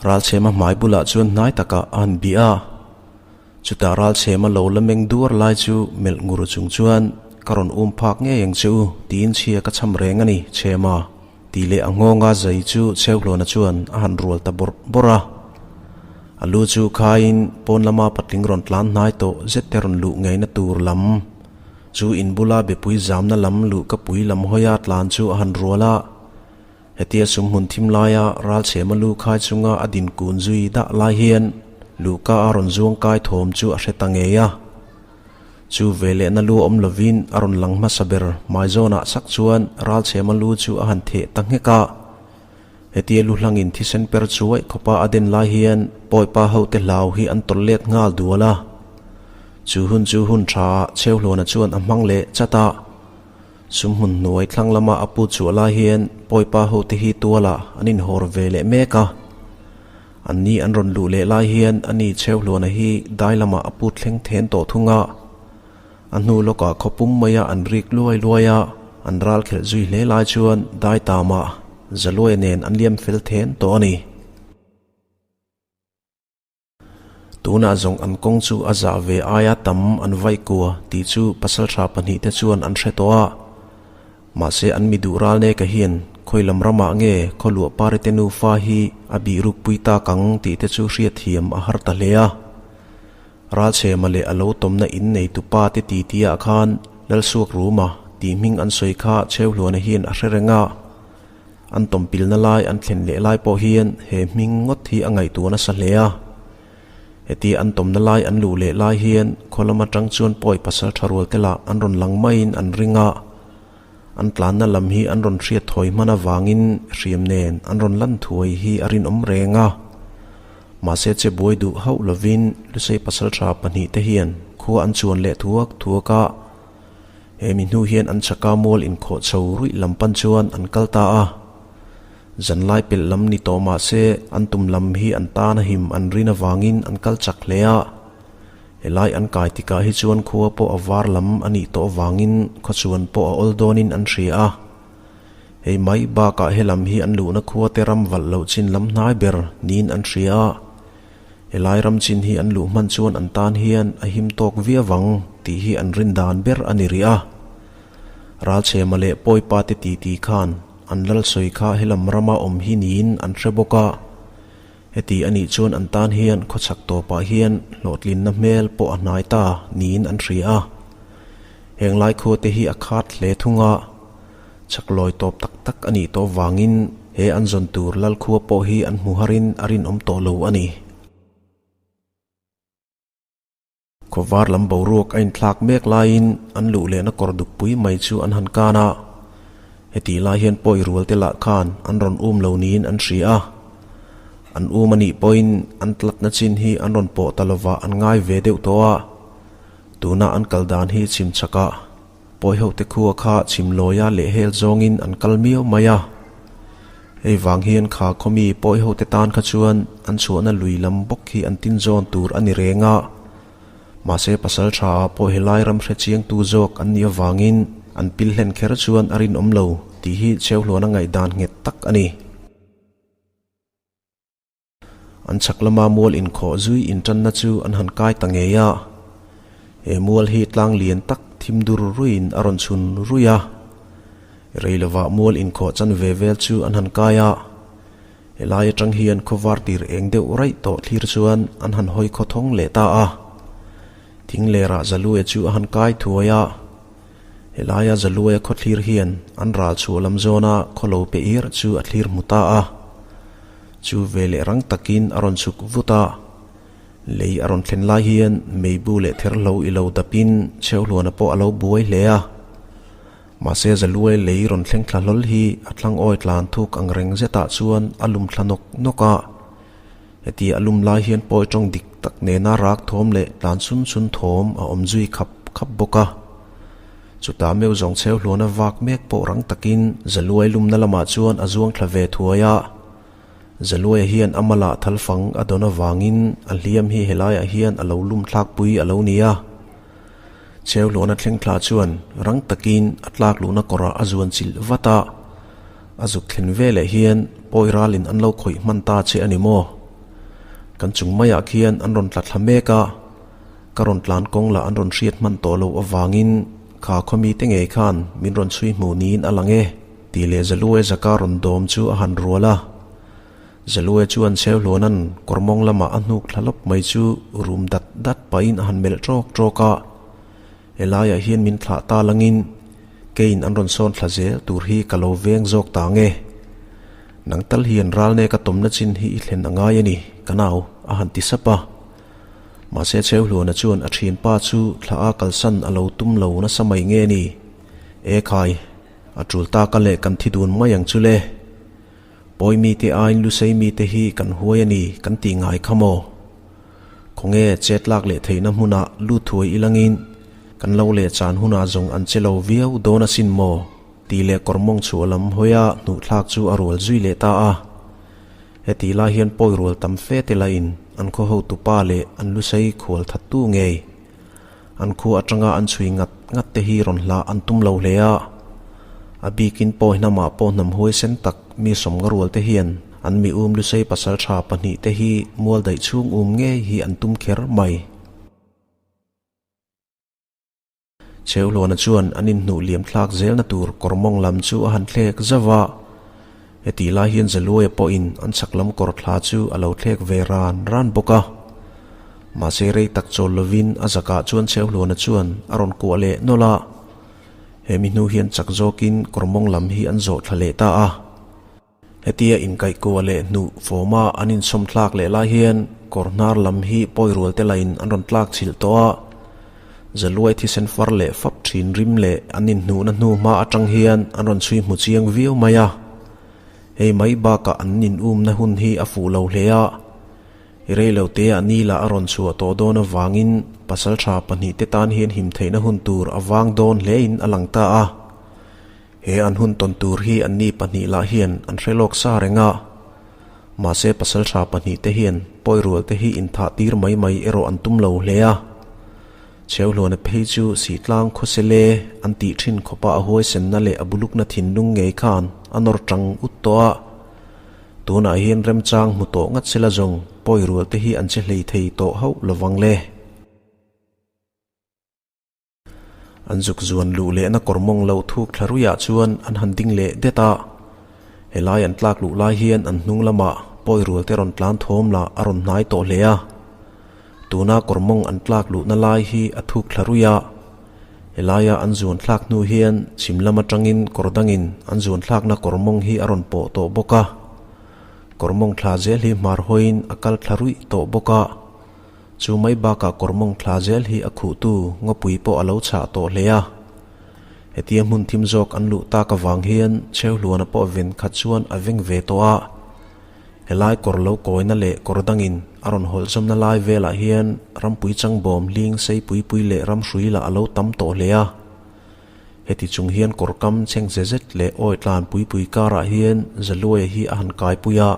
Ralchhema hmai bulah chuan hnai takah a han bih a. Chutah Ralchhema lo la meng duar lai chu melh ngur chung chuan, Ka rawn um phak ngei ang che u, tiin chhia ka cham reng a ni, Chhema, tih leh a nghawnga zai chu Chheuhlawna chuan a han rual ta bawrh bawrh a. A lu chu khaiin pawn lama patling rawn tlan hnai tawh zet te rawn luh ngeina tur lam chu in bula bepui zamna lam luh ka pui lam hawia tlan chu a han rual a. Hetia sumhmun thim laia Ralchhema lu khai chunga a din kun zui dah lai hian luhka a rawn zuang kai thawm chu a hre ta ngei a. Chu velehna lu awm lovin a rawn lang hmasa ber hmaizawnah sak chuan Ralchhema lu chu a han theh ta nghek a. Hetia lu hlangin thisen per chuaih khawpa a den lai hian Pawipa hote hlau hi an tawlh let nghal dual a. Chu hun chu hun tha ah Chheuhluana chuan a hmang leh chat a. Sumhmun hnuai thlang lama a pu chhuah lai hian Pawipa hote hi tualah an inhawr ve leh mek a. An ni an rawn luh leh lai hian a ni Chheuhluana hi dai lamah a pu thleng then tawh thung a. A hnu lawkah khaw pum maia an rik luai luai a, an ral khelh zui hle lai chuan dai tamah Zaluaia nen an liam fel then tawh a ni. Tunah zawng an kawng chu a zah ve aia tam an vaih kua tih chu pasaltha pahnihte chuan an hre tawh a. Mahse an mi duh ral neka hian khawi lam ramah nge khaw luah parite nufa hi a bih rukpui tak ang tih te chu hriatthiam a har ta hle a. Ralchhema leh a lo tawmna in neitu pa te titi ah khan Lalsuak Ruma tih hming an sawi kha Chheuhluana hian a hre reng a. An tawmpilna lai an thlen leh lai pawh hian he hming ngawt hi a ngaihtuah nasa hle a. Heti an tawmna lai an luh leh lai hian khaw lam atang chuan pawi pasal tha rual te lah an rawn lang maiin an ring a. An tlanna lam hi an rawn hriat thawi hman avangin hriam nen an rawn lan thuai hi a rinawm reng a. Mahse che buai duh hauh lovin Lusei pasaltha pahnihte hian khua an chuan leh thuak thuak a. He mi hnu hian an chaka mual inkhawh chho ruih lam pan chuan an kal ta a. Zanlai pelh lam ni tawh mahse an tum lam hi an tan a him an rin avangin an kal chak hle a. Helai an kai tikah hi chuan khua pawh a var lam a nih tawh avangin khawchuan pawh a awl dawnin an hria a. Hei mai bakah he lam hi an luhna khua te ram valh loh chin lam hnai ber niin an hria a. Helai ram chin hi an luh hman chuan an tan hian a him tawk viau ang tih hi an rin dan ber a ni rih a. Ralchhema leh Pawipa te titi khan an lal sawi kha helam rama awm hi niin an hre bawk a. Heti a nih chuan an tan hian khawchhak tawpah hian hlawhtlinna hmel pawh a hnai ta niin an hria a. Heng lai khuate hi a khat hle thung a, chhaklawi tawp tak tak a nih tawh vangin he an zawn tur Lalkhua pawh hi an hmu harin a rinawm tawh lo a ni. Khawvar lam boruak a inthlak mek laiin an luh lehna kawr dukpui mai chu an han kan a. Hetih lai hian pawi rual te lah khan an rawn um lo niin an hria a. An um a nih pawhin an tlatna chin hi an rawn pawh ta lovah an ngai ve deuh tawh a. Tuna an kal dan hi chhim chakah pawi ho te khua kha chhim lawia leh hel zawngin an kal miau mai a. Hei vang hian kha khawmi pawi ho te tan kha chuan an chhuahna lui lam bawk hi an tin zawn tur a ni reng a. Mahse pasal tha ah pawh helai ram hre chiang tu zawk an nih avangin an pil hlen kher chuan a rinawm lo tih hi Chheuhluana ngaihdan nghet tak a ni. An chhak lama mual inkhawh zui intanna chu an han kai ta ngei a. He mual hi tlang lian tak thim dur ruiin a rawn chhun ruih a. Rei lovah mual inkhawh chan ve vel chu an han kai a. Helai atang hian khawvar tir eng deuh raih tawh thlir chuan an han hawi khawthawng leh ta a. Thing lerah Zalue chu a han kai thuai a. Helaia Zaluaia khawthlir hian an ral chhuah lam zawna khawlo pe ir chu a thlir hmu ta a. Chu ve leh rang takin a rawn chhuk vut a. Lei a rawn thlen lai hian meibu leh therhlo i lo dapin Chheuhluana pawh a lo buai hle a. Mahse Zaluai lei rawn thleng thla hlawl hi a thlang awi tlan thuk ang reng zetah chuan a lum thla nawk nawk a. Heti a lum lai hian pawi tawng dik tak nena rak thawm leh tlan chhun chhun thawm a awm zui khap khap bawk a. Chutah meuh zawng chheu hluana vak mek pawh rang takin Zaluai lumna lamah chuan a zuang thla ve thuai a. Zaluaia hian a malah thalfang a dawn avangin a hliam hi helaiah hian a lo lum thlakpui a lo ni a. Chheu hluana thleng thla chuan rang takin a tlak luhna kawrah a zuan chilh vat a. A zuk thlen veleh hian pawi ralin an lo khawih hman ta che a ni maw? Kan chung maiah khian an rawn tla thla mek a, ka rawn tlan kawng lah an rawn hriat hman tawh loh avangin kha khawmi te ngei khan min rawn chhui hmuh niin a lang e, tih leh Zalue zaka rawn dawm chu a han rual a. Zalue chuan Cheuhluana'n kawr mawng lamah a hnuk thla lawp mai chu rum dat dat pahin a han melh ṭawk ṭawk a. Helaiah hian min thlah ta langin keiin an rawn sawn thla zel tur hi ka lo veng zawk ta nge. Nang tal hian ralne ka tawmna chin hi i thlen a ngai a ni, ka nau, a han ti sap a. Mahse Cheuhluana chuan a thianpa chu thla a kalsan a lo tum lo nasa mai nge ni? E khai, a tul ta ka leh kan thi dun mai ang chu le. Pawi mite aiin lusei mite hi kan huai a ni kan tih ngai kha maw? Khawnge chet lak leh theihna hmunah lut thuai ilangin kan lo leh chan hunah zawng an che lo viau dawn asin maw? tih leh kawr mawng chhuah lam hawia hnuhthlak chu a rual zui leh ta a. Hetih lai hian pawi rual tam fe te lahin an khaw hotupa leh an lusei khual thattu ngei an khua atanga an chhui ngat ngat te hi rawn hlah an tum lo hle a. A bikin pawi hnamah pawh hnam huaisen tak mi sawmnga rual te hian an mi um lusei pasal tha pahnih te hi mual daih chhung um ngei hi an tum kher mai. Cheuhluana chuan an inhnuh liam thlak zelna tur kawr mawng lam chu a han thlek zauh a. Hetih lai hian Zaluaia pawhin an chhak lam kawr thla chu a lo thlek ve ran ran bawk a. Mahse rei tak chawl lovin a zakah chuan Cheuhluana chuan a rawn kuah leh nawlh a. Hemi hnu hian chak zawkin kawr mawng lam hi an zawh thla leh ta a. Hetia inkaihkuah leh hnuh fawma an insawm thlak leh lai hian kawr hnar lam hi pawi rual te lain an rawn tlak chhilh tawh a. Zaluai thisen far leh fap thin rim leh an inhnuhna hnu hma atang hian an rawn chhui hmu chiang viau mai a. Hei mai bakah an inumna hun hi a fuh lo hle a. I rei lo te ah ni lah a rawn chhuah tawh dawn avangin pasaltha pahnihte tan hian him theihna hun tur a vang dawn hlein a lang ta a. He an hun tawn tur hi anni pahnih lah hian an hre lawk sa reng a. Mahse pasaltha pahnih te hian pawi rual te hi inthah tir mai mai erawh an tum lo hle a. Cheuhluana phei chu Sihtlang khawsele an tih thin khawpa a huaisenna leh a bulukna thinlung ngei khan a nawr tang ut tawh a. Tunah hian remchang hmu tawh ngat sela zawng pawi rual te hi an che hlei thei tawh hauh lovang le. An zuk zuan luh lehna kawr mawng lo thuk thla ruiah chuan an han ding leh det a. Helai an tlak luh lai hian an hnung lamah pawi rual te rawn tlan thawm lah a rawn hnai tawh hle a. Tuna kawr mawng an tlak luhna lai hi a thuk thla ruih a. Helaia an zuan thlak hnu hian chhim lam atangin kawr dangin an zuan thlakna kawr mawng hi a rawn pawh tawh bawk a. Kawr mawng thla zel hi hmar hawiin a kal thla ruih tawh bawk a. Chu mai bakah kawr mawng thla zel hi a khuhtu ngawpui pawh a lo chhah tawh hle a. Hetia hmun thim zawk an luh tak avang hian Cheuhluana pawh ven khat chuan a veng ve tawh a. Helai kawr lo kawina leh kawr dangin a rawn hawlh zawmna lai velah hian rampui changbawm hling sei pui pui leh ramhrui lah a lo tam tawh hle a. Heti chung hian kawr kam cheng ze zet leh awi tlan pui pui karah hian Zaluaia hi a han kaipui a.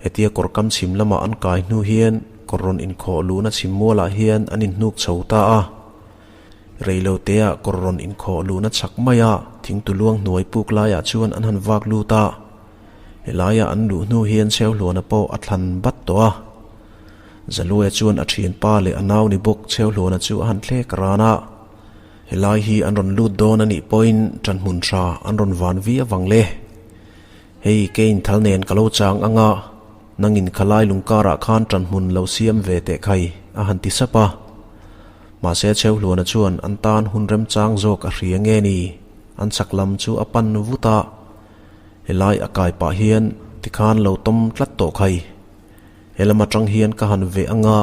Hetia kawr kam chhim lama an kai hnu hian kawr rawn inkhawh luhna chhim mualah hian an inhnuk chho ta a. Reilo teah kawr rawn inkhawh luhna chhak maia thingtu luang hnuai puk laiah chuan an han vak lut a. Helaia an luh hnu hian Cheuhluana pawh a thlan bat tawh a. Zaluaia chuan a thianpa leh a nau ni bawk Cheuhluana chu a han thlek ran a. Helai hi an rawn lut dawn a nih pawhin ṭanhmun hra an rawn van viau vang le. Hei keiin thal nen ka lo chang ang a, nangin khalai lungkarah khan ṭanhmun lo siam ve teh khai, a han ti sap a. Mahse Cheuhluana chuan an tan hun remchang zawk a hria nge ni? An chak lam chu a pan vut a, helai a kai pah hian tikhan lo tawm tlat tawh khai. He lam aṭang hian ka han veh ang a,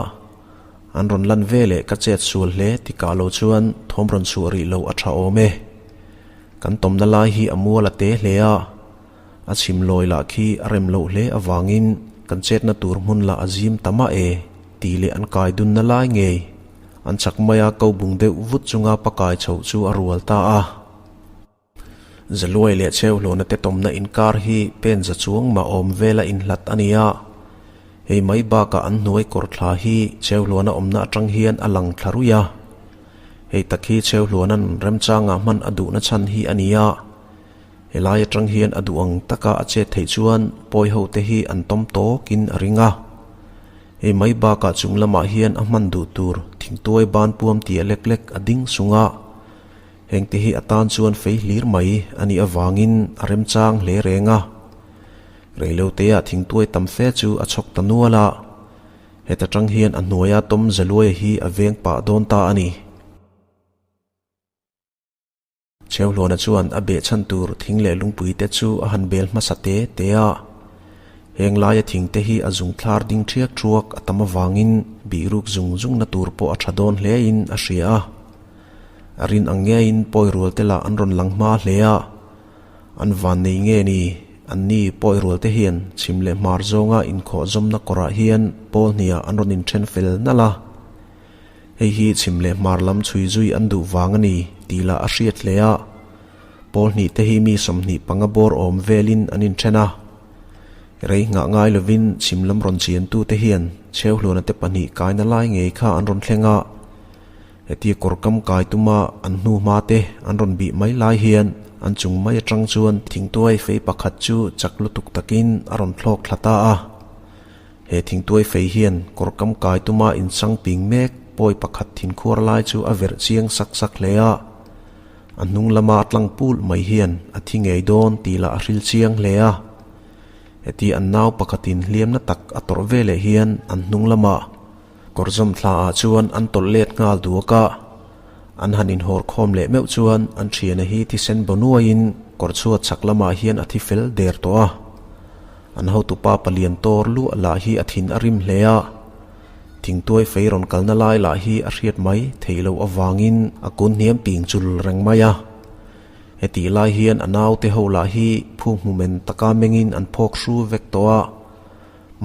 an rawn lan ve leh ka chet sual hle tikah lo chuan thawm rawn chhuah rih lo a ṭha awm e. Kan tawmna lai hi a mual a te hle a, a chhim lawi lah khi a rem loh hle avangin kan chetna tur hmun lah a zim ta mah e tih leh an kai dunna lai ngei an chak maia ko bung deuh vut chunga pa kai chhoh chu a rual ta a. Zaluai leh Cheuhlawna te tawmna inkar hi pen za chuang mah awm vela inhlat a ni a, hei mai bakah an hnuai kawr thla hi Cheuhluana awmna atang hian a lang thla ruih a. Hei tak hi Cheuhluana'n remchangah hman a duhna chhan hi a ni a, helai atang hian a duh ang taka a chet theih chuan pawi ho te hi an tawm tawkin a ring a. Hei mai bakah chung lamah hian a hman duh tur thingtuai ban puam tia lek lek a ding sung a. Hengte hi a tan chuan fei hlir mai a nih avangin a remchang hle reng a. Reiloteah thingtuai tam fe chu a chhawk ta nual a. Heta tang hian a hnuaia tawm Zaluaia hi a veng pah dawn ta a ni. Chheuhluana chuan a behchhan tur thing leh lungpui te chu a han bel hmasa te te a. Heng laia thing te hi a zung thlar ding ṭhiak ṭhuak a tam avangin bihruk zung zungna tur pawh a ṭha dawn hlein a hria a. A rin ang ngeiin pawi rual te lah an rawn lang hma hle a. An van nei nge ni? Anni pawi rual te hian chhim leh hmar zawnga inkhawh zawmna kawrah hian pawl hniah an rawn inṭhen fel nalh a. Hei hi chhim leh hmar lam chhui zui an duh vang a ni tih lah a hriat hle a. Pawl hnih te hi mi 25 bawr awm velin an inṭhen a. Rei nghah ngai lovin chhim lam rawn chiantute hian Chheuhluana te pahnih kaina lai ngei kha an rawn thleng a. Hetia kawr kam kai tuma an hnu hma te an rawn bih mai lai hian an chung mai atang chuan thingtuai fei pakhat chu chak lutuk takin a rawn thlawk thla ta a. He thingtuai fei hian kawr kam kai tuma insang ping mek pawi pakhat thinkhuar lai chu a verh chiang sak sak hle a. A hnung lama a tlang pulh mai hian a thi ngei dawn tih lah a hril chiang hle a. Heti an nau pakhatin hliamna tak a tawrh veleh hian an hnung lamah Kawr zawm thla ah chuan an tawlh let nghal duak a, an han inhawr khawm leh meuh chuan an thiana hi thisen baw nuaiin kawr chhuat chhak lamah hian a thi fel der tawh a. An hotupa palian tawr luah lah hi a thin a rim hle a, thingtuai fei rawn kalna lai lah hi a hriat mai theih loh avangin a kun hniam ping chul reng mai a. Hetih lai hian a naute ho lah hi phu hmu men taka mengin an phawk hru vek tawh a.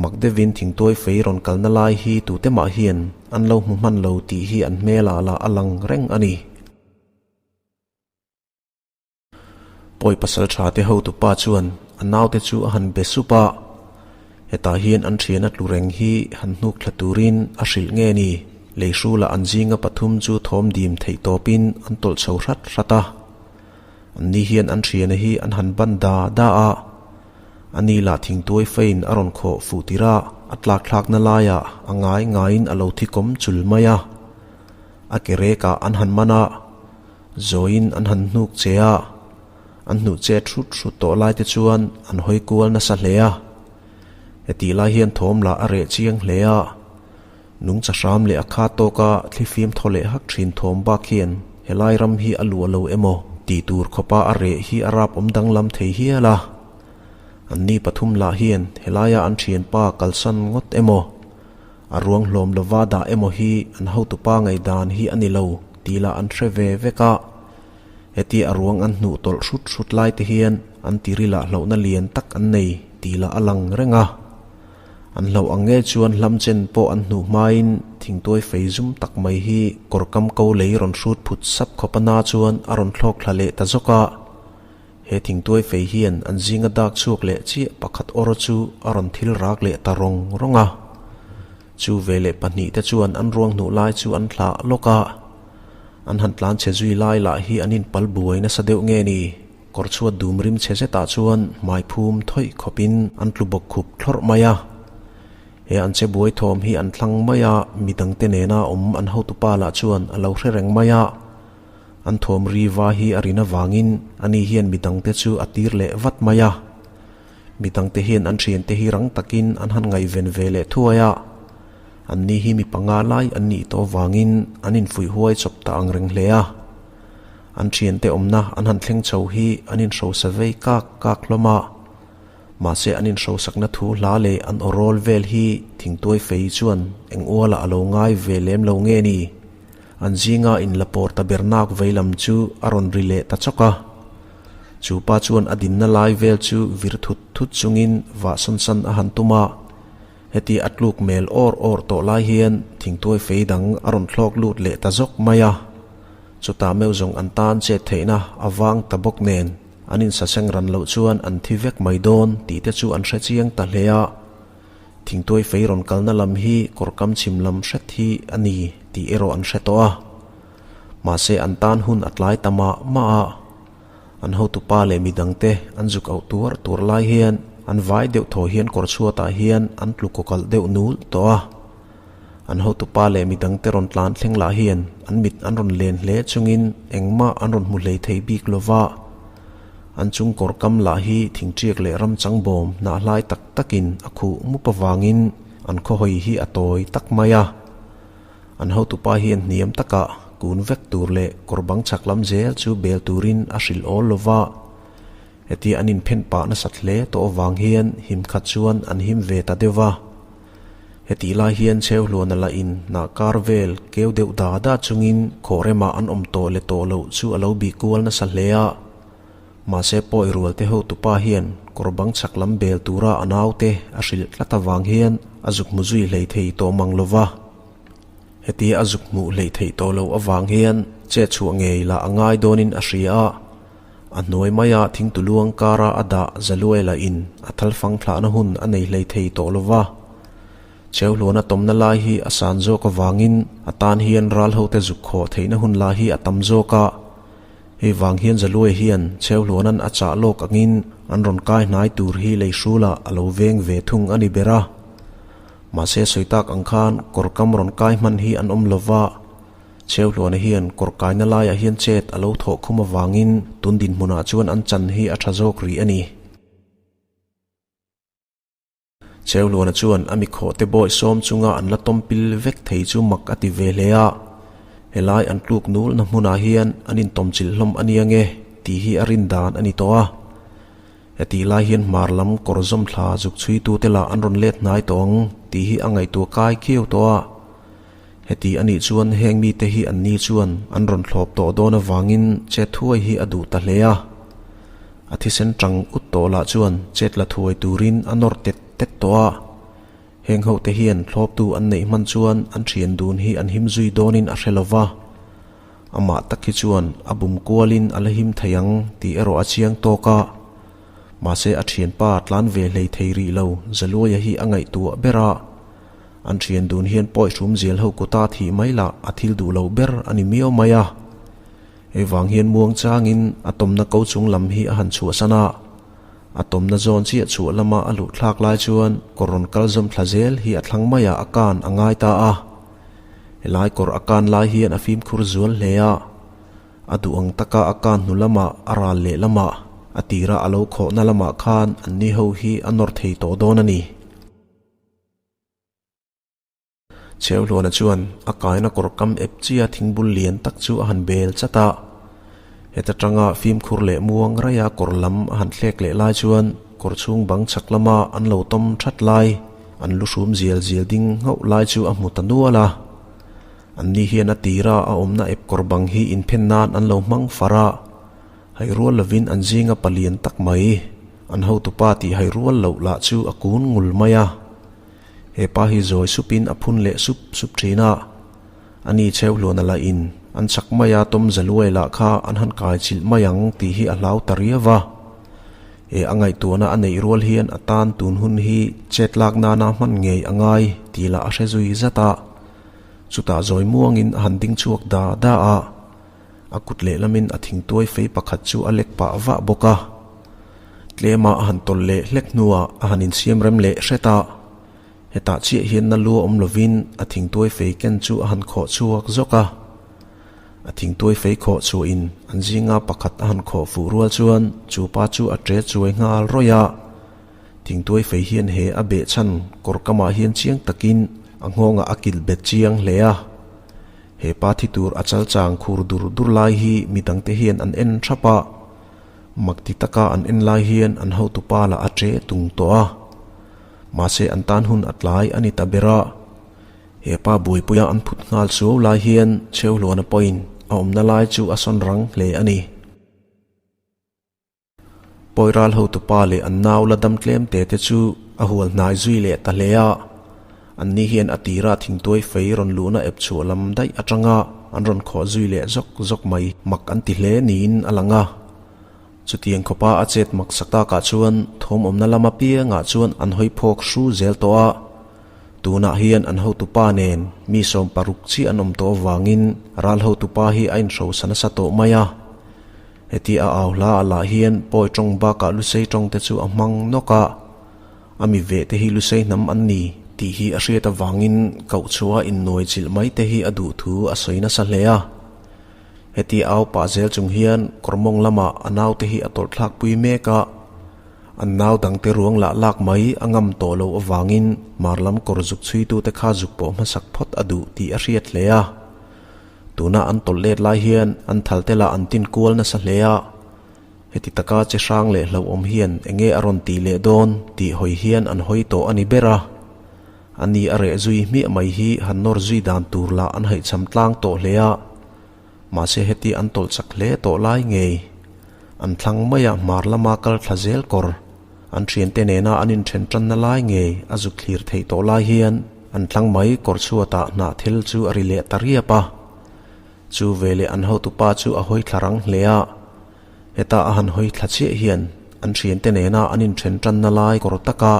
Mak deuhin thingtuai fei rawn kalna lai hi tute mah hian an lo hmu hman lo tih hi an hmelah lah a lang reng a ni. Pawi pasal tha te hotupa chuan a naute chu a han be sup a, hetah hian an thian a tlu reng hi han hnuk thla turin a hrilh nge ni? Lei hrulah an zinga pathum chu thawm dim theih tawpin an tawlh chho hrat hrat a. Anni hian an thiana hi an han ban da da a. A ni lah thingtuai fein a rawn khawh fuh tir a, a tlak thlakna laiah a ngai ngaiin a lo thi kawm chul mai a. A ke rekah an han man a, zawiin an han hnuk che a, an hnuh chet hrut hrut tawh lai te chuan an hawi kual nasa hle a. Hetih lai hian thawm lah a reh chiang hle a, Nungcha hram leh a kha tawka thlifim thaw leh hak thin thawm bak hian helai ram hi a luah lo emaw tih tur khawpa a reh hi a rap awm danglam thei hial a. Anni pathum lah hian helaia an thianpa kalsan ngawt emaw, a ruang hlawm lova dah emaw hi an hotupa ngaihdan hi a ni lo tih lah an hre ve vek a. Hetia a ruang an hnuh tawlh hrut hrut lai te hian an tirilah hlauhna lian tak an nei tih lah a lang reng a. An hlauh ang nge chuan hlam chen pawh an hnuh hmain thingtuai fei zum tak mai hi kawr kam ko lei rawn hrut phut sap khawp a na chuan a rawn thlawk thla leh ta zawk a. He thingtuai fei hian an zinga dak chhuak leh chiah pakhat awr chu a rawn thil rak leh ta rawng rawng a. Chu veleh pahnihte chuan an ruang hnuh lai chu an thlah lawk a. An han tlan chhe zui lai lah hi an inpal buai nasa deuh nge ni? Kawr chhuat dum rim chhe zetah chuan hmai phum thawih khawpin an tlu bawk khup thlawrh mai a. He an che buai thawm hi an thlang mai a, midangte nena awm an hotupa lah chuan a lo hre reng mai a. An thawm ri va hi a rin avangin ani hian midangte chu a tir leh vat mai a. Midangte hian an thiante hi rang takin an han ngaihven ve leh thuai a. Anni hi mi panga lai an nih tawh avangin an infuih huai chawp ta ang reng hle a. An thiante awmna an han thleng chho hi an inhrosa vei kak kak hlawm a. Mahse an inhrosakna thu hla leh an aw rawl vel hi thingtuai fei chuan eng ualah a lo ngai ve lem lo nge ni? An zinga inla pawr ta ber nak vei lam chu a rawn ri leh ta chawk a. Chu pa chuan a dinna lai vel chu vir thut thut chungin vah sawn san a han tum a. Heti a tluk mel awr awr tawh lai hian thingtuai fei dang a rawn thlawk lut leh ta zawk mai a. Chutah meuh zawng an tan chet theihna a vang ta bawk nen an insaseng ran loh chuan an thi vek mai dawn tih te chu an hre chiang ta hle a. Thingtuai fei rawn kalna lam hi kawrkam chhim lam hret hi a ni tih erawh an hre tawh a. Mahse an tan hun a tlai ta mah mah a. An hotupa leh midangte an zuk auh tuar tuar lai hian an vai deuh thaw hian kawr chhuatah hian an tlu kawkalh deuh nul tawh a. An hotupa leh midangte rawn tlan thleng lah hian an mit an rawn len hle chungin engmah an rawn hmu hlei thei bik lo va. An chung kawr kam lah hi thingṭiak leh ram changbawm hnah hlai tak takin a khuh mup avangin an khawhawi hi a tawi tak mai a. An hotupa hian hniam takah kun vek tur leh kawr bang chhak lam zel chu bel turin a hrilh awl lo va. Hetia an inphen pah nasat hle tawh avang hian him khat chuan an him ve ta deuh va. Hetih lai hian Cheuhluana lah in hnah kar vel keu deuh da da chungin khawhremah an awm tawh leh tawh loh chu a lo bih kual nasa hle a. Mahse pawi rual te hotupa hian kawr bang chhak lam bel tura a naute a hrilh tlat avang hian a zuk hmu zui hlei thei tawh mang lo va. Hetia a zuk hmuh hleih theih tawh loh avang hian chet chhuah ngei lah a ngai dawnin a hria a. A hnuai maia thingtuluang kara a dah Zaluai lahin a thalfang thlahna hun a nei hlei thei tawh lo va. Cheuhluana tawmna lai hi a san zawk avangin a tan hian ral hote zuk khawh theihna hun lai hi a tam zawk a. Hei vang hian Zaluai hian Cheuhluanan a chah lawk angin an rawn kai hnai tur hi lei hrulah a lo veng ve thung a ni ber a. Mahse sawi tak ang khan kawr kam rawn kai hman hi an awm lo va. Cheuhluana hian kawr kaina laiah hian chet a lo thawh khum avangin tun dinhmunah chuan an chan hi a tha zawk rih a ni. Cheuhluana chuan a mikhawhte bawi sawm chunga an la tawm pil vek thei chu mak a ti ve hle a, helai an tluk nulna hmunah hian an intawmchilh hlawm a nia nge tih hi a rin dan a ni tawh a. Hetih lai hian hmar lam kawr zawm thla zuk chhuitute lah an rawn let hnai tawh ang tih hi a ngaihtuah kai khiau tawh a. Heti a nih chuan heng mite hi an ni chuan an rawn thlawp tawh dawn avangin chet thuai hi a duh ta hle a. A thisen tang ut tawh lah chuan chet la thuai turin a nawr tet tet tawh a. Heng hote hian thlawptu an neih hman chuan an thian dun hi an him zui dawnin a hre lo va. Amah tak hi chuan a bum kualin a la him thei ang tih erawh a chiang tawk a. Mahse a thianpa tlan ve hlei thei rih lo Zaluaia hi a ngaihtuah ber a. An thian dun hian pawi hrum zel ho kuta thih mai lah a thil duh lo ber a ni miau mai a. Hei vang hian muang changin a tawmna ko chung lam hi a han chhuahsan a. A tawmna zawn chiah chhuah lama a luh thlak lai chuan kawr rawn kal zawm thla zel hi a thlang maiah a kan a ngai ta a. Helai kawr a kan lai hian a fimkhur zual hle a. A duh ang taka a kan hnu lamah a ral leh lamah a tira a lo khawhna lamah khan anni ho hi a nawr thei tawh dawn a ni. Cheuhluana chuan a kaina kawr kam ep chia thingbul lian tak chu a han bel chat a. Heta tanga fimkhur leh muang raia kawr lam a han thlek leh lai chuan kawr chhung bang chhak lama an lo tawm that lai, an lu hrum zial zial ding nghauh lai chu a hmu ta nual a. Anni hian a tira a awmna ep kawr bang hi inphen nan an lo hmang far a. Hai rual lovin an zinga palian tak mai, an hotupa tih hai rual loh lah chu a kun ngul mai a. He pa hi zawi supin a phun leh sup sup thin a. Ani Cheuhluana lah in an chak mai a tawm zaluai lah kha an han kai chilh mai ang tih hi a hlau ta riau a. He a ngaihtuahna a neih rual hian a tan tun hun hi chet lak nana hman ngei a ngai tih lah a hre zui zat a. Chutah zawi muangin a han ding chhuak da da a. A kut lehlamin a thingtuai fei pakhat chu a lek pah vah bawk a. Tlema a han tawlh leh hlek hnuah a han insiam rem leh hret a. Hetah chiah hian na lu a awm lovin a thingtuai fei ken chu a han khawh chhuak zawk a. A thingtuai fei khawh chhuahin an zinga pakhat a han khawh fuh rual chuan chu pa chu a ṭe chuai nghal rawih a. Thingtuai fei hian he a beh chhan kawr kamah hian chiang takin a nghawngah a kilh bet chiang hle a. He pa thi tur a chal chang khur dur dur lai hi mi dangte hian an en thap a, mak ti taka an en lai hian an hotupa lah a che tung tawh a. Mahse an tan hun a tlai a ni ta ber a. He pa buaipuia an phut nghal suau lai hian Cheuhluana pawhin a awmna lai chu a sawn rang hle a ni. Pawi ral hotupa leh an nau la dam tlem te te chu a hual hnai zui leh ta hle a. Anni hian a tira thingtuai fei rawn luhna ep chhuah lam daih atanga an rawn khawh zui leh zawk zawk mai mak an ti hle niin a lang a. Chutiang khawpa a chet mak sak takah chuan thawm awmna lam apiangah chuan an hawi phawk hru zel tawh a. Tunah hian an hotupa nen mi 16 chiah an awm tawh avangin ral hotupa hi a inhrosa nasa tawh mai a. Heti a au hla ah lah hian pawi tawng bakah Lusei tawng te chu a hmang nawk a, a mi veh te hi Lusei hnam an ni. tih hi a hriat avangin koh chhuah innuai chilh mai te hi a duh thu a sawi nasa hle a. Heti au pah zel chung hian kawr mawng lamah a naute hi a tawlh thlak pui mek a, an nau dangte ruang lah lak mai a ngam tawh loh avangin hmar lam kawr zuk chhuitute kha zuk pawh hmasak phawt a duh tih a hriat hle a. Tuna an tawlh let lai hian an thalte lah an tin kual nasa hle a. Heti taka che hrang leh hlauhawm hian enge a rawn tih leh dawn tih hawi hian an hawi tawh a ni ber a. A ni a reh zui hmiah mai hi han nawr zui dan tur lah an haihcham tlang tawh hle a. Mahse heti an tawlh chak hle tawh lai ngei. An thlang maia hmar lama kal thla zel kawr, an thiante nena an inthen tanna lai ngei a zuk thlir theih tawh lai hian an thlang mai kawr chhuatah hnah thil chu a ri leh ta riap a. Chu veleh an hotupa chu a hawi thla rang hle a. Heta a han hawi thla chiah hian an thiante nena an inthen tanna lai kawr taka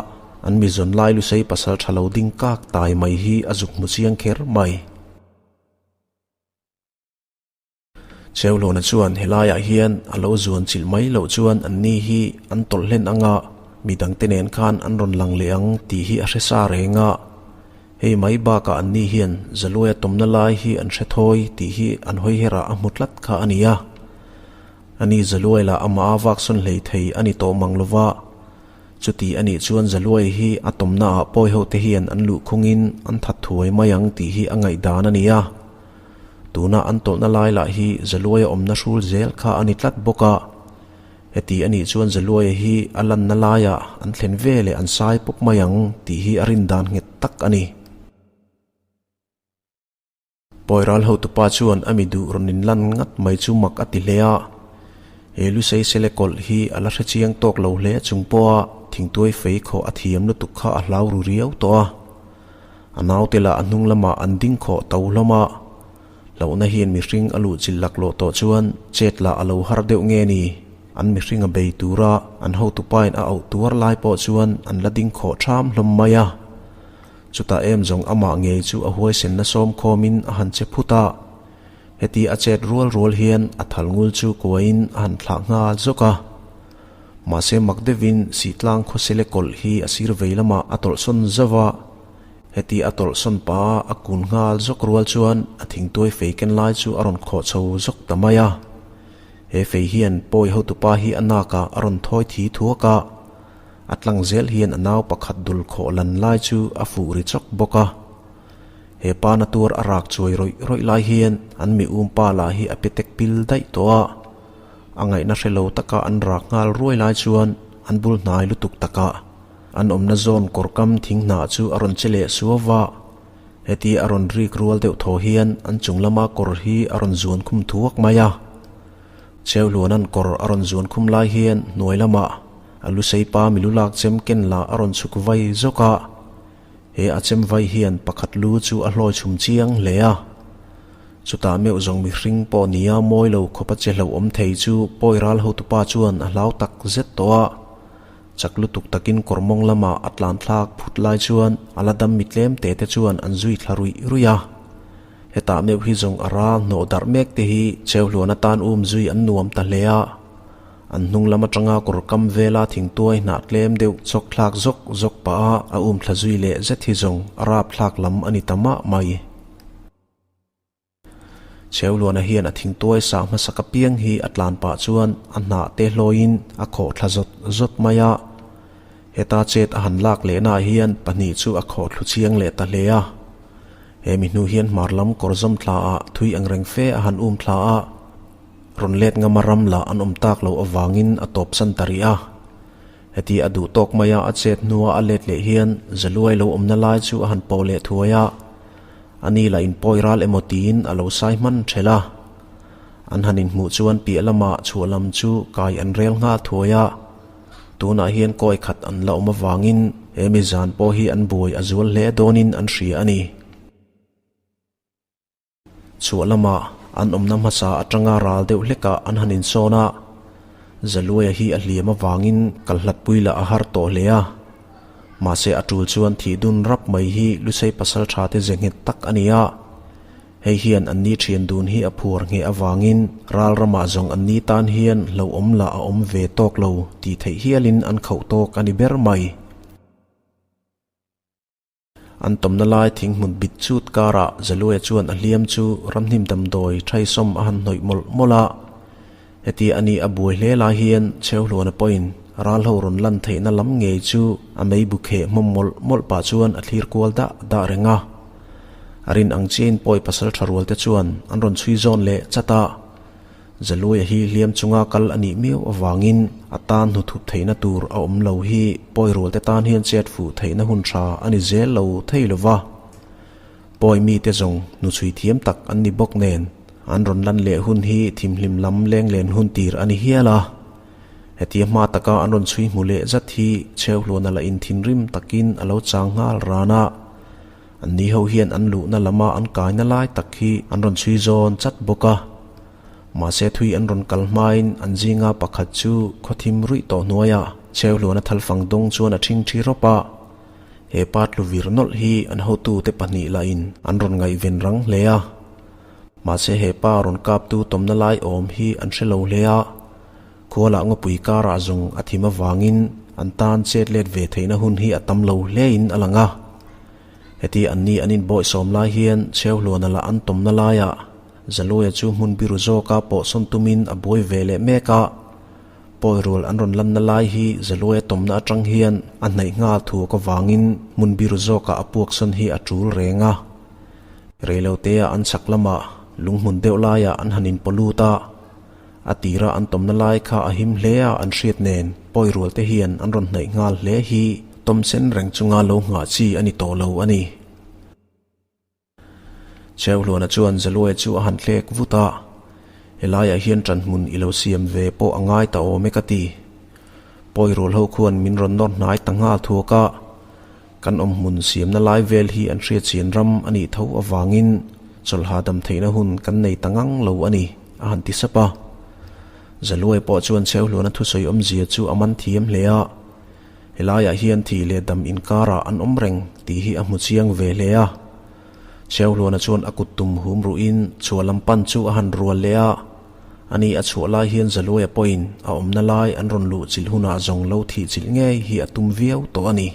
an mi zawn lai lusei pasal tha lo ding kak tai mai hi a zuk hmu chiang kher mai. Cheuhlawna chuan helaiah hian a lo zuan chilh mai loh chuan anni hi an tawlh hlen anga midangte nen khan an rawn lang leh ang tih hi a hre sa reng a. Hei mai bakah anni hian Zaluaia tawmna lai hi an hre thawi tih hi an hawi herah a hmu tlat kha a ni a. Ani Zaluai lah amah a vak sawn hlei thei a ni tawh mang lova. Chuti a nih chuan Zaluai hi a tawmnaah pawi hote hian an luh khungin an that thuai mai ang tih hi a ngaihdan a ni a. Tuna an tawlhna lai lah hi Zaluaia awmna hrul zel kha a ni tlat bawk a. Heti a nih chuan Zaluaia hi a lanna laiah an thlen ve leh an sai pawp mai ang tih hi a rindan nghet tak a ni. Pawi ral hotupa chuan a mi duh rawn inlan ngat mai chu mak a ti hle a. He Lusei sele kawlh hi a la hre chiang tawk lo hle chung pawha thingtuai fei khawh a thiam lutuk kha a hlau ru riau tawh a. A naute lah a hnung lamah an ding khawh to hlawm a. Hlauhna hian mihring a luh chilh laklawh tawh chuan chet lah a lo har deuh nge ni? An mihring a bei tura an hotupain a auh tuar lai pawh chuan an la ding khawh ṭham hlawm mai a. Chutah em zawng amah ngei chu a huaisenna sawm khawmin a han che phut a. Heti a chet rual rual hian a thal ngul chu kuaiin a han thlah nghal zawk a. Mahse mak deuhin Sihtlang khawsele kawlh hi a sir vei lamah a tawlhsawn zauh a. Heti a tawlhsawn pah a kun nghal zawk rual chuan a thingtuai fei ken lai chu a rawn khawh chho zawk ta mai a. He fei hian pawi hotupa hi a nakah a rawn thawi thi thuak a. A tlang zel hian a nau pakhat dul khawh lan lai chu a fuh ri chawk bawk a. He pa na tuar a rak chuai rawih rawih lai hian an mi um pa lah hi a pe tek pil daih tawh a. A ngaihna hre lo taka an rak nghal ruai lai chuan an bul hnai lutuk takah an awmna zawn kawr kam thing hnah chu a rawn che leh suau va. Heti a rawn rik rual deuh thaw hian an chung lama kawr hi a rawn zuan khum thuak mai a. Cheuhluanan kawr a rawn zuan khum lai hian hnuai lamah a lusei pa milu lak chem ken lah a rawn chhuk vai zawk a. He a chem vai hian pakhat lu chu a hlawi chhum chiang hle a. Chutah meuh zawng mihring pawh nia mawi lo khawp a che hlauhawm thei chu pawi ral hotupa chuan a hlau tak zet tawh a. Chak lutuk takin kawr mawng lamah a tlan thlak phut lai chuan a la dam mi tlem te te chuan an zui thla ruih ruih a. Hetah meuh hi zawng a ral hnawh darh mek te hi cheuhluan atan um zui an nuam ta hle a. An hnung lam atanga kawr kam vela thingtuai hnah tlem deuh chawk thlak zawk zawk pah a a um thla zui leh zet hi zawng a rap thlak lam a ni ta mah mai. Cheuhluana hian a thingtuai sah hmasak apiang hi a tlan pah chuan a hnah te hlawiin a khawh thla zawt zawt mai a. Heta chet a han lak lehnaah hian pahnih chu a khawh thlu chiang leh ta hle a. He mi hnu hian hmar lam kawr zawm thlaah thui angreng fe a han um thla a. Rawn let ngama ram lah an awm tak loh avangin a tawpsan ta rih a. Heti a duh tawk maia a chet hnua a let leh hian Zaluai lo awmna lai chu a han pawh leh thuai a. A ni lah inpawi ral emaw tiin a lo sai hman ṭhelh a. An han inhmuh chuan piah lamah chhuah lam chu kai an rel nghal thuai a. Tunah hian kawi khat an la awm avangin he mi zan pawh hi an buai a zual hle dawnin an hria a ni. Chhuah lamah an awmna hmasa atanga ral deuh hlekah an han insawn a, Zaluaia hi a hliam avangin kal hlatpui lah a har tawh hle a. Mahse a tul chuan thih dun rap mai hi Lusei pasal tha te ze nghet tak a ni a. Hei hian an ni thian dun hi a phuar ngheh avangin ral ramah zawng an ni tan hian hlauhawm lah a awm ve tawk lo tih theih hialin an khauh tawk a ni ber mai. An tawmna lai thinghmun bit chut karah Zaluaia chuan a hliam chu ramhnim damdawi thaisawm a han hnawih mawlh mawlh a. Heti a nih a buai hle lai hian Chheuhluana pawhin ralho rawn lan theihna lam ngei chu a mei bu kheh hmawm mawlh mawlh pah chuan a thlir kual dah dah reng a. A rin ang chiain pawi pasal tha rual te chuan an rawn chhui zawn leh chat a. Zaluaia hi hliam chunga kal a nih miau avangin a tan hnuthup theihna tur a awm lo hi pawi rual te tan hian chet fuh theihna hun tha a ni zel lo thei lo va. Pawi mite zawng hnuchhui thiam tak an ni bawk nen an rawn lan leh hun hi thimhlim lam lenglen hun tir a ni hial a. Hetia hma taka an rawn chhui hmu leh zat hi Chheuhluana la inthinrim takin a lo chang nghal ran a. An ni ho hian an luhna lama an kaina lai tak hi an rawn chhui zawn chat bawk a. Mahse thui an rawn kal hmain an zinga pakhat chu khawthim ruih tawh hnuaiah Chheuhluana thalfang dawng chuan a ṭhingṭhi rawp a. He pa tlu vir nawlh hi an hotute pahnih lahin an rawn ngaihven rang hle a. Mahse he pa rawn kaptu tawmna lai awm hi an hre lo hle a. Khualah ngawpui karah zawng a thim avangin an tan chet let ve theihna hun hi a tam lo hlein a lang a. Heti anni an inbawihsawm lai hian Chheuhluana lah an tawmna laiah Zaluaia chu hmun biru zawka pawhsawn tumin a buai ve leh mek a. Pawi rual an rawn lanna lai hi Zaluaia tawmna atang hian a hnaih nghal thuak avangin hmun biru zawkah a puaksawn hi a tul reng a. Reilotea an chhak lamah lunghmun deuh laiah an han inpawlut a. A tira an tawmna lai kha a him hle a an hriat nen pawi rual te hian an rawn hnaih nghal hle hi tawm sen reng chunga lo nghah chi a ni tawh lo a ni. Chheuhluana chuan Zaluaia chu a han thlek vut a, Helaiah hian ṭanhmun i lo siam ve pawh a ngai ta awm e ka ti. Pawi rual ho khuan min rawn nawr hnai ta nghal thuak a, kan awmhmun siamna lai vel hi an hriatchian ram a nih tho avangin chawlha dam theihna hun kan nei ta ngang lo a ni, a han ti sap a. Zaluaia pawh chuan Chheuhluana thusawi awmzia chu a man thiam hle a. Helaiah hian thih leh dam inkarah an awm reng tih hi a hmu chiang ve hle a. Chheuhluana chuan a kut tum hum ruhin chhuah lam pan chu a han rual leh a. Ani a chhuah lai hian Zaluaia pawhin a awmna lai an rawn luh chilh hunah zawng lo thih chilh ngei hi a tum viau tawh a ni.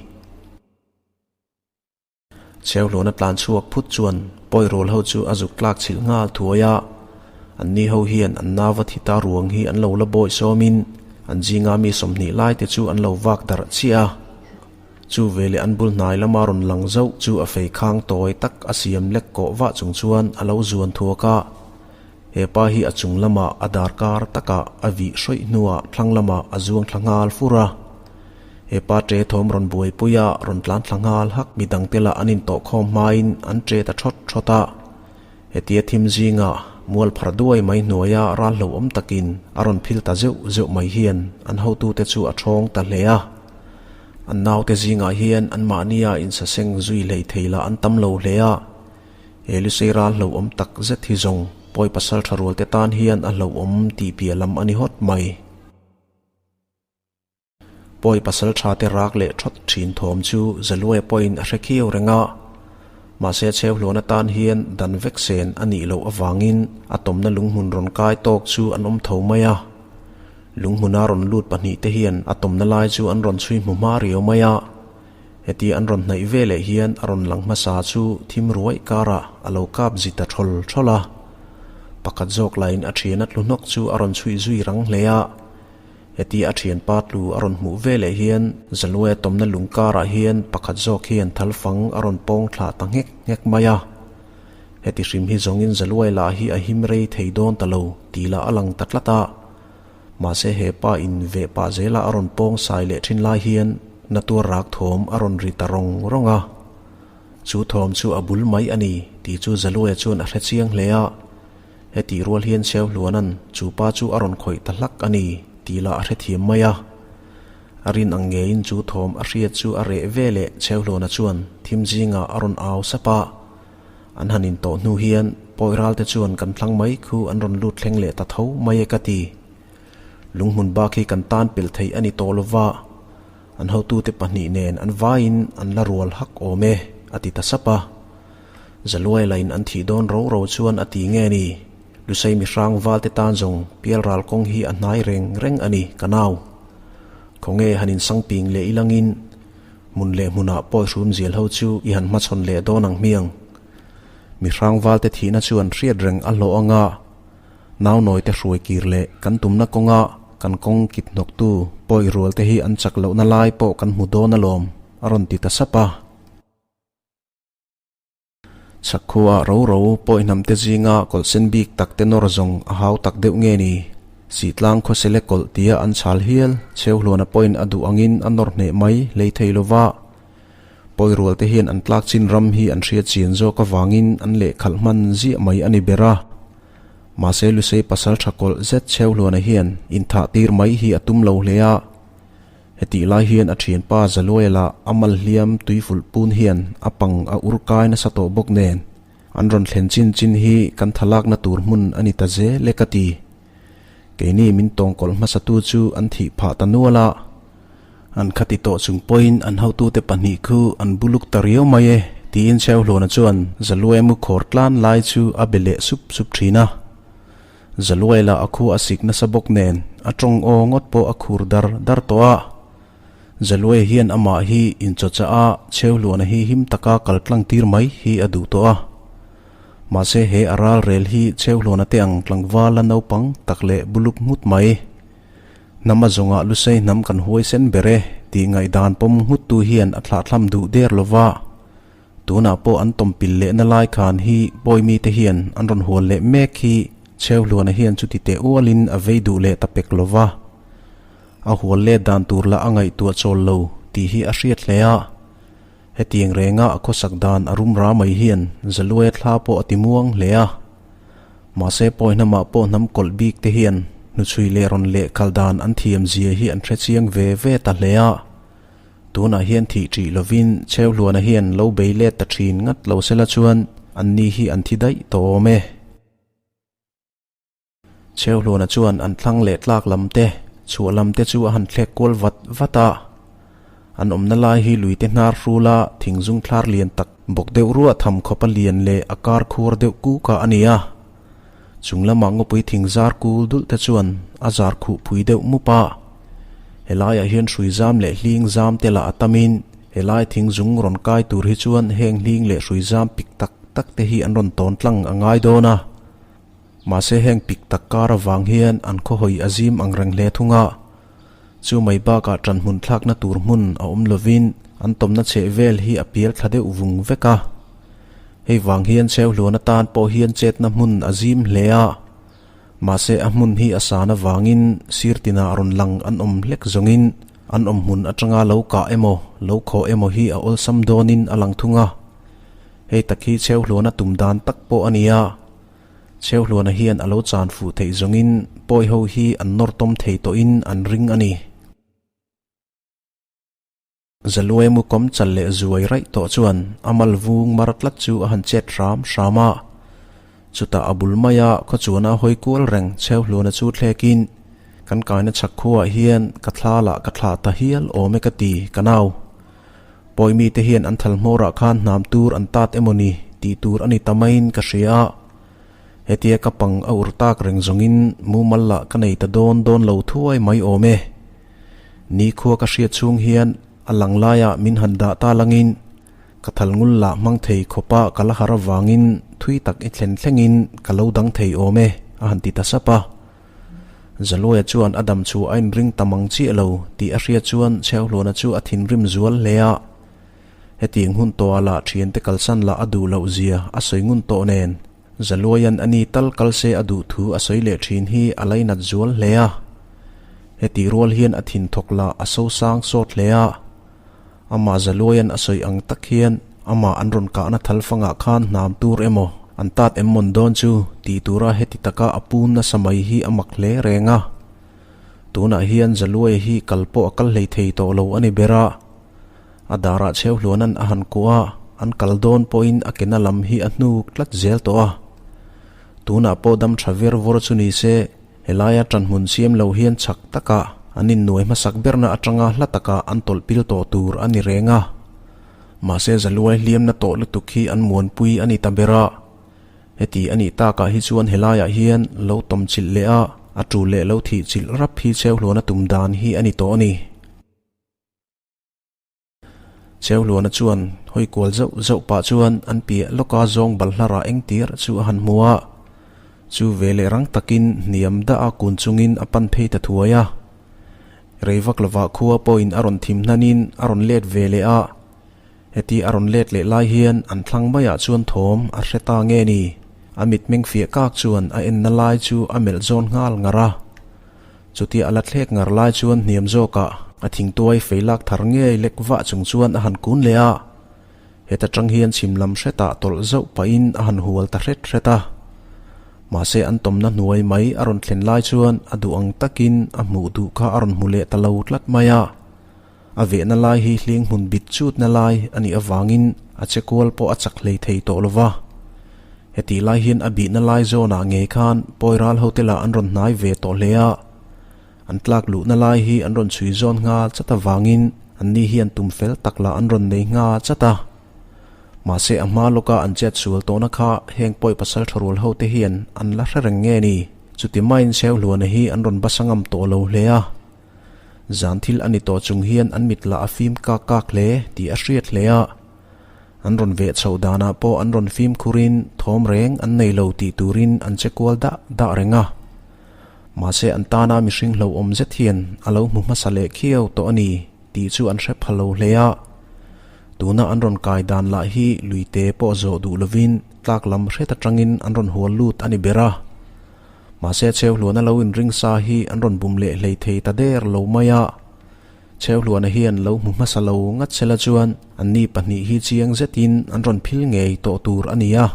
Chheuhluana tlan chhuak phut chuan pawi rual ho chu a zuk tlak chhilh nghal thuai a. An ni ho hian an nau va thi ta ruang hi an lo la bawi sawmin an zinga mi 20 lai te chu an lo vak darh chiah a. Chu veleh an bul hnai lama rawn lang zauh chu a fei khang tawi tak a siam lek kawh vah chung chuan a lo zuan thuak a. He pa hi a chung lamah a darkar takah a vih hrawih hnuah thlang lamah a zuang thla nghal fur a. He pa ṭe thawm rawn buaipui a, rawn tlan thla nghal hak. Mi dangte lah an intawh khawm hmain an ṭe ta ṭhawt ṭhawt a. Hetia thim zingah mual phar duai mai hnuaia ral hlauhawm takin a rawn phil ta zeuh zeuh mai hian an hotute chu a ṭhawng ta hle a. An naute zingah hian anmahnia insaseng zui hlei thei lah an tam lo hle a. He Lusei ral hlauhawm tak zet hi zawng pawi pasal tha rualte tan hian a hlauhawm tih piah lam a ni hawt mai. Pawi pasal tha te rak leh thawt thin thawm chu Zaluaia pawhin a hre khiau reng a. Mahse Chheuhluan atan hian dan vek sen a nih loh avangin a tawmna lunghmun rawn kai tawk chu an awm tho mai a. Lunghmuna rawn lut pahnihte hian a tawmna lai chu an rawn chhui hmu hma riau mai a. Heti an rawn hnaih ve leh hian a rawn lang hmasa chu thim ruaih karah a lo kap zi ta thawl thawl a. Pakhat zawk lahin a thian a tlu hnawk chu a rawn chhuih zui rang hle a. Heti a thianpa tlu a rawn hmuh ve leh hian Zaluaia tawmna lung karah hian pakhat zawk hian thal fang a rawn pawng thlah ta nghek nghek mai a. Heti hrim hi zawngin Zaluai lah hi a him rei thei dawn ta lo tih lah a lang ta tlat a. Mahse he pa in veh pah zela a rawn pawng sai leh thin lai hian na tuar rak thawm a rawn ri ta rawng rawng a. Chu thawm chu a bul mai a ni tih chu Zaluaia chuan a hre chiang hle a. Hetih rual hian Chheuhluana'n chu pa chu a rawn khawih ta hlak a ni tih lah a hrethiam mai a. A rin ang ngeiin chu thawm a hriat chu a reh ve leh Chheuhluana chuan thim zingah a rawn au sap a. An han intawh hnu hian pawi ralte chuan kan thlang mai khu an rawn lut thleng leh ta tho mai e ka ti. Lunghmun bak hi kan tan pel theih a ni tawh lova, an hotute pahnih nen an vaiin an la rual hak awm e, a ti ta sap a. Zaluai lain an thih dawn ro ro chuan a ti nge ni? Lusei mihrang valte tan zawng pialral kawng hi a hnai reng reng a ni, ka nau. Khawnge han insangping leh ilangin. Hmun leh hmunah pawi hrum zial ho chu i han hmachhawn leh dawn ang hmiang. Mi hrangvalte thihna chuan hriat reng a hlawh anga Naunawite hruai kir leh kan tumna kawnga kan kawng kip hnawktu pawi rualte hi an chak lohna lai pawh kan hmu dawn alawm, a rawn ti ta sap a. Chhakkhua ro ro pawi hnamte zinga kawlh sen bik tak te nawr zawng a hau tak deuh nge ni? Sihtlang khawsele kawlh tia an chhal hial Chheuhluana pawhin a duh angin a nawr hneh mai hlei thei lova. Pawi rualte hian an tlak chin ram hi an hriat chian zawk avangin an lehkhalh hman ziah mai a ni ber a. Mahse Lusei pasal tha kawlh zet Chheuhluana hian inthah tir mai hi a tum lo hle a. Hetih lai hian a thianpa Zaluaia lah a mal hliam tui vulh pun hian a pang a ur kai nasa tawh bawk nen an rawn thlen chin chin hi kan thalakna tur hmun a ni ta zel e ka ti. Keini min tawngkawlh hmasatu chu an thih phah ta nual a. An khati tawh chung pawhin an hotute pahnih khu an buluk ta riau mai e tiin Chheuhluana chuan Zaluaia mu khawr tlan lai chu a be leh sup sup thin a. Zaluai lah a khu a sik nasa bawk nen a tawng aw ngawt pawh a khur dar dar tawh a. Zaluai hian amah hi inchawchah a Chheuhluana hi him taka kal tlang tir mai hi a duh tawh a. Mahse he a ral rel hi Chheuhluana te ang tlangval la naupang tak leh buluk nghut mai. Hnam a zawngah Lusei hnam kan huaisen ber e tih ngaihdan pawm nghuttu hian a thlahthlam duh der lova. Tunah pawh an tawmpil lehna lai khan hi pawi mite hian an rawn hual leh mek hi Chheuhluana hian chuti teh ualin a vei duh leh ta pek lo va. A hual let dan tur lah a ngaihtuah chawl lo tih hi a hriat hle a. Hetiang renga a khawsak dan a rum ra mai hian Zaluaia thla pawh a ti muang hle a. Mahse pawi hnamah pawh hnam kawlh bik te hian hnuchhui leh rawn leh kal dan an thiam zia hi an hrechiang ve ve ta hle a. Tunah hian thih ṭih lovin Chheuhluana hian lo bei let ta ṭhin ngat lo sela chuan anni hi an thi daih tawh awm e. Chheuhluana chuan an thlang leh tlak lam te, chhuah lam te chu a han thlek kual vat vat a. An awmna lai hi luite hnar hrula thingzung thlar lian tak bawk deuh ruah tham khawpa lian leh a kar khuar deuh kuk a a ni a. Chung lamah ngawpui thing zar kul dulh te chuan a zar khuh phui deuh mup a. Helaiah hian hrui zam leh hling zam te lah a tamin helai thing zung rawn kai tur hi chuan heng hling leh hrui zam pik tak tak te hi an rawn tawn tlang a ngai dawn a. Mahse heng pik tak kar avang hian an khawhawi a zim ang reng hle thung a. Chu mai bakah ṭanhmun thlakna tur hmun a awm lovin an tawmna chheh vel hi a pial thla deuh vung vek a. Hei vang hian Chheuhluan atan pawh hian chetna hmun a zim hle a. Mahse a hmun hi a san avangin sir tinah rawn lang an awm hlek zawngin an awm hmun atanga lo kah emaw lo khawh emaw hi a awlsam dawnin a lang thung a. Hei tak hi Chheuhluana tum dan tak pawh a ni a. Chheuhluana hian a lo chan fuh theih zawngin pawi ho hi an nawr tawm thei tawhin an ring a ni. Zaluai mu kawm chal leh zuai raih tawh chuan a mal vung mar tlat chu a han chet hram hram a. Chutah a bul maia khawchuana hawi kual reng Chheuhluana chu thlekin, Kan kaina chhak khuaah hian ka thla lah ka thlah ta hial awm e ka ti, ka nau. Pawi mite hian an thal hmawrah khan hnam tur an tat emaw ni tih tur a ni ta maiin ka hria a. Hetia ka pang a ur tak reng zawngin mumal lah ka nei ta dawn dawn lo thuai mai awm e. Nikhua ka hriat chhung hian a lang laiah min han dah ta langin ka thal ngul lah hmang thei khawpa ka la har avangin thui tak i thlen thlengin ka lo dang thei awm e a han ti ta sap a. Zaluaia chuan a dam chu a inring ta mang chiah lo tih a hriat chuan Chheuhluana chu a thinrim zual hle a. Hetiang hun tawhah lah thiante kalsan lah a duh loh zia a sawi ngun tawh nen Zaluaia'n a ni tal kal se a duh thu a sawi leh thin hi a lainat zual hle a. Hetih rual hian a thinthawk lah a sosang sawt hle a. Amah Zaluaia'n a sawi ang tak hian amah an rawn kahna thal fangah khan hnam tur emaw an tat em mawn dawn chu tih tura heti taka a pun nasa mai hi a mak hle reng a. Tunah hian Zaluaia hi kal pawh a kal hlei thei tawh lo a ni ber a. A darah Chheuhluana'n a han kuah a, an kal dawn pawhin a kena lam hi a hnuk tlat zel tawh a. Tunah pawh dam tha ver vawr chu ni se, Helaia ṭanhmun siam lo hian chak taka an innuai hmasak berna aṭanga hla taka an tawlh pil tawh tur a ni reng a. Mahse Zaluai hliamna tawh lutuk hi an muanpui a ni ta ber a. Heti a nih takah hi chuan helaiah hian lo tawm chilh leh a, a ṭul leh lo thih chilh rap hi Chheuhluana tum dan hi a ni tawh a ni. Cheuhluana chuan hawi kual zauh zauh pah chuan an piah lawka zawng balhla rah eng tir chu a han hmu a. Chu veleh rang takin hniam dah a kun chungin a pan phei ta thuai a. Rei vak lovah khua pawhin a rawn thim hnanin a rawn let ve leh a. Heti a rawn let leh lai hian an thlang maiah chuan thawm a hre ta nge ni? A mitmeng fiah kak chuan a enna lai chu a melh zawn nghal ngar a. Chutia a la thlek ngar lai chuan hniam zawkah a thingtuai fei lak thar ngei lek vah chung chuan a han kun leh a. Heta tang hian chhim lam hretah tawlh zauh pahin a han hual ta hret hret a. Mahse an tawmna hnuai mai a rawn thlen lai chuan a duh ang takin a hmuh duh kha a rawn hmu leh ta lo tlat mai a. A vehna lai hi hling hmun bit chutna lai a nih avangin a che kual pawh a chak hlei thei tawh lo va. Hetih lai hian a bihna lai zawnah ngei khan pawi ral hote lah an rawn hnai ve tawh hle a. An tlak luhna lai hi an rawn chhui zawn nghal chat avangin anni hian tum fel tak lah an rawn nei nghal chat a. Mahse a hma lawka an chet sual tawhna kha heng pawi pasal tha rual hote hian an la hre reng nge ni? Chuti maiin Cheuhluana hi an rawn basa ngam tawh lo hle a. Zan thil a ni tawh chung hian an mit lah a fim kak kak hle tih a hriat hle a. An rawn veh chhoh danah pawh an rawn fimkhurin thawm reng an nei lo tih turin an che kual dah dah reng a. Mahse an tana mihring hlauhawm zet hian a lo hmu hmasa leh khiau tawh a ni tih chu an hre pha lo hle a. Tuna an rawn kai dan lah hi luite pawh zawh duh lovin tlak lam hret atangin an rawn hual lut a ni ber a. Mahse Cheuhluana lo inring sa hi an rawn bum leh hlei thei ta der lo mai a. Cheuhluana hian lo hmu hmasa lo ngat sela chuan anni pahnih hi chiang zetin an rawn phil ngei tawh tur a ni a.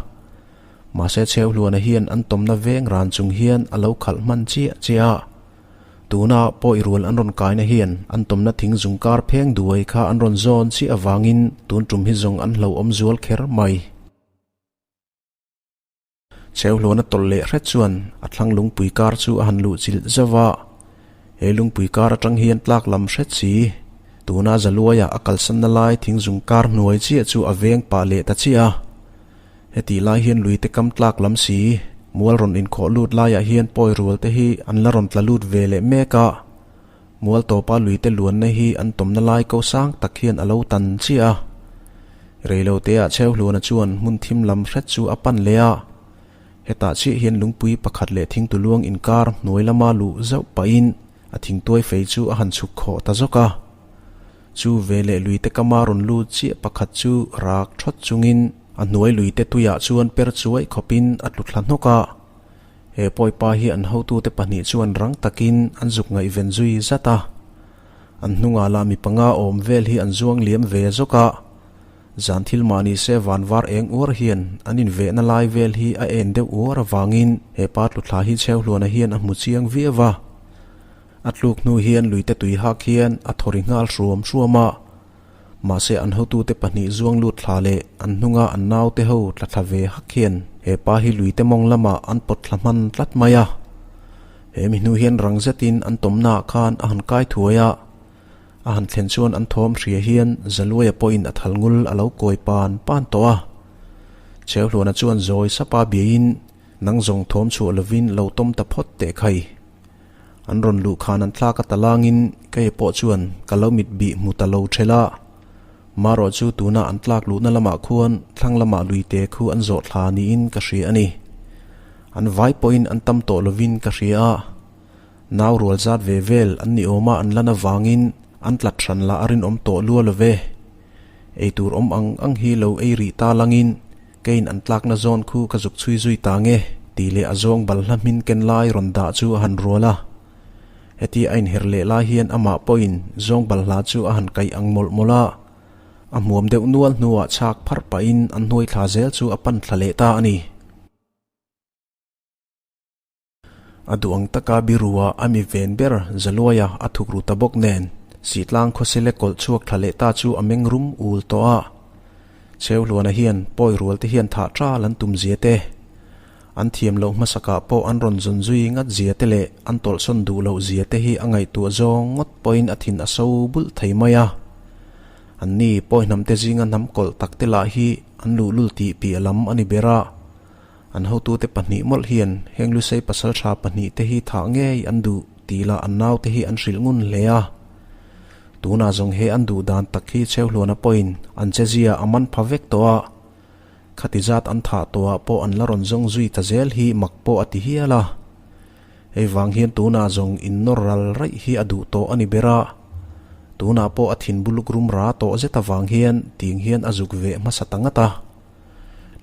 Mahse Cheuhluana hian an tawmna veng ran chung hian a lo khalh hman chiah chiah a. Tuna pawi rual an rawn kaina hian an tawmna thing zung kar pheng duai kha an rawn zawn chiah avangin tun tum hi zawng an hlauhawm zual kher mai. Cheuhluana tawlh leh hret chuan a thlang lungpui kar chu a han luh chilh zauh a, he lungpui kar atang hian tlak lam hret si, tuna Zaluaia a kalsanna lai thingzung kar hnuai chiah chu a veng pah leh ta chiah a. Hetih lai hian luite kam tlak lam si, mual rawn inkhawh lut laiah hian pawi rual te hi an la rawn tla lut ve leh mek a, Mual tawpa luite luanna hi an tawmna lai ko sang tak hian a lo tan chiah a. Reiloteah Cheuhluana chuan hmun thim lam hret chu a pan leh a. Hetah chiah hian lungpui pakhat leh thingtuluang inkar hnuai lama luh zauh pahin a thingtuai fei chu a han chhuk khawh ta zawk a. Chu veleh luite kama rawn lut chiah pakhat chu rak thawt chungin a hnuai luite tuiah chuan per chuai khawpin a tlu thla hnawk a. He pawipa hi an hotute pahnih chuan rang takin an zuk ngaihven zui zat a. An hnungah lah mi panga awm vel hi an zuang liam ve zawk a. Zan thil mah ni se van var eng uar hian an invehna lai vel hi a en deuh uar avangin he pa tluthla hi Cheuhluana hian a hmu chiang viau a. A tluk hnu hian luite tui hak hian a thaw ri nghal hruam hruam a. Mahse an hotute pahnih zuang lut thla leh an hnunga an naute ho tla thla ve hak hian he pa hi luite mawng lamah an pawt thla hman tlat mai a. He mi hnu hian rang zetin an tawmnaah khan a han kai thuai a, a han thlen chuan an thawm hria hian Zaluaia pawhin a thal ngul a lo kawi pan pan tawh a. Cheuhluana chuan zawi sapa biain nang zawng thawm chhuah lovin lo tawm ta phawt teh khai. An rawn luh khan an thlak a ta langin kei pawh chuan ka lo mit bih hmu ta lo ṭhel a. Marawh chu tuna an tlak luhna lamah khuan thlang lamah luite khu an zawh thla niin ka hria a ni. An vai pawhin an tam tawh lovin ka hria a. Nau rual zat ve vel an ni awma an lan avangin an tlat hran lah a rinawm tawh lua lo ve. Eitur awm ang ang hi lo ei rih ta langin Keiin an tlakna zawn khu ka zuk chhui zui ta nge? tih leh a zawng balhla hmin ken lai rawn dah chu a han rual a. Heti a inher leh lai hian amah pawhin zawng balhla chu a han kaih ang mawlh mawlh a. A hmuam deuh nual hnuah chhak pharh pahin an hnuai thla zel chu a pan thla leh ta a ni. A duh ang taka biru-a a mi ven ber Zaluaia a thuk ru ta bawk nen, Sihtlang khawsile kawlh chhuak thla leh ta chu a meng rum ul tawh a. Cheuhluana hian pawi rual te hian thah ṭal an tum zia te, an thiam loh hmasakah pawh an rawn zawn zui ngat zia te leh an tawlhsawn duh loh zia te hi a ngaihtuah zawng ngawt pawhin a thin a so bulh thei mai a. Anni pawi hnamte zinga hnam kawlh tak te lah hi an luhlul tih piah lam a ni ber a. An hotute pahnih mawlh hian heng Lusei pasaltha pahnih te hi thah ngei an duh tih lah an naute hi an hrilh ngun hle a. Tunah zawng he an duh dan tak hi Cheuhluana pawhin an chezia a man pha vek tawh a, khati zat an thah tawhah pawh an la rawn zawng zui ta zel hi mak pawh a ti hial a. Hei vang hian tunah zawng innawr ral raih hi a duh tawh a ni ber a, tunah pawh a thin buluk rum ra tawh zet avang hian ting hian a zuk veh hmasa ta ngat a.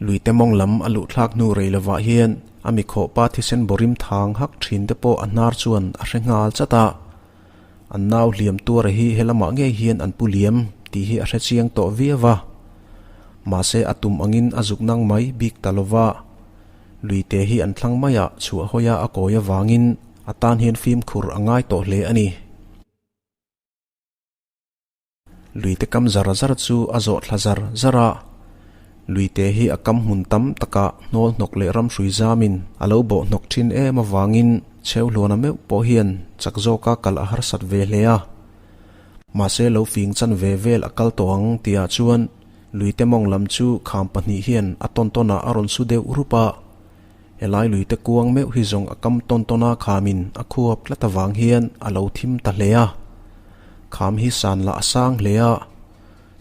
Luite mawng lam a luh thlak hnu rei lovah hian a mikhawhpa thisen bawrim thang hak thin te pawh a hnar chuan a hre nghal chat a. An nau hliam tuara hi helamah ngei hian an pu liam tih hi a hre chiang tawh viau a. Mahse a tum angin a zuk nang mai bik ta lova. Luite hi an thlang maiah chhuah hawia a kawi avangin a tan hian fimkhur a ngai tawh hle a ni. Luite kam zar zar chu a zawh thla zar zar a. Luite hi a kam hmun tam takah hnawl hnawk leh ram hrui zamin a lo bawh hnawk thin em avangin Chheuhluana meuh pawh hian chak zawka kal a harsat ve hle a. Mahse lo fing chan ve vel a kal tawh ang tihah chuan Luite mawng lam chu kham pahnih hian a tawn tawnah a rawn su deuh rup a. Helai luite kuang meuh hi zawng a kam tawn tawna khamin a khuap tlat avang hian a lo thim ta hle a. Kham hi san lah a sang hle a.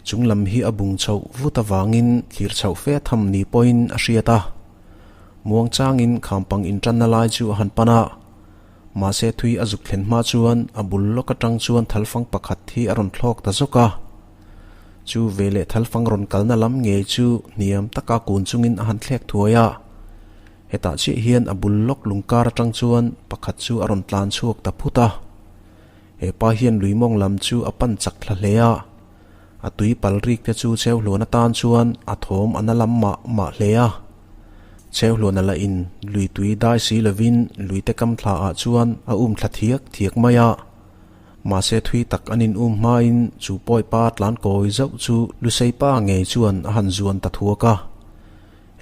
Chung lam hi a bung chhoh vut avangin thlir chhoh fe tham ni pawhin a hriat a. Muang changin kham pang intanna lai chu a han pan a. Mahse thui a zuk thlen hma chuan a bul lawk atang chuan thalfang pakhat hi a rawn thlawk ta zawk a. Chu veleh thalfang rawn kalna lam ngei chu hniam taka kun chungin a han thlek thuai a. Hetah chiah hian a bul lawk lungkar atang chuan pakhat chu a rawn tlan chhuak ta phut a. He pa hian lui mawng lam chu a pan chak thla hle a. A tui pal rik te chu Cheuhluan atan chuan a thawm a na lam mah mah hle a. Cheuhluan a la in lui tui dai si lovin luite kam thla ah chuan a um thla thiak thiak mai a. Mahse thui tak an in um hmain chu pawi pa tlan kawi zauh chu Lusei pa ngei chuan a han zuan ta thuak a.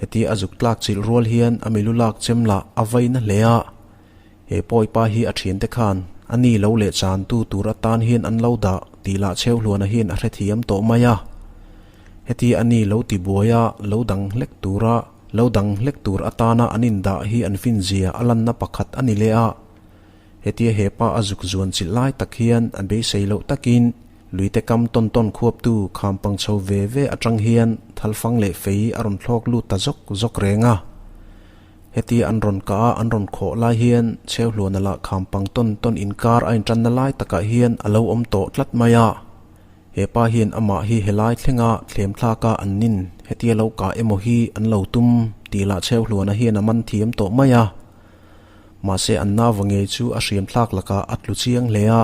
Hetia a zuk tlak chilh rual hian a milu lak chem lah a vai na hle a. He pawi pa hi a thiante khan a ni lo leh chan tu tur atan hian an lo dah tih lah Cheuhluana hian a hrethiam tawh mai a. Heti a ni lo ti buai a lo dang hlek tura lo dang hlek tur atana an indah hi an finzia a lanna pakhat a ni leh a. Hetia he pa a zuk zuan chilh lai tak hian a beisei loh takin luite kam tawn tawn khuaptu kham pang chho ve ve atang hian thalfang leh fei a rawn thlawk lut ta zawk zawk reng a. Hetia an rawn kah a an rawn khawh lai hian Chheuhluana lah kham pang tawn tawn inkar a intanna lai takah hian a lo awm tawh tlat mai a. He pa hian amah hi helai thlenga thlem thlaka an nin hetia lo kah emaw hi an lo tum tih lah Chheuhluana hian a man thiam tawh mai a. Mahse an nau va ngei chu a hriam thlak lakah a tlu chiang hle a,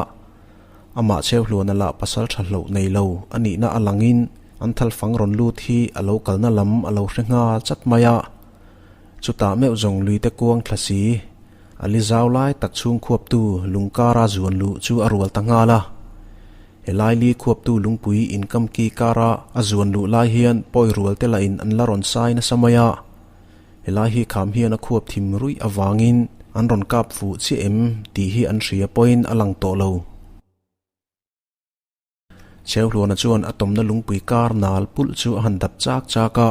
amah Chheuhluana lah pasal tha hloh nei lo a nihna a langin an thalfang rawn lut hi a lo kalna lam a lo hre nghal chat mai a. Chutah meuh zawng luite kuang thla si, a li zau lai tak chhung khuaptu lungkara zuan luh chu a rual ta nghal a. Helai li khuaptu lungpui inkamki kara a zuan luh lai hian pawi rual te lahin an la rawn sai nasa mai a. Helai hi kham hian a khuap thim ruih avangin an rawn kap fuh chiah em tih hi an hria pawhin a lang tawh lo. Cheuhluana chuan a tawmna lungpui kar nal pulh chu a han dap chak chak a.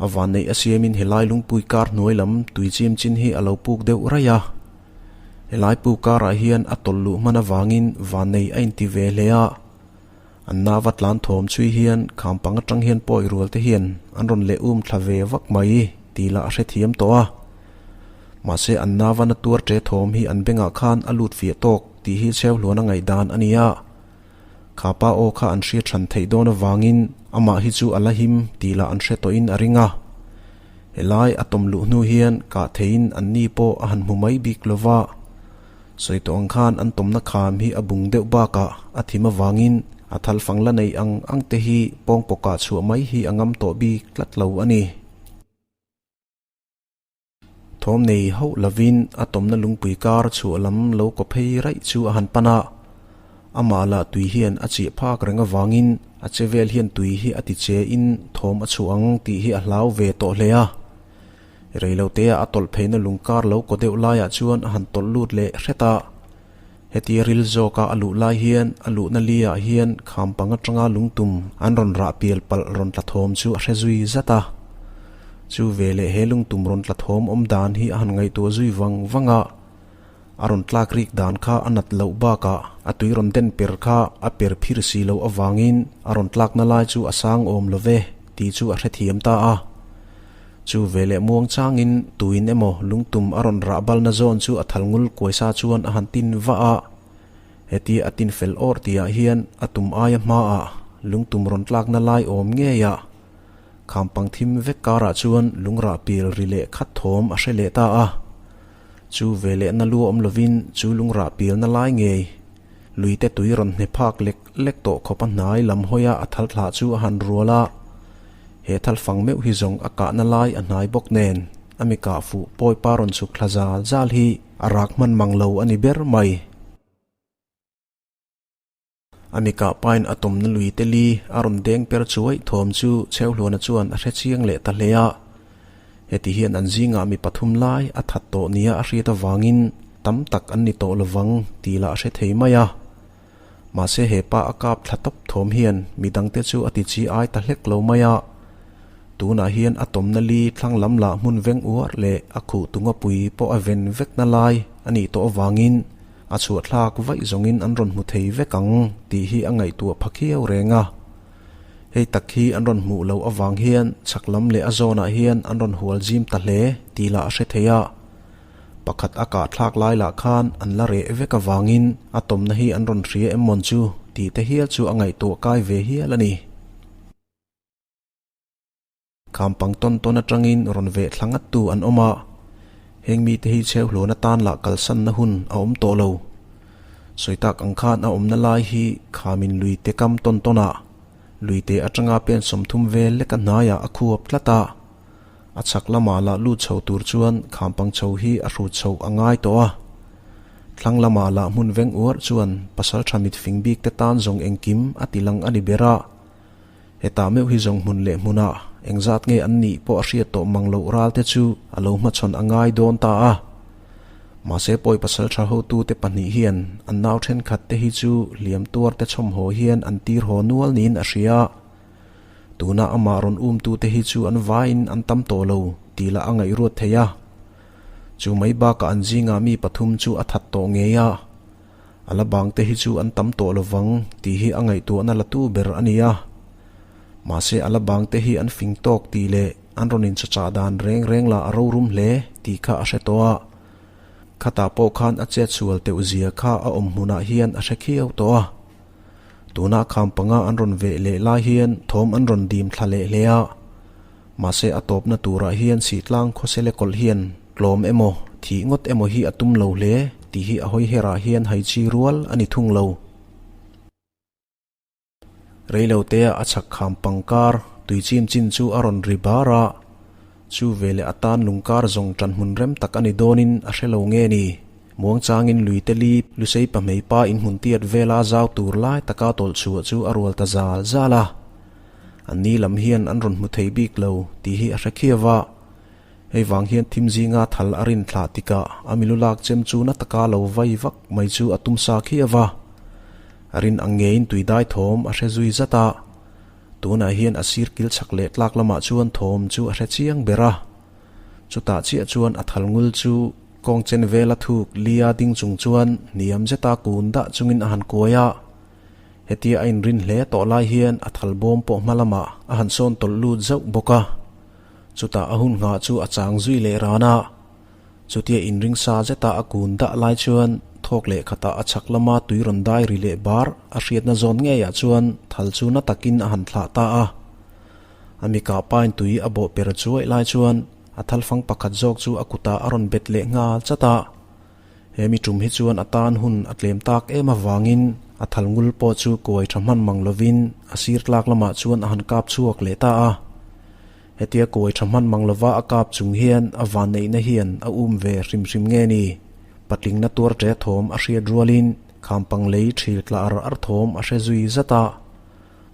A vanneih a siamin helai lungpui kar hnuai lam tui chim chin hi a lo puk deuh raih a. Helai puk karah hian a tawlh luh hman avangin vannei a inti ve hle a. An nava tlan thawm chhui hian kham pang atang hian pawi rual te hian an rawn leh um thla ve vak mai tih lah a hrethiam tawh a. Mahse an nava na tuar ṭe thawm hi an bengah khan a lut fiah tawk tih hi Chheuhluan a ngaihdan a ni a. Kha pa aw kha an hriat hran theih dawn avangin amah hi chu a la him tih lah an hre tawhin a ring a. Helai a tawm luh hnu hian kah theiin an ni pawh a han hmu mai bik lova. Sawi tawh ang khan an tawmna kham hi a bung deuh bakah a thim avangin a thal fang la nei ang ang te hi pawngpawkah chhuah mai hi a ngam tawh bik tlat lo a ni. Thawm nei hauh lovin a tawmna lungpui kar chhuah lam lo kaw phei raih chu a han pan a. Amah lah tui hian a chiah phak reng avangin a che vel hian tui hi a ti che in thawm a chhuah ang tih hi a hlau ve tawh hle a. Reilotea a tawlh pheina lungkar lo kaw deuh laiah chuan a han tawlh lut leh hret a. Hetia ril zawka a luh lai hian a luhna liah hian kham pang atanga lungtum an rawn rah pial palh rawn tla thawm chu a hre zui zat a. Chu veleh he lungtum rawn tla thawm awm dan hi a han ngaihtuah zui vang vang a. A rawn tlak rik dan kha a nat loh bakah a tui rawn den per kha a per phir si loh avangin a rawn tlakna lai chu a sang awm lo ve tih chu a hrethiam ta a. Chu veleh muang changin tuin emaw lungtum a rawn rah balna zawn chu a thal ngul kuaisa chuan a han tin vah a. Hetia a tin fel awr tihah hian a tum aia hmaah lungtum rawn tlakna lai awm ngeiah Khampang thim vek karah chuan lungrah pil ri leh khat thawm a hre leh ta a. Chu velehna lu awm lovin chu lungrah pilna lai ngei luite tui rawn hne phak lek lek tawh khawp a hnai lam hawia a thal thlah chu a han rual a. He thal fang meuh hi zawng a kahna lai a hnai bawk nen a mi kah fuh pawipa rawn chhuk thla zal zal hi a rak hman mang lo a ni ber mai. A mi kah pain a tawmna lui te li a rawn deng per chuai thawm chu Chheuhluana chuan a hre chiang leh ta hle a. Heti hian an zingah mi pathum lai a that tawh nia a hriat avangin tam tak an ni tawh lovang tih lah a hre thei mai a. Mahse he pa a kap thla tawp thawm hian mi dangte chu a ti chi ai ta hlek lo mai a. Tunah hian a tawmna li thlang lam lah hmun veng uar leh a khuh tungapui pawh a ven vekna lai a nih tawh avangin A chhuahthlak vaih zawngin an rawn hmu thei vek ang tih hi a ngaihtuah pha khiau reng a. Hei tak hi an rawn hmuh loh avang hian chhak lam leh a zawnah hian an rawn hual zim ta hle tih lah a hre thei a. Pakhat a kahthlak lai lah khan an la reh vek avangin a tawmna hi an rawn hria em mawn chu tih te hial chu a ngaihtuah kai ve hial a ni. Khampang tawn tawn atangin rawn veh thla ngat tu an awm a, heng mite hi chheuhluan atan lah kalsanna hun a awm tawh lo. Sawi tak ang khan a awmna lai hi khamin luite kam tawn tawnah, luite atanga pen 30 vel leka hnaiah a khuap tlat a. A chhak lamah lah lut chho tur chuan khampang chho hi a hrut chhoh a ngai tawh a. Thlang lamah lah hmun veng uar chuan pasaltha mitfing bik te tan zawng engkim a ti lang a ni ber a. Hetah meuh hi zawng hmun leh hmunah engzat nge an nih pawh a hriat tawh mang loh ral te chu a lo hmachhawn a ngai dawn ta a. Mahse pawi pasal tha hotute pahnih hian an nau thenkhat te hi chu hliam tuar te chhawmhaw hian an tir haw nual niin a hria. Tuna amah rawn umtute hi chu an vaiin an tam tawh lo tih lah a ngaihruat thei a. Chu mai bakah an zingah mi pathum chu a that tawh ngei a. A la bang te hi chu an tam tawh lovang tih hi a ngaihtuahna la tu ber a ni a. Mahse a la bang te hi an fing tawk tih leh an rawn inchawchah dan reng reng lah a rorum hle tih kha a hre tawh a. Khatah pawh khan a chetsual teuh zia kha a awm hmunah hian a hre khiau tawh a. Tuna kham panga an rawn veh leh lai hian thawm an rawn dim thla leh hle a. Mahse a tawpna turah hian Sihtlang khawsele kawlh hian tlawm emaw, thih ngawt emaw hi a tum lo hle tih hi a hawi herah hian haichi rual a ni thung lo. Reilotea a chhak kham pangkar tui chim chin chu a rawn ri bar a, chu veleh a tan lungkar zawng ṭan hmun rem tak a ni dawnin a hre lo nge ni. Muangchangin luite lip Lusei pahmei pa inhmun tiat vela zau tur lai taka tawlh chhuah chu a rual ta zal zal a. Anni lam hian an rawn hmu thei bik lo tih hi a hre khiau a. Hei vang hian thim zinga thal a rin thlah tikah a milu lak chem chu na taka lo vai vak mai chu a tum sa khiau a. A rin ang ngeiin tui dai thawm a hre zui zat a. Tunah hian a sir kil chhak leh tlak lamah chuan thawm chu a hre chiang ber a. Chutah chiah chuan a thal ngul chu kawng chen vela thuk lia ding chung chuan hniam zeta kun dah chungin a han kuai a. Hetia a inrin hle tawh lai hian a thal bawm pawh hma lamah a han sawn tawlh lut zauh bawk a. Chutah a hun nghah chu a chang zui leh ran a. Chutia inring sa zeta a kun dah lai chuan thawk leh khatah a chhak lama tui rawn dai ri leh bar a hriatna zawn ngeiah chuan thal chu na takin a han thlah ta a. A mikah pain tui a bawh per chuaih lai chuan a thalfang pakhat zawk chu a kutah a rawn bet leh nghal chat a. He mi tum hi chuan a tan hun a tlem tak em avangin a thal ngul pawh chu kuai tha hman mang lovin a sir tlak lamah chuan a han kap chhuak leh ta a. Hetia kuai tha hman mang lova a kap chung hian a vanneihna hian a um ve hrim hrim nge ni? Patlingna tuar ṭe thawm a hriat rualin khampang lei ṭhil tla ar ar thawm a hre zui zat a.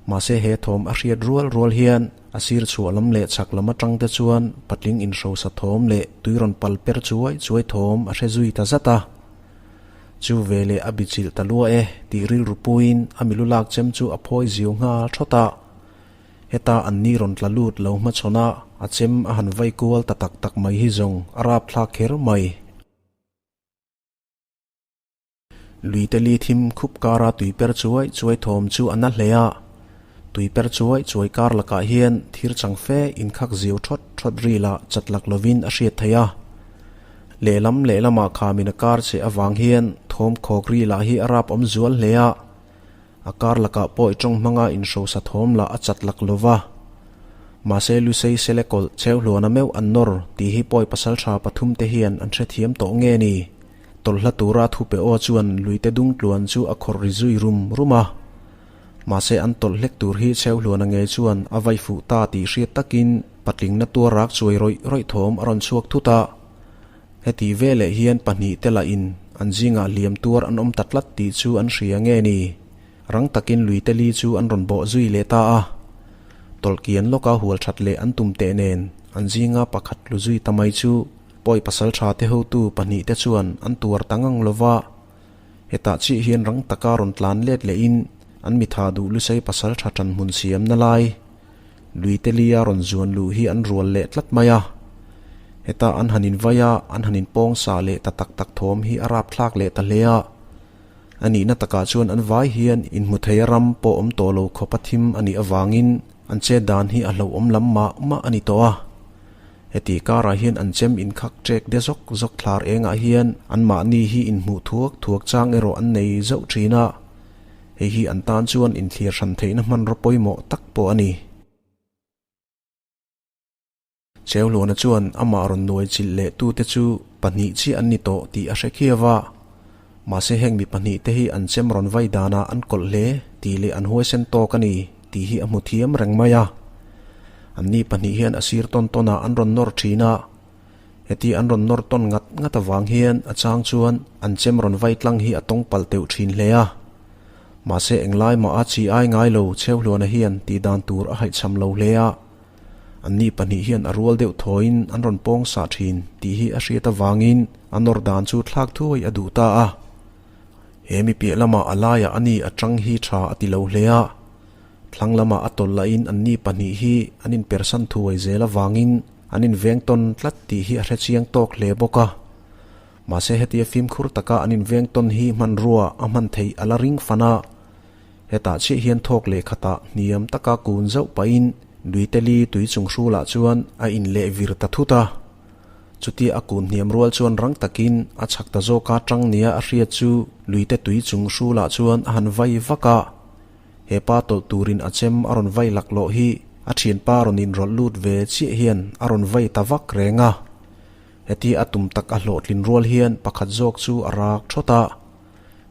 Mahse he thawm a hriat rual rual hian a sir chhuah lam leh chhak lam atang te chuan patling inhrosa thawm leh tui rawn pal per chuai chuai thawm a hre zui ta zat a. Chu veleh a bichilh ta lua e tih rilru puiin a milu lak chem chu a phawi ziu nghal thawt a. Heta an ni rawn tla lut lo hmachhawn a, a chem a han vai kual ta tak tak mai hi zawng a rapthlak kher mai. Luite li thim khup kara tui per chuai chuai thawm chu a na hle a. Tui per chuai chuai kar lakah hian thir chang fe inkhak ziu thawt thawt ri lah chat lak lovin a hriat theih a. Lehlam lehlamah khamin a kar che avang hian thawm khawk ri lah hi a rap awm zual hle a. A kar lakah pawh i tawng hmanga inhrosa thawm lah a chat lak lova. Mahse Lusei sele kawlh cheu hluana meuh an nawr tih hi pawi pasaltha pathum te hian an hrethiam tawh nge ni? Tawlhla tura thu pe aw chuan luite dung tluan chu a khawrh ri zui rum rum a. Mahse an tawlh hlek tur hi cheu hluana ngei chuan a vai fuh ta tih hriat takin patlingna tuar rak chuai rawih rawih thawm a rawn chhuak thut a. Heti veleh hian pahnihte lahin an zingah hliam tuar an awm ta tlat tih chu an hria nge ni? Rang takin luite li chu an rawn bawh zui leh ta a. Tawlhkian lawka hual that leh an tum teh nen an zinga pakhat tlu zui ta mai chu pawi pasal tha te hotu pahnihte chuan an tuar ta ngang lo va. Hetah chiah hian rang taka rawn tlan let lehin an mitha duh lusei pasal tha tan hmun siamna lai Luite lia rawn zuan luh hi an rual leh tlat mai a. Heta an han invai a, an han inpawng sa leh ta tak tak thawm hi a rapthlak leh ta hle a. A nihna takah chuan an vai hian inhmu thei a ram pawh awm tawh lo khawp a thim a nih avangin an chet dan hi a hlauhawm lam mah mah a ni tawh a. Heti karah hian an chem inkhak ṭek de zawk zawk thlar engah hian anmahni hi inhmuh thuak thuak chang erawh an nei zauh ṭhin a. Hei hi an tan chuan inthlir hran theihna hmanraw pawimawh tak pawh a ni. Cheuhluana chuan amah rawn nuai chilh leh tute chu pahnih chiah an ni tawh tih a hre khiau a. Mahse heng mi pahnih te hi an chem rawn vai danah an kawlh hle tih leh an huaisen tawk a ni tih hi a hmu thiam reng mai a. Anni pahnih hian a sir tawn tawnah an rawn nawr thin a. Heti an rawn nawr tawn ngat ngat avang hian a chang chuan an chem rawn vai tlang hi a tawng palh teuh thin hle a. Mahse englai mah a chi ai ngai lo Cheuhluana hian tih dan tur a haihchham lo hle a. Anni pahnih hian a rual deuh thawiin an rawn pawng sah thin tih hi a hriat avangin a nawr dan chu thlak thuai a duh ta a. He mi piah lamah a laiah a ni a tang hi tha a ti lo hle a. Thlang lamah a tawlh lahin anni pahnih hi an inpersan thuai zel avangin an inveng tawn tlat tih hi a hre chiang tawk hle bawk a. Mahse hetia fimkhur taka an inveng tawn hi hmanrua a hman theih a la ring fan a. Hetah chiah hian thawk leh khatah hniam taka kun zauh pahin Luiteli tui chung hrulah chuan a inleh vir ta thut a. Chutia a kun hniam rual chuan rang takin a chhak ta zawk a tang nia a hriat chu Luite tui chung hrulah chuan a han vai vak a. He pa tawlh turin a chem a rawn vai laklawh hi a thianpa rawn inrawlh lut ve chiah hian a rawn vai ta vak reng a. Hetia a tum tak a hlawhtlin rual hian pakhat zawk chu a rak thawt a.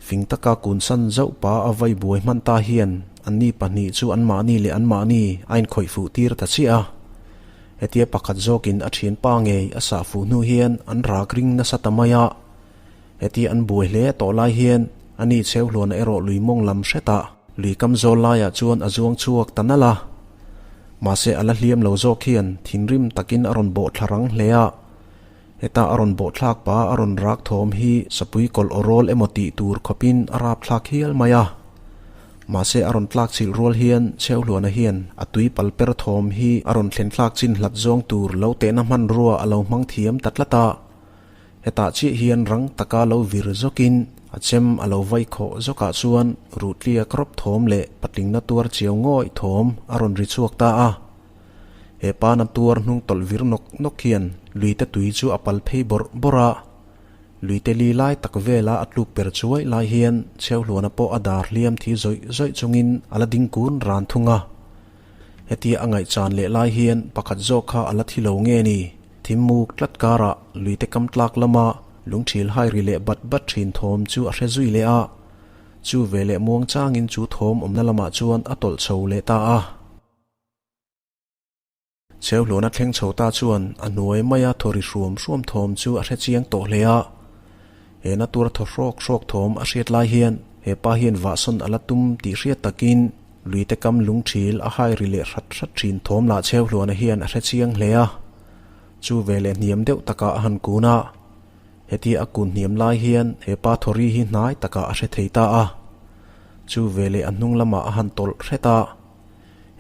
Fing taka kunsan zauh pa a vai buai hman ta hian anni pahnih chu anmahni leh anmahni a inkhawih fuh tir ta chiah a. Hetia pakhat zawkin a thianpa ngei a sah fuh hnu hian an rak ring nasa ta mai a. Hetia an buai hle tawh lai hian ani Cheuhluana erawh lui mawng lam hretah lui kam zawl laiah chuan a zuang chhuak ta nalh a. Mahse a la hliam lo zawk hian thinrim takin a rawn bawh thla rang hle a. Heta a rawn bawh thlak pa a rawn rak thawm hi sapui kawlh aw rawl emaw tih tur khawpin a rap thlak hial mai a. Mahse a rawn tlak chilh rual hian Cheuhluana hian a tui pal per thawm hi a rawn thlen thlak chin hlat zawng tur lo tehna hmanrua a lo hmang thiam ta tlat a. Hetah chiah hian rang taka lo vir zawkin a chem a lo vai khawh zawkah chuan ruhtliak rawp thawm leh patlingna tuar chiau ngawih thawm a rawn ri chhuak ta a. He pa na tuar hnung tawlh vir nawk nawk hian luite tui chu a pal phei bawrh bawrh a. Luite li lai tak vela a tluk per chuai lai hian Chheuhluana pawh a dar hliam thi zawih zawih chungin a la ding kun ran thung a. Hetia a ngaihchan leh lai hian pakhat zawk kha a la thi lo nge ni? Thim muk tlat karah luite kam tlak lama lungthil hai ri leh bat bat thin thawm chu a hre zui leh a. Chu veleh muang changin chu thawm awmna lamah chuan a tawlh chho leh ta a. Cheuhluana thleng chho ta chuan a hnuai maia thaw ri hruam hruam thawm chu a hre chiang tawh hle a. He na tura thaw hrawk hrawk thawm a hriat lai hian he pa hian vahsawn a la tum tih hriat takin luite kam lungthil a hai ri leh hrat hrat thin thawm lah Cheuhluana hian a hre chiang hle a. Chu veleh hniam deuh takah a han kun a. Hetia a kun hniam lai hian he pa thaw ri hi hnai takah a hre thei ta a. Chu veleh a hnung lamah a han tawlh hret a.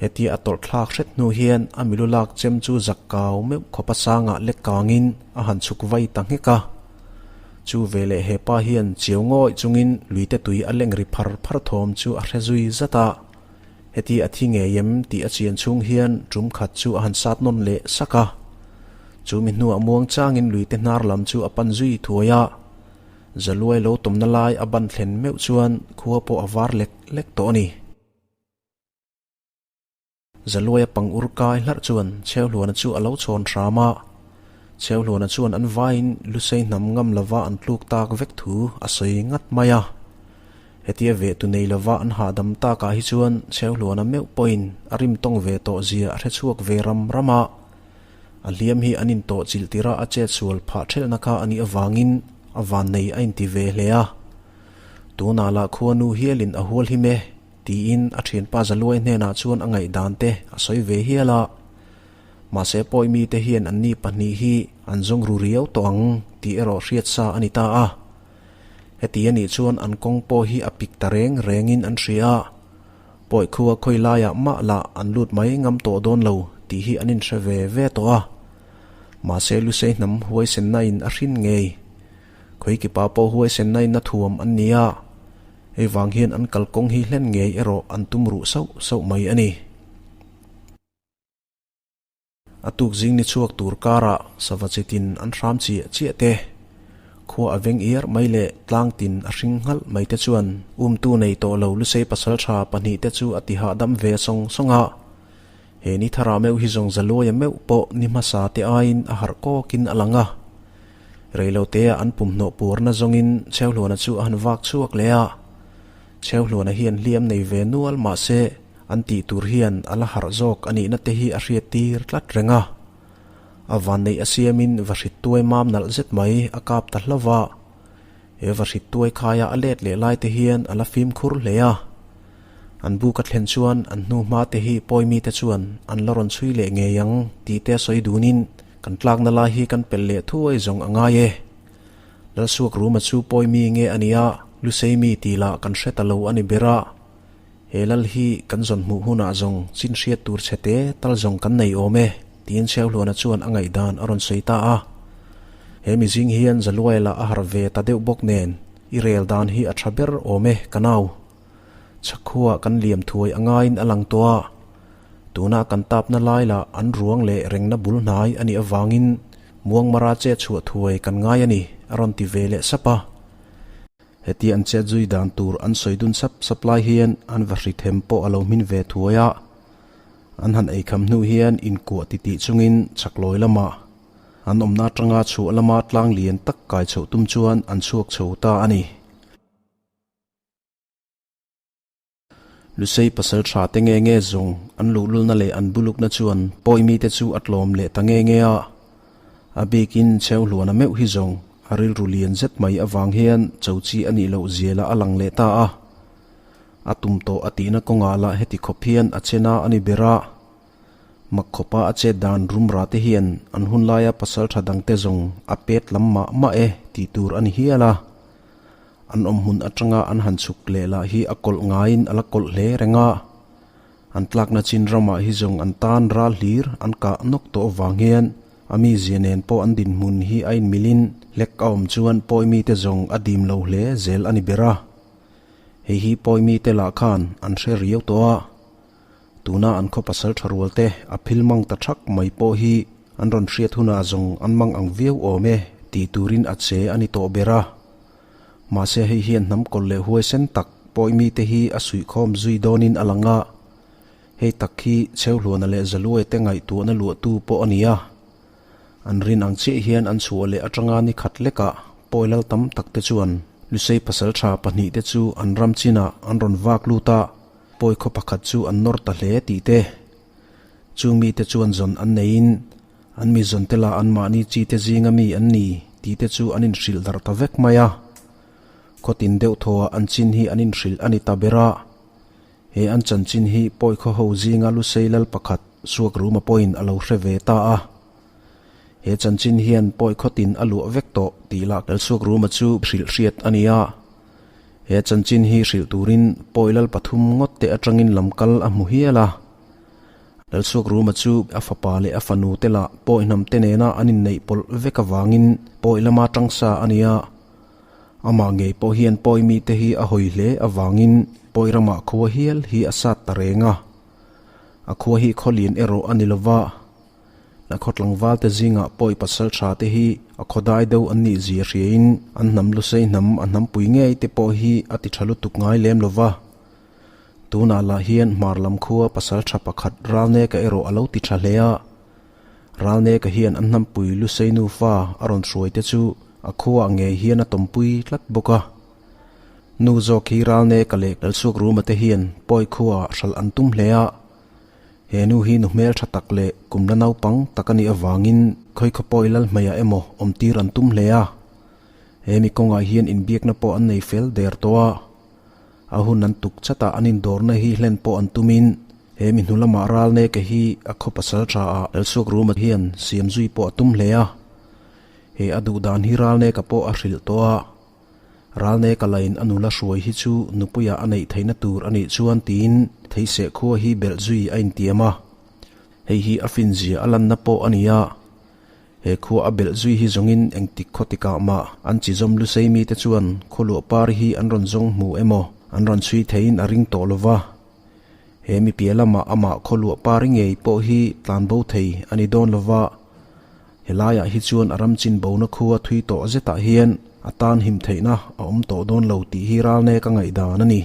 Hetia a tawlh thlak hret hnu hian a milu lak chem chu zak kau meuh khawpa sangah lek kangin a han chhuk vai ta nghek a. Chu veleh he pa hian chiau ngawih chungin luite tui a leng ri phar phar thawm chu a hre zui zat a. Heti a thi ngei em tih a chian chhung hian tum khat chu a han sat nawn leh sak a. Chu mi hnuah muang changin luite hnar lam chu a pan zui thuai a. Zaluai lo tawmna lai a ban thlen meuh chuan khua pawh a var lek lek tawh a ni. Zaluaia pang ur kai hlarh chuan Chheuhluana chu a lo chhawn hram a. Chheuhluana chuan an vaiin Lusei hnam ngam lova an tluk tak vek thu a sawi ngat mai a. Hetia ve tu nei lova an hahdam takah hi chuan Chheuhluana meuh pawhin a rim tawng ve tawh zia a hre chhuak ve ram ram a. A hliam hi an intawh chilh tirh a a chet sual phah thelhna kha a nih avangin a vannei a inti ve hle a. Tunah lah khuanu hialin a hual him e. Tiin a thianpa Zaluai hnenah chuan a ngaihdan te a sawi ve hial a. Mahse pawi mite hian anni pahnih hi an zawng ru riau tawh ang tih erawh hriat sa a ni ta a. Heti a nih chuan an kawng pawh hi a pik ta reng rengin an hria a. Pawi khua khawi laiah mah lah an lut mai ngam tawh dawn lo tih hi an inhre ve ve tawh a. Mahse Lusei hnam huaisenna in a hrin ngei. Khawikipa pawh huaisenna in a thuam an ni a. Hei vang hian an kalkawng hi hlen ngei erawh an tum ruh sauh sauh mai a ni. A tuk zing ni chhuak tur karah sava chitin an hram chiah chiah te, khua a veng iar mai leh tlang tin a hring nghalh mai te chuan umtu nei tawh lo Lusei pasaltha pahnih te chu a ti hahdam ve sawng sawng a. He ni tharah meuh hi zawng Zaluaia meuh pawh ni hmasa te aiin a harh kawkin a lang a. Reilotea an pumhnawh purna zawngin Chheuhluana chu a han vak chhuak leh a. Chheuhluana hian hliam nei ve nual mahse an tih tur hian a la harh zawk a nihna te hi a hriat tir tlat reng a. A vanneih a siamin vahrit tuai mam nalh zet mai a kap ta hlauh va. He vahrit tuai khaia a let leh lai te hian a la fimkhur hle a. An buk a thlen chuan an hnu hma te hi pawi mite chuan an la rawn chhui leh ngei ang tih te a sawi dunin Kan tlakna lai hi kan pelh leh thuai zawng a ngai e. Lalsuak Ruma chu pawi mi nge a nia, Lusei mi tih lah kan hre ta lo a ni ber a. He lal hi kan zawn hmuh hunah zawng chin hriat tur chhe te tal zawng kan nei awm e, tiin Chheuhluana chuan a ngaihdan a rawn sawi ta a. He mizing hian Zaluai lah a harh ve ta deuh bawk nen, i rel dan hi a tha ber awm e, ka nau. Chhakhuah kan liam thuai a ngaiin a lang tawh a, tuna kan tapna lai lah an ruang leh rengna bul hnai a nih avangin Muangmara chet chhuah thuai kan ngai a ni, a rawn ti ve leh sap a. Heti an chet zui dan tur an sawi dun sap sap lai hian an va hri them pawh a lo hmin ve thuai a, an han eikham hnu hian inkuah titih chungin chhaklawi lamah an awmna atanga chhuah lama tlang lian tak kai chhoh tum chuan an chhuak chho ta a ni. Lusei pasal tha te nge nge zawng an luhlulna leh an bulukna chuan pawi mite chu a tlawm leh ta nge nge a. A bikin Chheuhluana meuh hi zawng a rilru lian zet mai avang hian cho chi a nih loh ziala a lang leh ta a. A tum tawh a tihna kawngah lah heti khawp hian a chena a ni ber a. Mak khawpa a chet dan rumra te hian an hun laia pasal tha dangte zawng a pet lam mah mah e tih tur a ni hial a. An awm hmun atanga an han chhuk leh lah hi a kawlh ngaiin a la kawlh hle reng a. An tlakna chin ramah hi zawng an tan ral hlir an kah nawk tawh avang hian a mizia nen pawh an dinhmun hi a inmilin hlek a awm chuan pawi mite zawng a dim lo hle zel a ni ber a. Hei hi pawi mite lah khan an hre riau tawh a. Tuna an khaw pasal tha rual te a phil mang ta thak mai pawh hi an rawn hriat hunah zawng an mang ang viau awm e tih turin a che a ni tawh ber a. Mahse hei hian hnam kawlh leh huaisen tak pawi mite hi a suihkhawm zui dawnin a lang a, hei tak hi Chheuhluana leh Zaluai te ngaihtuahna luahtu pawh a ni a. An rin ang chiah hian an chhuah leh atanga ni khat lekah pawi lal tam tak te chuan Lusei pasal tha pahnihte chu an ram chinah an rawn vak lut a, Pawi khaw pakhat chu an nawr ta hle tih te, chung mite chuan zawn an neiin an mi zawn te lah anmahni chi te zinga mi an ni tih te chu an inhrilh darh ta vek mai a. Khaw tin deuh thawhah an chin hi an inhrilh a ni ta ber a. He an chanchin hi pawi khaw ho zinga Lusei lal pakhat Suakruma pawhin a lo hre ve ta a. He chanchin hian pawi khaw tin a luah vek tawh tih lah Lalsuakruma chu hrilh hriat a ni a. He chanchin hi hrilh turin pawi lal pathum ngawt te atangin lam kal a hmu hial a. Lalsuakruma chu a fapa leh a fanu te lah pawi hnam te nena an inneih pawlh vek avangin pawi lama tangsa a ni a. Amah ngei pawh hian pawi mite hi a hawi hle avangin pawi ramah khua hial hi a sat ta reng a. A khua hi khawlian erawh a ni lova, Na khaw tlangvalte zingah pawi pasal tha te hi a khaw dai deuh an nih zia hriain an hnam lusei hnam a hnampui ngei te pawh hi a ti tha lutuk ngai lem lo va. Tunah lah hian hmar lam khua pasal tha pakhat Ralneka erawh a lo ti tha hle a. Ralneka hian an hnampui lusei nufa a rawn hruai te chu a khuaah ngei hian a tawmpui tlat bawk a. Nu zawk hi Ralneka leh Lalsuakruma te hian pawi khuaah hralh an tum hle a. He nu hi nu hmeltha tak leh kum la naupang tak a nih avangin khawi khaw pawi lal hmeiah emaw awm tir an tum hle a. He mi kawngah hian inbiakna pawh an nei fel der tawh a. A hun an tuk chatah an indawrna hi hlen pawh an tumin he mi hnu lamah Ralneka hi a khaw pasal tha ah Lalsuak Ruma hian siam zui pawh a tum hle a. He a duh dan hi Ralneka pawh a hrilh tawh a. Ralneka lain a nula hruai hi chu nupuiah a neih theihna tur a nih chuan tiin theiseh khua hi belh zui a intiam a. Hei hi a finzia a lanna pawh a ni a. He khua a belh zui hi zawngin engtik khaw tikah mah an chi zawm lusei mite chuan khawluah par hi an rawn zawng hmu emaw an rawn chhui theiin a ring tawh lo va. He mi piah lamah amah khawluah par ngei pawh hi tlanbo thei a ni dawn lo va. Helaiah hi chuan a ram chin bona khua thui tawh zetah hian a tan him theihna a awm tawh dawn lo tih hi ralnek a ngaihdan a ni.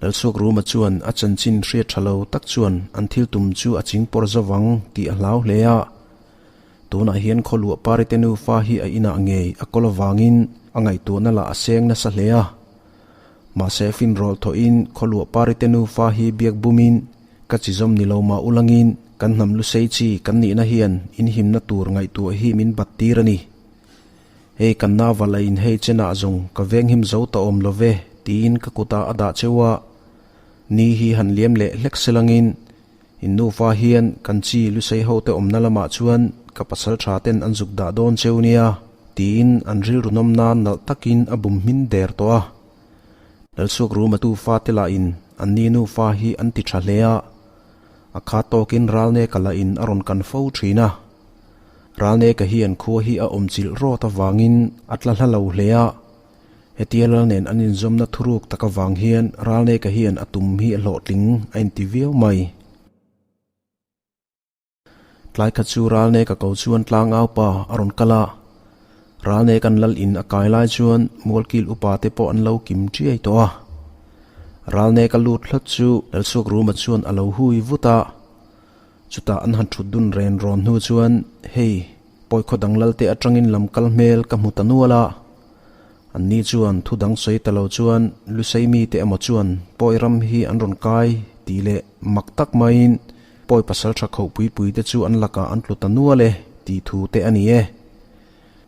Lalsuak Ruma chuan a chanchin hriat tha lo tak chuan an thil tum chu a ching pawr zo vang tih a hlau hle a. Tunah hian khawluah Parite nufa hi a inah ngei a kawl avangin a ngaihtuahna lah a seng nasa hle a. Mahse finrawl thawhin khawluah Parite nufa hi biak bumin Ka chi zawm ni lo mah ulangin kan hnam lusei chi kan nihna hian inhimna tur ngaihtuah hi min bat tir a ni. Hei kan naval a inhei chenah zawng ka venghim zo ta awm lo ve tiin ka kutah a dah cheu a. Ni hi han liam leh hlek selangin in nufa hian kan chi lusei hote awmna lamah chuan ka pasal tha ten an zuk dah dawn cheu nia tiin an rilru nawm nan nalh takin a bum hmin der tawh a. Lalsuak Ruma tu fate lahin an ni nufa hi an ti tha hle a, a kha tawkin Ralneka lahin a rawn kan fo thin a. Ralneka hian khua hi a awmchilh rawt avangin a tla hla lo hle a, hetia lal nen an inzawmna thuruk tak avang hian Ralneka hian a tum hi a hlawhtling a inti viau mai. Tlai khat chu Ralneka ko chuan tlangau pa a rawn kal a, Ralneka'n lal in a kai lai chuan Mualkil upa te pawh an lo kim chiai tawh a. Ralneka lut hlawt chu Lalsuak Ruma chuan a lo hui vut a, chutah an han thut dun ren rawn hnu chuan, Hei, pawikhaw dang lal te atangin lam kal hmel ka hmu ta nual a. Anni chuan thu dang sawi ta lo chuan Lusei mite emaw chuan pawi ram hi an rawn kai tih leh mak tak maiin pawi pasal tha khoh pui pui te chu an lakah an tlu ta nual e tih thu te a ni e.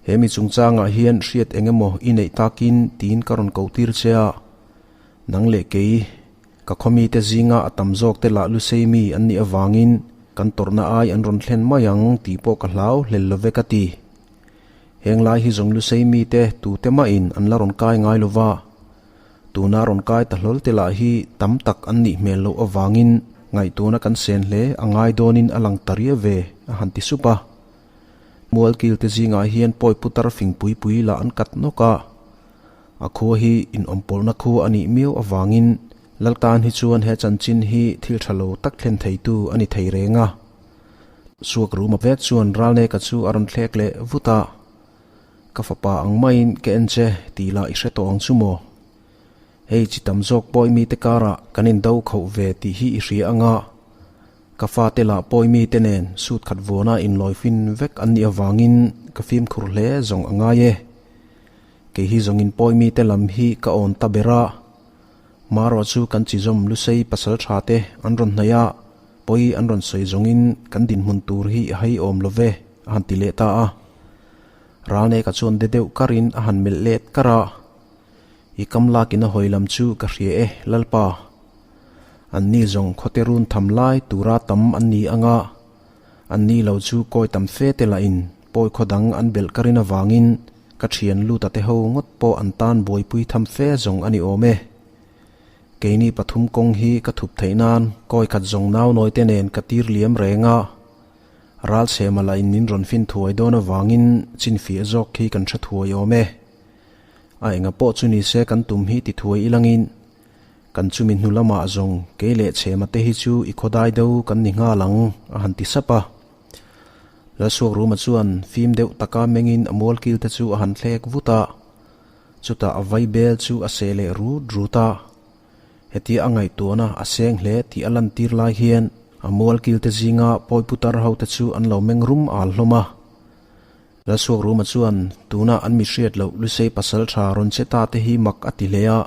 He mi chungchangah hian hriat eng emaw i neih takin tiin ka rawn koh tir che a, nang leh kei ka khaw mite zinga a tam zawk te lah Lusei mi an nih avangin kan tawrhna ai an rawn thlen mai ang tih pawh ka hlau hlel lo ve ka ti. Heng lai hi zawng lusei mite tute mahin an la rawn kai ngai lo va, tuna rawn kai ta hlawl te lah hi tam tak an nih hmel loh avangin ngaihtuahna kan sen hle a ngai dawnin a lang ta ria ve, a han ti sup a. Mualkil te zingah hian pawi putar fing pui pui lah an kat nawk a, a khua hi inawmpawlhna khua a nih miau avangin Laltan hi chuan he chanchin hi thil tha lo tak thlen theitu a ni thei reng a. Suak Ruma vek chuan Ralneka chu a rawn thlek leh vut a, Ka fapa ang maiin ka en che tih lah i hre tawh ang chu maw? Hei chi tam zawk pawi mite karah kan indo khoh ve tih hi i hria anga, ka fate lah pawi mite nen suit khat vuana inlawi fin vek an nih avangin ka fimkhur hle zawng a ngai e. Kei hi zawngin pawi mite lam hi ka awn ta ber a. Marawh chu kan chi zawm Lusei pasal tha te an rawn hnaih a, pawi an rawn sawi zawngin kan dinhmun tur hi i hai awm lo ve, a han ti leh ta a. Ralneka chuan de deuh karin a han melh let kar a, I kam lakin a hawi lam chu ka hria e, Lalpa. Anni zawng khawte run tham lai tura tam an ni ang a, anni lo chu kawi tam fe te lahin pawi khaw dang an belh karin avangin Ka thian lut a te ho ngawt pawh an tan buaipui tham fe zawng a ni awm e. Keini pathum kawng hi ka thup theih nan kawi khat zawng nau nawi te nen ka tir liam reng a. Ralchhema lah in min rawn fin thuai dawn avangin chinfiah zawk khi kan hre thuai awm e. A enga pawh chu ni se kan tum hi ti thuai ilangin kan chumi hnu lamah zawng kei leh chhema te hi chu i khawdai deuh kan ni nghal ang a han ti sap a. Lalsuak Ruma chuan fim deuh taka mengin a mualkil te chu a han thlek vut a, chutah a vaibel chu a seh leh rut rut a. Hetia a ngaihtuahna a seng hle tih a lantir lai hian a mualkilte zinga pawi putar hote chu an lo meng rum al hlawm a. Lalsuak Ruma chuan tuna an mi hriat loh Lusei pasal tha rawn che ta te hi mak a ti hle a.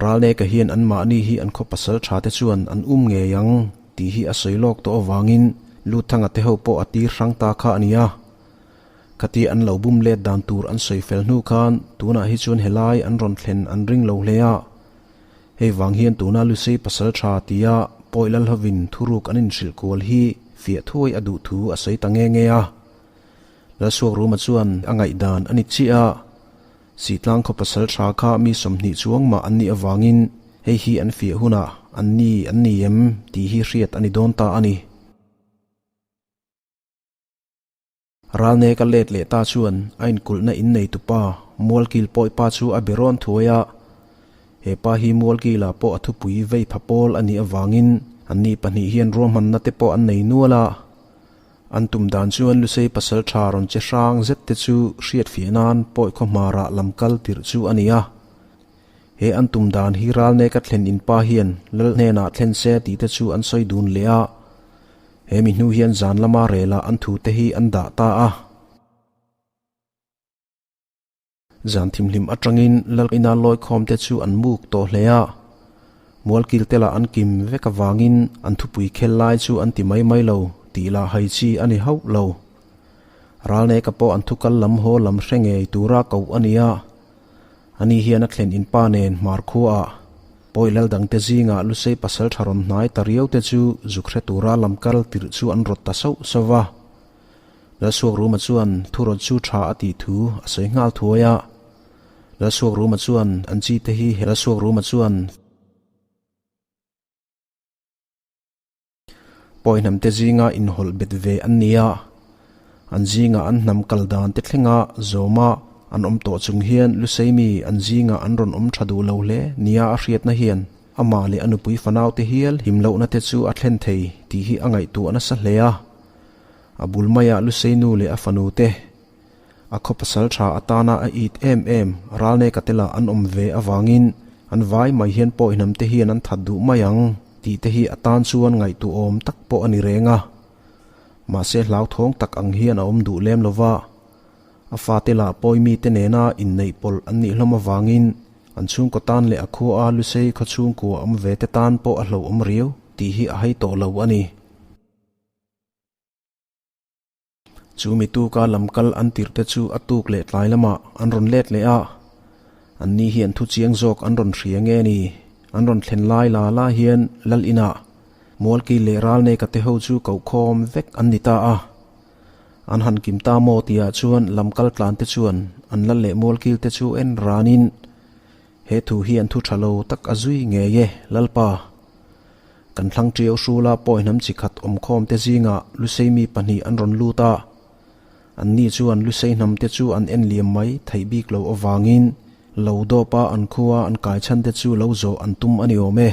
Ralneka hian anmahni hi an khaw pasal tha te chuan an um ngei ang tih hi a sawi lawk tawh avangin Luthanga te ho pawh a tir hrang ta kha a ni a. Khati an lo bum let dan tur an sawi fel hnu khan tunah hi chuan helai an rawn thlen an ring lo hle a. Hei vang hian tuna Lusei pasal tha tia pawi lal hovin thuruk an inhrilh kual hi fiah thuai a duh thu a sawi ta nge nge a. Lalsuak Ruma chuan a ngaihdan a ni chiah a, Sihtlang khaw pasal tha kha mi 20 chuang mah an nih avangin hei hi an fiah hunah an ni an ni em tih hi hriat a ni dawn ta a ni. Ralneka let leh ta chuan a inkulhna innei tupa Mualkil pawipa chu a be rawn thuai a. He pa hi Mualkila pawh a thupui vei pha pawl a nih avangin anni pahnih hian ruahmanna te pawh an nei nual a. An tum dan chuan Lusei pasal tha rawn che hrang zet te chu hriatfiah nan pawi khaw hmarah lam kal tirh chu a ni a. He an tum dan hi Ralneka thlen in pa hian Lal hnenah thlen se tih te chu an sawi dun leh a. He mi hnu hian zan lama relah an thute hi an dah ta a. Zan thimhlim atangin Lal ina lawikhawmte chu an muk tawh hle a. Mualkilte lah an kim vek avangin an thupui khel lai chu an ti mai mai lo tih lah hai chi a ni hauh lo. Ralneka pawh an thukal lam haw lam hre ngei tura koh a ni a. Ani hian a thlen inpa nen hmar khuaah pawi lal dangte zingah Lusei pasal tha rawn hnai ta riau te chu zuk hre tura lam kal tirh chu an rawt ta sauh sauh va. Lalsuak Ruma chuan thu rawt chu tha a tih thu a sawi nghal thuai a. Lalsuak Ruma chuan an chi te hi Lalsuak Ruma chuan Pawi hnamte zinga inhawlh bet ve an ni a, an zinga an hnam kal dan te thlenga zawma an awm tawh chung hian Lusei mi an zinga an rawn awm tha duh lo hle nia a hriatna hian amah leh a nupui fanaute hial him lohna te chu a thlen thei tih hi a ngaihtuah nasa hle a. A bul maiah Lusei nu leh a fanu te, A khaw pasal tha atana a it em em Ralneka te lah an awm ve avangin an vai mai hian pawi hnam te hian an that duh mai ang tih te hi a tan chuan ngaihtuahawm tak pawh a ni reng a. Mahse hlauthawng tak ang hian a awm duh lem lo va, a fate lah pawi mite nena inneih pawlh an nih hlawm avangin an chhungkaw tan leh a khua a Lusei khaw chhungkua awm ve te tan pawh a hlauhawm riau tih hi a hai tawh lo a ni. Chu mi tuka lam kal an tirh te chu a tuk leh tlai lamah an rawn let leh a, anni hian thu chiang zawk an rawn hria nge ni? An rawn thlen lai la la hian Lal inah Mualki leh Ralneka te ho chu koh khawm vek an ni ta a. An han kim ta maw tihah chuan lam kal tlan te chuan an Lal leh Mualkil te chu en ranin, He thu hi an thu tha lo tak a zui ngei e, Lalpa. Kan thlang ṭiau hrula pawi hnam chi khat awmkhawm te zingah Lusei mi pahnih an rawn lut a. Anni chuan Lusei hnam te chu an en liam mai theih bik lo avangin lo dawpa an khua an kai chhan te chu lo zawh an tum a ni awm e.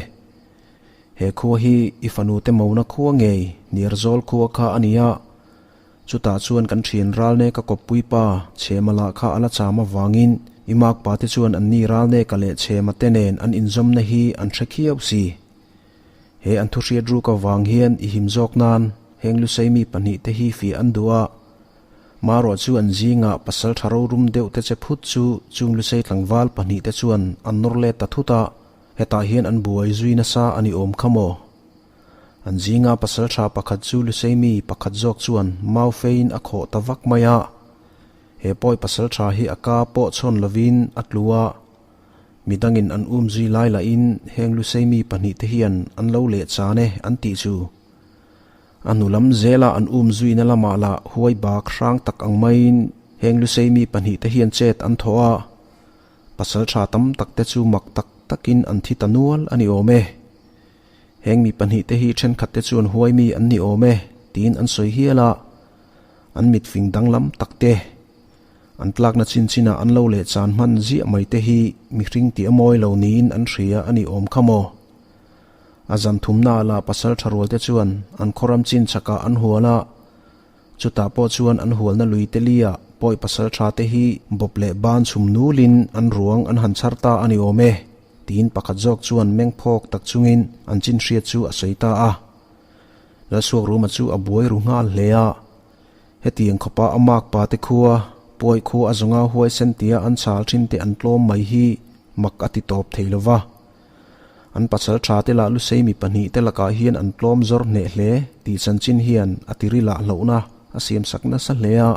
He khua hi i fanu te mona khua ngei Niarzawl khua kha a ni a. Chutah chuan kan ṭhian Ralneka kawppui pa Chhema lah kha a la cham avangin i makpa te chuan anni Ralneka leh Chhema te nen an inzawmna hi an hre khiau si. He an thuhriat ruk avang hian i him zawk nan heng Lusei mi pahnih te hi fiah an duh a. Marawh chu an zingah pasal tha rorum deuh te che phut chu chung Lusei tlangval pahnih te chuan an nawr let ta thut a, hetah hian an buai zui nasa a ni awm kha maw? An zinga pasal tha pakhat chu Lusei mi pakhat zawk chuan mau feiin a khawh ta vak mai a. He pawi pasal tha hi a ka pawh chhawn lovin a tlu a. Midangin an um zui lai lahin heng Lusei mi pahnih te hian an lo leh chan e an tih chu. A hnu lam zela an um zuina lamah lah huai bak hrang tak ang maiin heng Lusei mi pahnih te hian chet an thawh a. Pasal tha tam tak te chu mak tak takin an thi ta nual a ni awm e. Heng mi pahnih te hi thenkhat te chuan huai mi an ni awm e. tiin an sawi hial a, an mitfing danglam tak te, an tlakna chin chinah an lo leh chan hman ziah mai te hi mihring tih a mawi lo niin an hria a ni awm kha maw? A zan thumnaah lah pasal tha rual te chuan an khawram chin chakah an hual a, Chutah pawh chuan an hualna lui te lia pawi pasal tha te hi bawp leh ban chhum nulin an ruang an han chhar ta a ni awm e, tiin pakhat zawk chuan meng phawk tak chungin an chin hriat chu a sawi ta a. Lalsuakruma chu a buai ru nghal hle a. Hetiang khawpa a makpa te khua, pawi khua a zawnga huaisen tia an chhal thin te an tlawm mai hi mak a ti tawp thei lova. An pasal tha te lah Lusei mi pahnihte lakah hian an tlawm zawr hneh hle tih chanchin hian a tiri lah hlauhna a siamsak nasa hle a.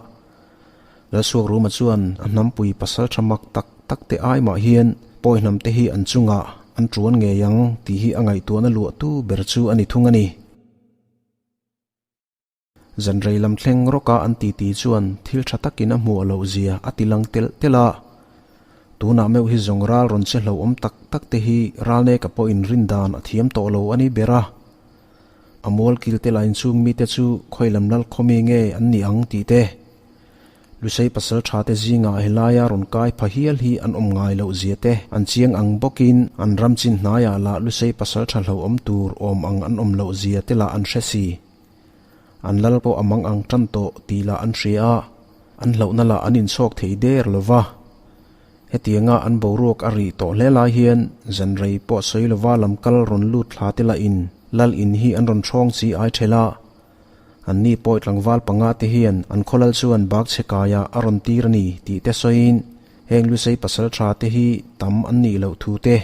Lalsuakruma chuan a hnampui pasal tha mak tak tak te ai mah hian pawi hnam te hi an chungah an tuan ngei ang tih hi a ngaihtuahna luahtu ber chu a ni thung a ni. Zan rei lam thleng rawka an titi chuan thil tha takin a hmuh loh zia a ti lang telh telh a. Tunah meuh hi zawng ral rawn che hlauhawm tak tak te hi Ralneka pawhin rin dan a thiam tawh lo a ni ber a. A mual kil te lain chung mite chu khawi lam lal khawmi nge an ni ang tih te, Lusei pasal tha te zingah helaia rawn kai pha hial hi an awm ngai loh zia te an chiang ang bawkin an ram chin hnaiah lah Lusei pasal tha hlauhawm tur awm ang an awm loh zia te lah an hre si. An lal pawh a mang ang tan tawh tih lah an hria a, an hlauhna lah an inchhawk thei der lo va. Hetianga an boruak a rih tawh hle lai hian zan rei pawh sawi lova lam kal rawn lut thla te lahin lal in hi an rawn hrawng chi ai ṭhelh a. Anni pawi tlangval panga te hian an khaw lal chuan bak chhe kaiah a rawn tir a ni tih te sawiin heng Lusei pasal tha te hi tam an nih loh thu te,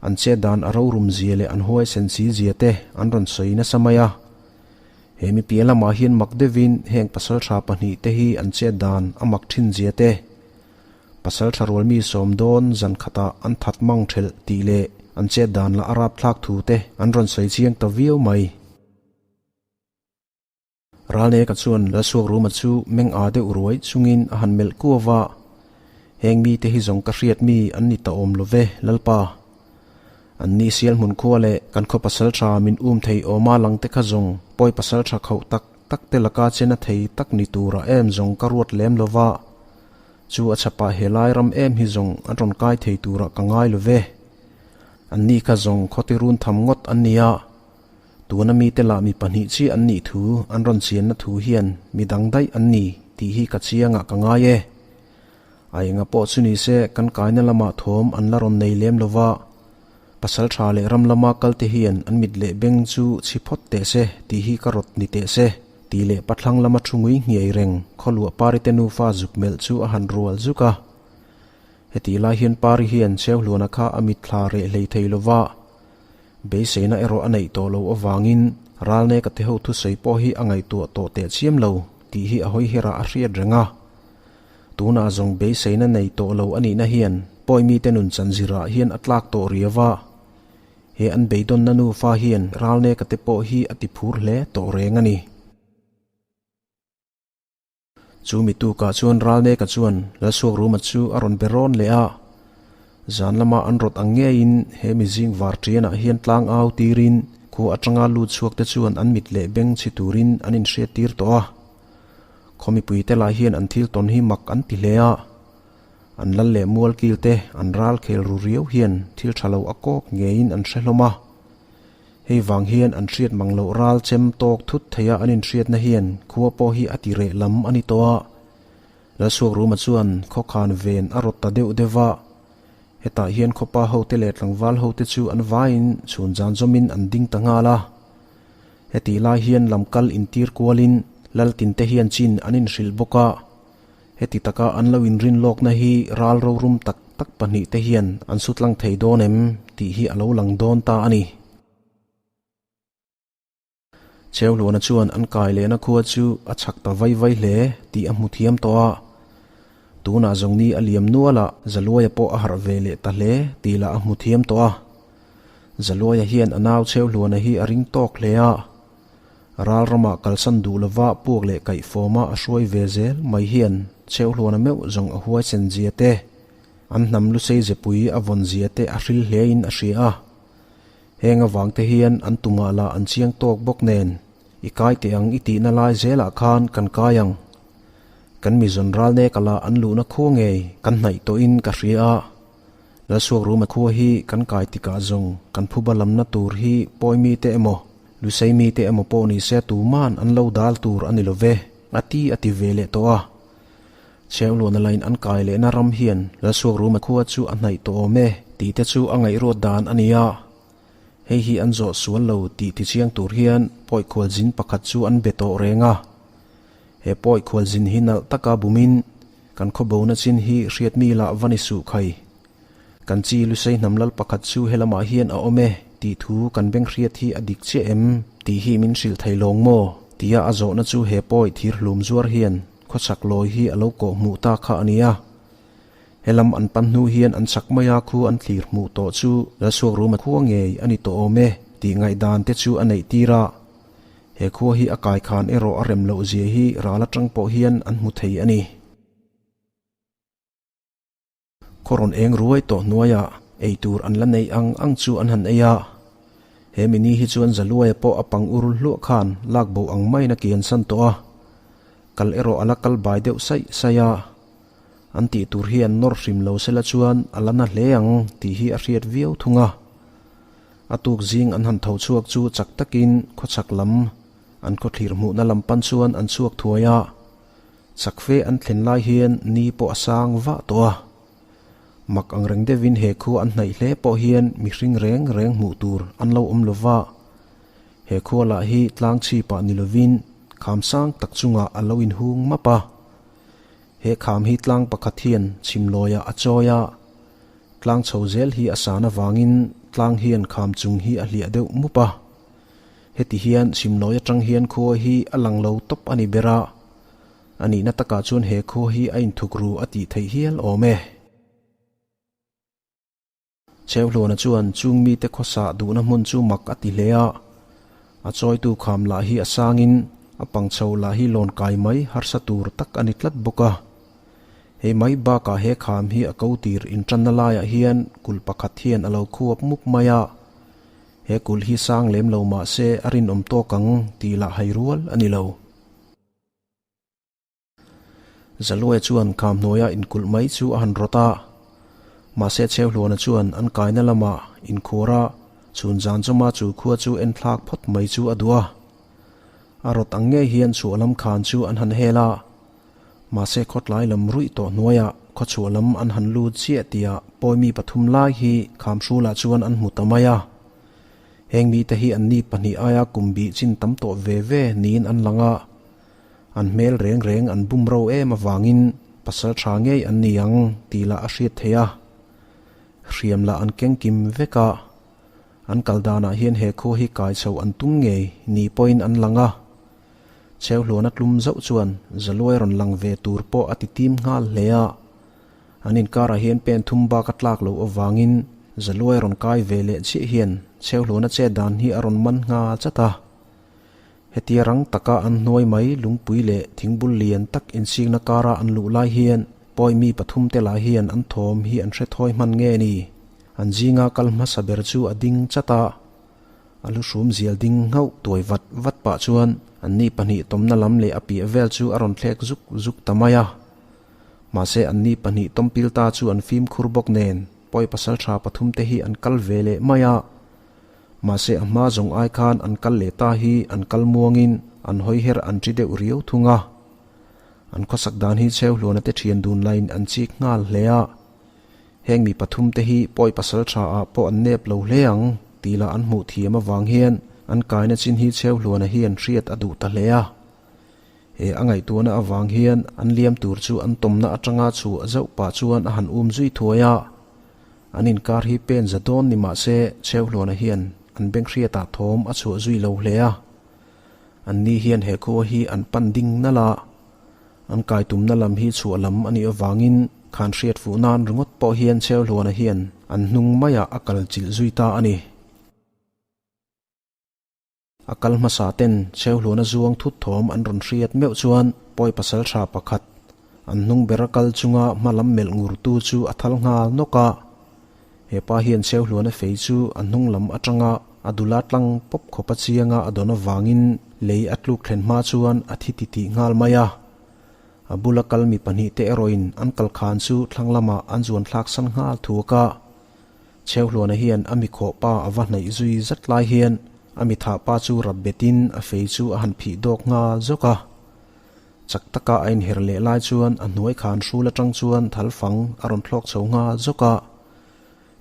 An chet dan a rorum zia leh an huaisen si zia te an rawn sawi nasa mai a. He mi piah lamah hian mak deuhin heng pasaltha pahnihte hi an chet dan a mak thin zia te, pasaltha rualmi sawm dawn zan khatah an that mang thelh tih leh an chet dan lah a rapthlak thu te an rawn sawi chiang ta viau mai. Ralneka chuan Lalsuakruma chu meng â deuh ruai chungin a han melh kuau a, Heng mite hi zawng ka hriat mi an ni ta awm lo ve, Lalpa. An ni sial hmun khua leh kan khaw pasal tha min um thei awma lang te kha zawng pawi pasal tha khauh tak tak te laka chena thei tak ni tura em zawng ka ruat lem lo va, chu a chhapah helai ram em hi zawng an rawn kai thei turah ka ngai lo ve. An ni kha zawng khawti run tham ngawt an nia. Tuna mite lah mi pahnih chiah an nih thu an rawn chianna thu hian mi dang daih an ni tih hi ka chiangah ka ngai e. A enga pawh chu ni se kan kaina lamah thawm an la rawn nei lem lova, pasal tha leh ram lama kalte hian an mit leh beng chu chhi phawt teh se tih hi ka rawt ni teh se tih leh pathlang lama thu ngui nghiai reng khawluah Parite nufa zuk melh chu a han rual zuk a. Hetih lai hian Pari hian Cheuhluana kha a mitthla reh hlei thei lova, Beiseina erawh a neih tawh loh avangin Ralneka te ho thusawi pawh hi a ngaihtuah tawh teh chiam lo tih hi a hawi herah a hriat reng a. Tunah zawng beiseina nei tawh lo a nihna hian pawi mite nun chanzirah hian a tlak tawh riau a. He an beidawnna nufa hian Ralneka te pawh hi a tiphur hle tawh reng a ni. Chu mi tukah chuan Ralneka chuan Lalsuakruma chu a rawn be rawn leh a. Zan lama an rawt ang ngeiin he mi zing var ṭianah hian tlang au tirin khua aṭanga lut chhuak te chuan an mit leh beng chhi turin an inhriattir tawh a. Khaw mipuite lah hian an thil tawn hi mak an ti hle a. An lal leh mual kil te an ral khel ru riau hian thil ṭha lo a kawk ngeiin an hre hlawm a. Hei vang hian an hriat mang loh ral chem tawk thut theia an inhriatna hian khua pawh hi a ti reh lam a ni tawh a. Lalsuakruma chuan khawkhan ven a rawt ta deuh deuh va. Hetah hian khawpa hote leh tlangval hote chu an vaiin chhun zan zawmin an ding ta nghal a. Hetih lai hian lamkal intir kualin Laltinte hian chin an inhrilh bawk a. Heti taka an lo inrin lawkna hi ral rorum tak tak pahnihte hian an su tlang thei dawn em tih hi a lo lang dawn ta a ni. Cheuhluana chuan an kai lehna khua chu a chhak ta vai vai hle tih a hmu thiam tawh a. Tunah zawng ni a liam nualah Zaluaia pawh a harh ve leh ta hle tih lah a hmu thiam tawh a. Zaluaia hian a nau Cheuhluana hi a ring tawk hle a. Ral ramah kalsan duh lova puak leh kaihfawma a hruai ve zel mai hian Cheuhluana meuh zawng a huaisen zia te, an hnam lusei zepui a vawn zia te a hril hlein a hria a. Heng avang te hian an tumah lah an chiang tawk bawk nen, I kai teh ang i tihna lai zelah khan kan kai ang. Kan mi zawn ral nek ala an luhna khua ngei kan hnaih tawhin ka hria a. Lalsuakruma khua hi kan kai tikah zawng kan phuba lamna tur hi pawi mite emaw, Lusei mite emaw pawh ni se tuman an lo dal tur a ni lo ve, a ti a ti ve leh tawh a. Chheuhluana lain an kai lehna ram hian Lalsuakruma khua chu a hnaih tawh awm e tih te chu a ngaihruat dan a ni a. Hei hi an zawh sual lo tih tichiang tur hian pawi khualzin pakhat chu an be tawh reng a. He pawi khualzin hi nalh taka bumin kan khawbona chin hi hriat mi lah va ni suh khai. Kan chi Lusei hnam lal pakhat chu helamah hian a awm e tih thu kan beng hriat hi a dik chiah em tih hi min hrilh thei lawng maw? tia a zawhna chu he pawi thir hlum zuar hian khawchhak lawi hi a lo kawh hmuh ta kha a nia. Helam an pan hnu hian an chak mai a khu an thlir hmuh tawh chu Lalsuakruma khua ngei a ni tawh awm e tih ngaihdan te chu a neih tir a. He khua hi a kaikhan erawh a rem loh zia hi ral atang pawh hian an hmu thei a ni. Khaw rawn eng ruai tawh hnuaiah ei tur an la neih ang ang chu an han ei a. He mini hi chuan Zaluaia pawh a pang ur hluah khan lak bo ang maiin a kiansan tawh a. Kal erawh a la kal bai deuh saih saih a. An tih tur hi an nawr hrim lo sela chuan a la na hle ang tih hi a hriat viau thung a. A tuk zing an han tho chhuak chu chak takin khawchhak lam an khawthlir hmuhna lam pan chuan an chhuak thuai a. Chak fe an thlen lai hian ni pawh a sang vah tawh a. Mak ang reng deuhin he khua an hnaih hle pawh hian mihring reng reng hmuh tur an lo awm lo va. He khua lah hi tlang chhipah ni lovin kham sang tak chungah a lo inhung map a. He kham hi tlang pakhat hian chhimlawiah a chawi a, tlang chho zel hi a san avangin tlang hian kham chung hi a hliah deuh mup a. Heti hian chhimlawi atang hian khua hi a lang lo tawp a ni ber a, a nihna takah chuan he khua hi a inthuk ru a tih theih hial awm e. Cheuhluana chuan chung mite khawsah duhna hmun chu mak a ti hle a, a chawitu kham lah hi a sangin a pangchho lah hi lawn kai mai harsa tur tak a ni tlat bawk a. Hei mai bakah he kham hi a ko tir intanna laiah hian kulh pakhat hian a lo khuap mup mai a, he kulh hi sang lem lo mah se a rinawm tawk ang tih lah hai rual a ni lo. Zaluaia chuan kham hnuaia inkulh mai chu a han rawt a, mahse Cheuhluana chuan an kaina lamah inkhuar a, chhun zan chawma chu khua chu en thlak phawt mai chu a duh a. A rawt ang ngei hian chhuah lam khan chu an han hel a, mahse khawtlai lam ruih tawh hnuaiah khawchhuah lam an han lut chiah tihah pawimi pathum lai hi khamhrulah chuan an hmu ta mai a. Heng mite hi anni pahnih aia kum bih chin tam tawh ve ve niin an lang a. An hmel reng reng an bum ro em avangin pasal tha ngei an ni ang tih lah a hriat theih a. Hriam lah an keng kim vek a. An kal danah hian he khua hi kai chho an tum ngei ni pawhin an lang a. Cheuhluana tlum zauh chuan Zaluai rawn lang ve tur pawh a ti tim nghal hle a. An inkarah hian pen thum bak a tlak loh avangin Zaluai rawn kai ve leh chiah hian Cheuhluana chet dan hi a rawn man nghal chat a. Hetia rang taka an hnuai mai lungpui leh thingbul lian tak insikna kara an luh lai hian pawi mi pathum te lah hian an thawm hi an hre thawi hman nge ni? An zinga kal hmasa ber chu a ding chat a, a lu hrum zial ding nghauh tuai vat vat pah chuan anni pahnih tawmna lam leh a piah vel chu a rawn thlek zuk zuk ta mai a. Mahse anni pahnih tawmpil ta chu an fimkhur bawk nen pawi pasal tha pathum te hi an kal ve leh mai a. Mahse a hma zawng ai khan an kal leh ta hi an kal muangin an hawi her an ṭi deuh riau thung a. An khawsak dan hi Cheuhluana te ṭhian dun laiin an chik nghal hle a. Heng mi pathum te hi pawi pasal ṭha ah pawh an nep lo hle ang tih lah an hmuh thiam avang hian an kaina chin hi Cheuhluana hian hriat a duh ta hle a. He a ngaihtuahna avang hian an liam tur chu an tawmna atanga chhuah zauh pah chuan a han um zui thuai a. An inkar hi pen za dawn ni mah se Cheuhluana hian an beng hriatah thawm a chhuah zui lo hle a. Anni hian he khua hi an pan ding nalh a, an kai tumna lam hi chhuah lam a nih avangin khan hriat fuh nan ringawt pawh hian Cheuhluana hian an hnung maiah a kal chilh zui ta a ni. A kal hmasa ten Cheuhluana zuang thut thawm an rawn hriat meuh chuan pawi pasal tha pakhat an hnung ber a kal chunga hma lam melh ngur tu chu a thal nghal nawk a. He pa hian Cheuhluana fei chu a hnung lam atanga a dula tlang pawp khawp a chianga a dawn avangin Lei a tluk thlen hma chuan a thi titih nghal mai a. A bula kal mi pahnihte erawhin an kal khan chu thlang lamah an zuan thlak san nghal thuak a. Chheuhluana hian a mi khawh pa a va hnaih zui zat lai hian a mi thah pa chu rap betin a fei chu a han phih dawk nghal zawk a. Chak taka a inher leh lai chuan a hnuai khan hrul atang chuan thal fang a rawn thlawk chho nghal zawk a.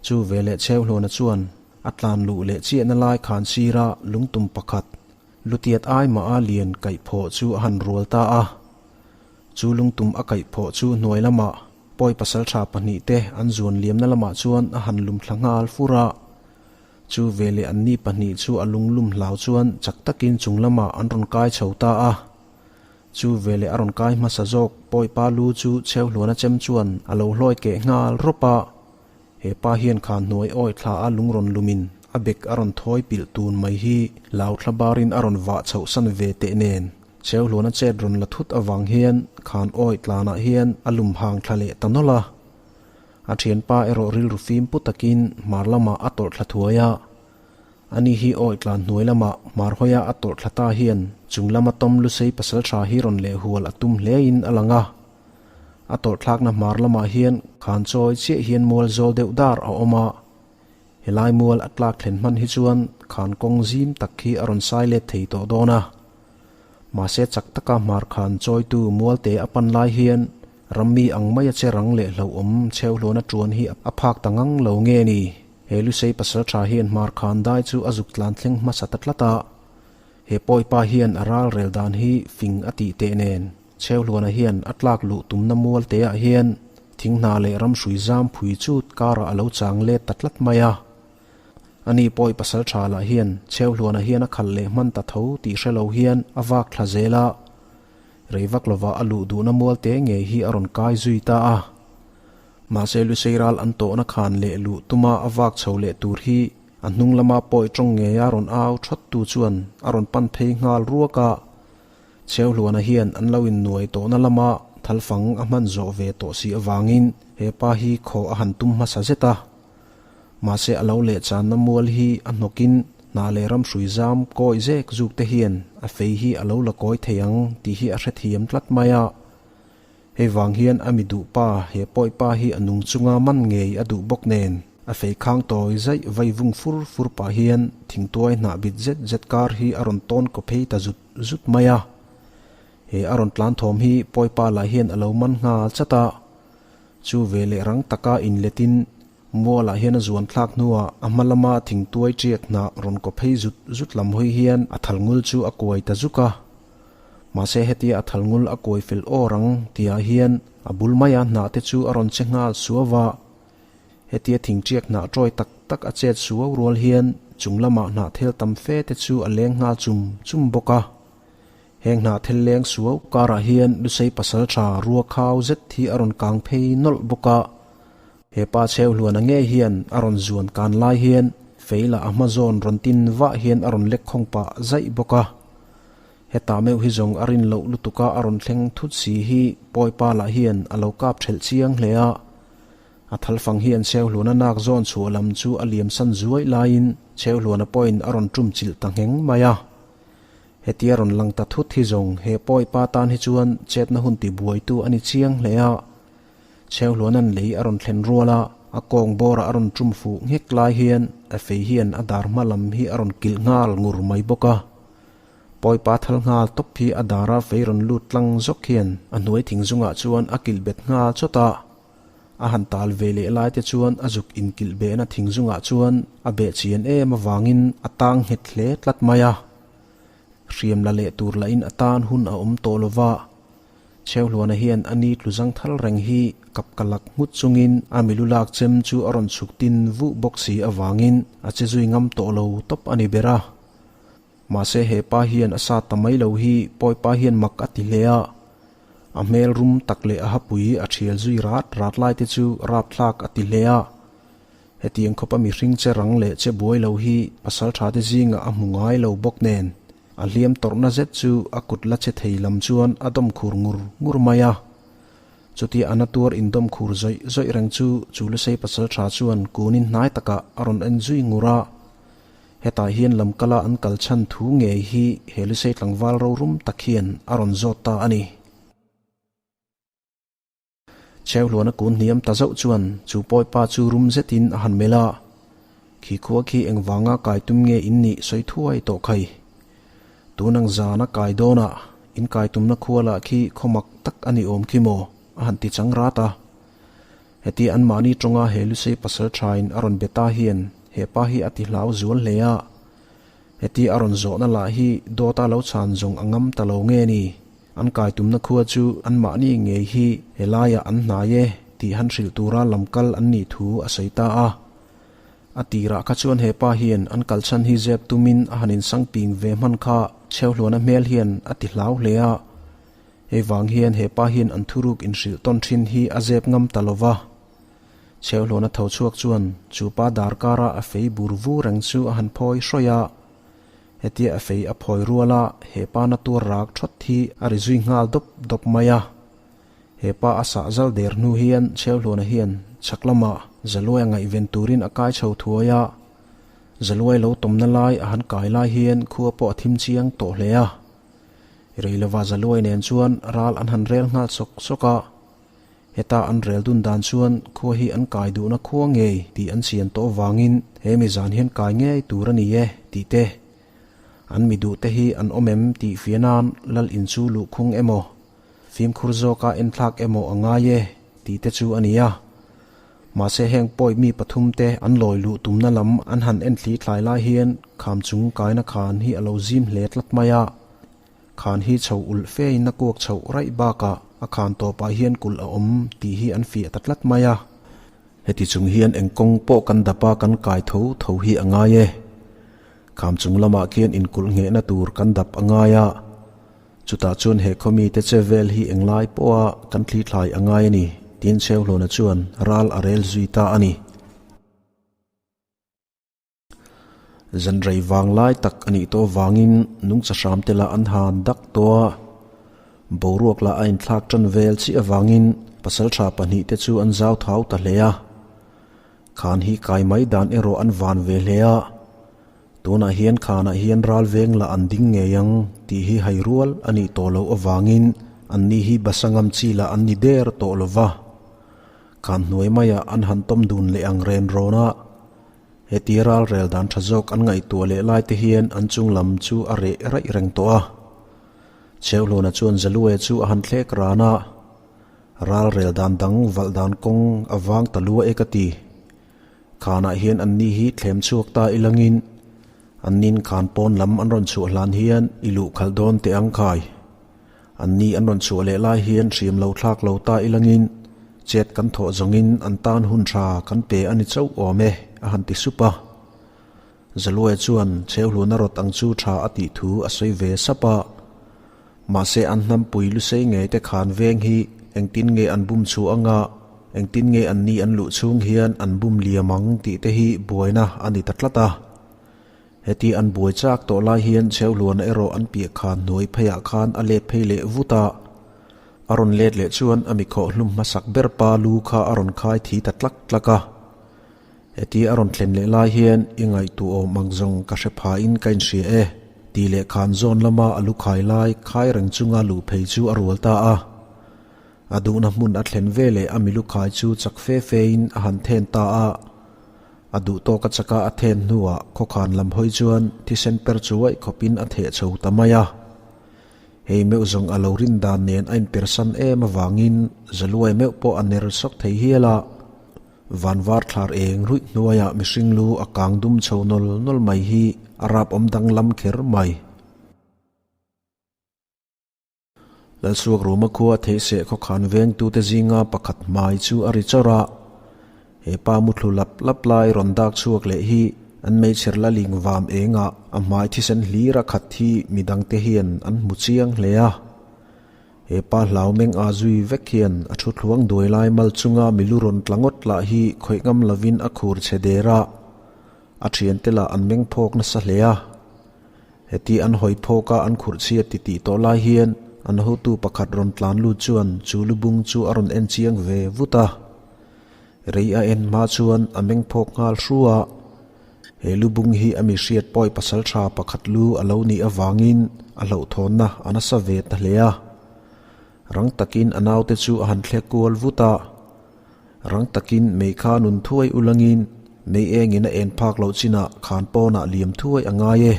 Chu veleh Chheuhluana chuan a tlan luh leh chiahna lai khan sira lungtum pakhat Lutiat ai mah a lian kaih phawh chu a han rual ta a. Chu lungtum a kaih phawh chu hnuai lamah pawi pasaltha pahnihte an zuan liamna lamah chuan a han lum thla nghal fur a. Chu veleh anni pahnih chu a lunglum hlau chuan chak takin chung lamah an rawn kai chho ta a. Chu veleh a rawn kai hmasa zawk pawi pa lu chu Chheuhluana chem chuan a lo hlawi keh nghal rawp a. He pa hian khan hnuai awi thla a lung rawn lumin a bek a rawn thawi pilh tun mai hi lau thla barin a rawn vah chhoh san ve teh nen Chheuhluana chet rawn la thut avang hian khan awi tlanah hian a lum hang thla leh ta nawlh a. A thianpa erawh rilru fim pu takin hmar lamah a tawlh thla thuai a. Ani hi awi tlan hnuai lamah hmar hawia a tawlh thla ta hian chung lama tawm lusei pasaltha hi rawn leh hual a tum hlein a lang a. A tawlh thlakna hmar lamah hian khan chawi chiah hian mual zawl deuh dar a awm a. Helai mual a tlak thlen hman hi chuan khan kawng zim tak hi a rawn sai let thei tawh dawn a. Mahse chak taka hmar khan chawitu mualte a pan lai hian rammi ang maia che rang leh hlauhawm chheuhluana tuan hi a phak ta ngang lo nge ni? He Lusei pasaltha hian hmar khan dai chu a zuk tlan thleng hmasa ta tlat a. He pawipa hian a ral rel dan hi fing a tih teh nen Chheuhluana hian a tlak luh tumna mualteah hian thing hna leh ramhrui zam phui chut karah a lo chang let ta tlat mai a. Ani pawi pasal tha lah hian Chheuhluana hian a khalh leh hman ta tho tih hre lo hian a vak thla zel a, rei vak lovah a luh duhna mualte ngei hi a rawn kai zui ta a. Mahse Lusei ral an tawhna khan leh luh tuma a vak chho leh tur hi a hnung lama pawi tawng ngeia rawn au thawt tu chuan a rawn pan phei nghal ruak a. Chheuhluana hian an lo innuai tawhna lama thalfang a hman zawh ve tawh si avangin he pa hi khaw a han tum hmasa zet a. Mahse a lo leh channa mual hi a hnawkin hna leh ramhrui zam kawi zek zuk te hian a fei hi a lo la kawi thei ang tih hi a hrethiam tlat mai a. Hei vang hian a mi duh pa he pawi pa hi a nung chunga man ngei a duh bawk nen a fei khang tawi zaih vai vung fur fur pah hian thingtuai hnah bit zet zet kar hi a rawn tawn kaw phei ta zut zut mai a. He a rawn tlan thawm hi pawi pa lah hian a lo man nghal chat a. Chu ve leh rang taka inletin mualah hian a zuan thlak hnuah a hma lama thingtuai ṭiak hnah rawn kaw phei zut zut lam hawi hian a thal ngul chu a kuai ta zuk a. Mahse hetia a thal ngul a kuai fel awr ang tihah hian a bul maia hnah te chu a rawn che nghal suau a. Hetia thingṭiak hnah ṭawi tak tak a chet suau rual hian chung lamah hnah thel tam fe te chu a leng nghal chum chum bawk a. Heng hnah thel leng suau karah hian Lusei pasalṭha rua khau zet hi a rawn kang phei nawlh bawk a. He pa chheu hluana ngei hian a rawn zuan kan lai hian fei lah a hma zawn rawn tin vah hian a rawn lek khawng pah zaih bawk a. Hetah meuh hi zawng a rin loh lutuka a rawn thleng thut si hi pawipa lah hian a lo kap ṭhelh chiang hle a. A thalfang hian Chheuhluana nak zawn chhuah lam chu a liam san zuaih laiin Chheuhluana pawhin a rawn ṭum chilh ta ngheng mai a. Hetia rawn lang ta thut hi zawng he pawipa tan hi chuan chetna hun tibuaitu a ni chiang hle a. Chheuhluana'n lei a rawn thlen rual a, a kawng bawrah a rawn ṭum fuh nghek lai hian a fei hian a dar hma lam hi a rawn kilh nghal ngur mai bawk a. Pawipa thal nghal tawp hi a dara fei rawn lut tlang zawk hian a hnuai thing zungah chuan a kilh bet nghal chawt a. A han tal ve leh lai te chuan a zuk inkilh behna thing zungah chuan a beh chian em avangin a tang nghet hle tlat mai a. Hriam la leh tur lahin a tan hun a awm tawh lova. Chheuhluana hian a ni tlu zang thal reng hi kap ka lak nghut chungin a milu lak chem chu a rawn chhuk tin vuh bawk si avangin a che zui ngam tawh lo tawp a ni ber a. Mahse he pa hian a sa ta mai lo hi pawipa hian mak a ti hle a. A hmel rum tak leh a hapui a thial zui rat rat lai te chu rapthlak a ti hle a. Hetiang khawpa mihring che rang leh che buai lo hi pasal tha te zingah a hmu ngai lo bawk nen a hliam tawrhna zet chu a kut la che thei lam chuan a dawm khur ngur ngur mai a. Chutia a na tuar indawm khur zawih zawih reng chu chu Lusei pasal tha chuan kunin hnai takah a rawn en zui ngur a. Hetah hian lamkala an kal chhan thu ngei hi he Lusei tlangval rorum tak hian a rawn zawt ta a ni. Cheuhluana kun hniam ta zauh chuan chu pawipa chu rum zetin a han melh a, Khi khua khi engvanga kai tum nge in nih sawi thuai tawh khai. Tun ang zana kai dawnah in kai tumna khua lah khi khaw mak tak a ni awm khi maw? a han ti chang rat a. Heti anmahni tawnga he Lusei pasal thain a rawn be ta hian he pa hi a ti hlau zual hle a. Heti a rawn zawhna lah hi dawta lo chhan zawng a ngam ta lo nge ni? An kai tumna khua chu anmahni ngei hi helaiah an hnai e tih han hrilh tura lam kal an nih thu a sawi ta a. A tirah kha chuan he pa hian an kal chhan hi zep tumin a han insang ping ve hman kha Chheuhluana hmel hian a ti hlau hle a. Hei vang hian he pa hian an thuruk inhrilh tawn thin hi a zep ngam ta lo va. Chheuhluana tho chhuak chuan chu pa darkara a fei bur vu reng chu a han phawi hrawih a. Hetia a fei a phawi rual a, he pa na tuar rak thawt hi a ri zui nghal dawp dawp mai a. He pa a sah zal der hnu hian Chheuhluana hian chhak lamah Zaluai a ngaihven turin a kai chho thuai a. Zaluai lo tawmna lai a han kai lai hian khua pawh a thim chiang tawh hle a. Reilova Zaluai nen chuan ral an han rel nghal sawk sawk a. Heta an rel dun dan chuan khua hi an kai duhna khua ngei tih an chian tawh avangin he mi zan hian kai ngei tur a ni e tih te, an mi duh te hi an awm em tih fia nan lal in chu luhkhung emaw, fimkhur zawka enthlak emaw a ngai e tih te chu a ni a. Mahse heng pawi mi pathum te an lawi luh tumna lam an han enthli thlai lai hian kham chung kaina khan hi a lo zim hle tlat mai a. Khan hi chho ulh fe in a kuak chhoh raih bakah a khan tawpah hian kulh a awm tih hi an fiah ta tlat mai a. Heti chung hian eng kawng pawh kan dap a kan kai tho tho hi a ngai e. Kham chung lamah khian inkulh nghehna tur kan dap a ngai a. Chutah chuan he khawmi te che vel hi englai pawha kan thli thlai a ngai a ni, tiin Chheuhlawna chuan ral a rel zui ta a ni. Zan rei vang lai tak a nih tawh avangin nungcha hram te lah an han dak tawh a, boruak lah a inthlak tan vel chiah avangin pasaltha pahnihte chu an zau thau ta hle a. Khan hi kai mai dan erawh an van ve hle a, tunah hian khanah hian ral veng lah an ding ngei ang tih hi hai rual a nih tawh loh avangin anni hi basa ngam chi lah an ni der tawh lo va. Khan hnuai maiah an han tawm dun leh ang ren rawn a, heti ral rel dan tha zawk an ngaihtuah leh lai te hian an chung lam chu a reh raih reng tawh a. Chheuhluna chuan Zalue chu a han thlek ran a, Ral rel dan dang valh dan kawng a vang ta lua e ka ti. Khanah hian anni hi thlem chhuak ta ilangin annin khan pawn lam an rawn chhuah hlan hian i luh khalh dawn teh ang khai. Anni an rawn chhuah leh lai hian hriam lo thlak lo ta ilangin chet kan thawh zawngin an tan hun tha kan pe a ni chauh awm e, a han ti sup a. Zaluaia chuan Chheuhluna rawt ang chu tha a tih thu a sawi ve sap a. Mahse an hnampui lusei ngei te khan veng hi engtin nge an bum chhuah anga, engtin nge anni an luh chhung hian an bum liam ang tih te hi buaina a ni ta tlat a. Heti an buai chak tawh lai hian Chheuhluana erawh an piah khan hnuai pheiah khan a let phei leh vut a. A rawn let leh chuan a mikhawh hlum hmasak ber pa lu kha a rawn khai thi ta tlak tlak a. Heti a rawn thlen leh lai hian i ngaihtuahawm ang zawng ka hre phain ka inhria e tih leh khan zawn lama a lu khai lai khai reng chunga luh phei chu a rual ta a. A duhna hmun a thlen veleh a milu khai chu chak fe fein a han then ta a. A duh tawk a chaka a then hnuah khawkhan lam hawi chuan thisen per chuaih khawpin a theh chho ta mai a. Hei meuh zawng a lo rin dan nen a inpersan em avangin Zaluai meuh pawh a ner sawk thei hial a. Vanvar thlar eng ruih hnuaiah mihring lu a kang dum chho nawl nawl mai hi a rap awm danglam kher mai. Lalsuak Ruma khua theihseh khawkhan vengtute zinga pakhat hmai chu a ri chawrh a. He pa muthlu lap lap lai rawn dak chhuak leh hi an hmeichher la ling vam engah a hmai thisen hlir a khat hi midangte hian an hmu chiang hle a. He pa hlau meng a zui vek hian a thu thluang duai lai mal chunga milu rawn tla ngawt lah hi khawih ngam lovin a khur chhe der a. A thiante lah an meng phawk nasa hle a. Heti an hawi phawk a an khurh chhiat ti tih tawh lai hian an hotu pakhat rawn tlan lut chuan chu lubung chu a rawn en chiang ve vut a. Rei a en hma chuan a meng phawk nghal hru a. He lubung hi a mi hriat pawi pasaltha pakhat lu a lo nih avangin a hlauhthawnna a nasa ve ta hle a. Rang takin a naute chu a han thlek kual vut a. Rang takin mei kha nun thuai ulangin mei engin a en phak loh chinah khan pawnah liam thuai a ngai e.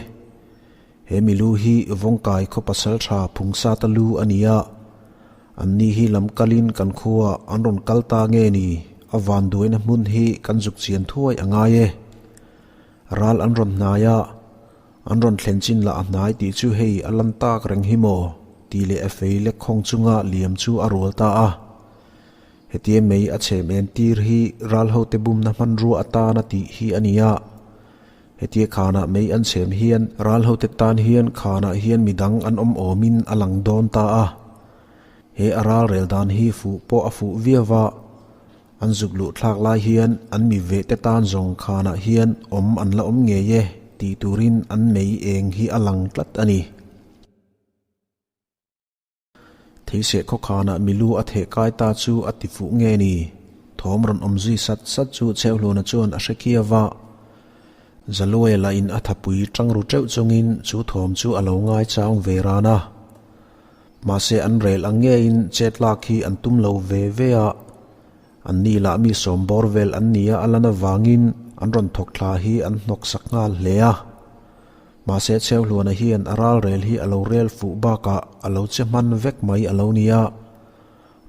He milu hi Vawngkai khaw pasaltha Phungsata lu a ni a. Anni hi lam kalin kan khuaah an rawn kal ta nge ni? A vanduaina hmun hi kan zuk chian thuai a ngai e. Ral an rawn hnai a, an rawn thlen chin lah a hnai tih chu hei a lan tak reng hi maw? tih leh a fei lek khawng chunga liam chu a rual ta a. Hetia mei a chhem en tir hi ral hote bumna hmanrua atana tih hi a ni a. Hetia khanah mei an chhem hian ral hote tan hian khanah hian midang an awm awmin a lang dawn ta a. He a ral rel dan hi fuh pawh a fuh viau va, an zuk luh thlak lai hian an mi veh te tan zawng khanah hian awm an la awm ngei e tih turin an mei eng hi a lang tlat a ni. Theiseh khawkhanah milu a theh kai ta chu a ti fuh nge ni? Thawm rawn awm zui sat sat chu Chheuhluna chuan a hre khiau va. Zaluaia lahin a thapui tang ru teuh chungin chu thawm chu a lo ngai chang ve ran a. Mahse an rel ang ngeiin chet lak hi an tum lo ve ve a. Anni lah mi sawm bawr vel an nia a lan avangin an rawn thawk thla hi an hnawk sak nghal hle a. Mahse Chheuhluana hian a ralrel hi a lo rel fuh bakah a lo che hman vek mai a lo nia.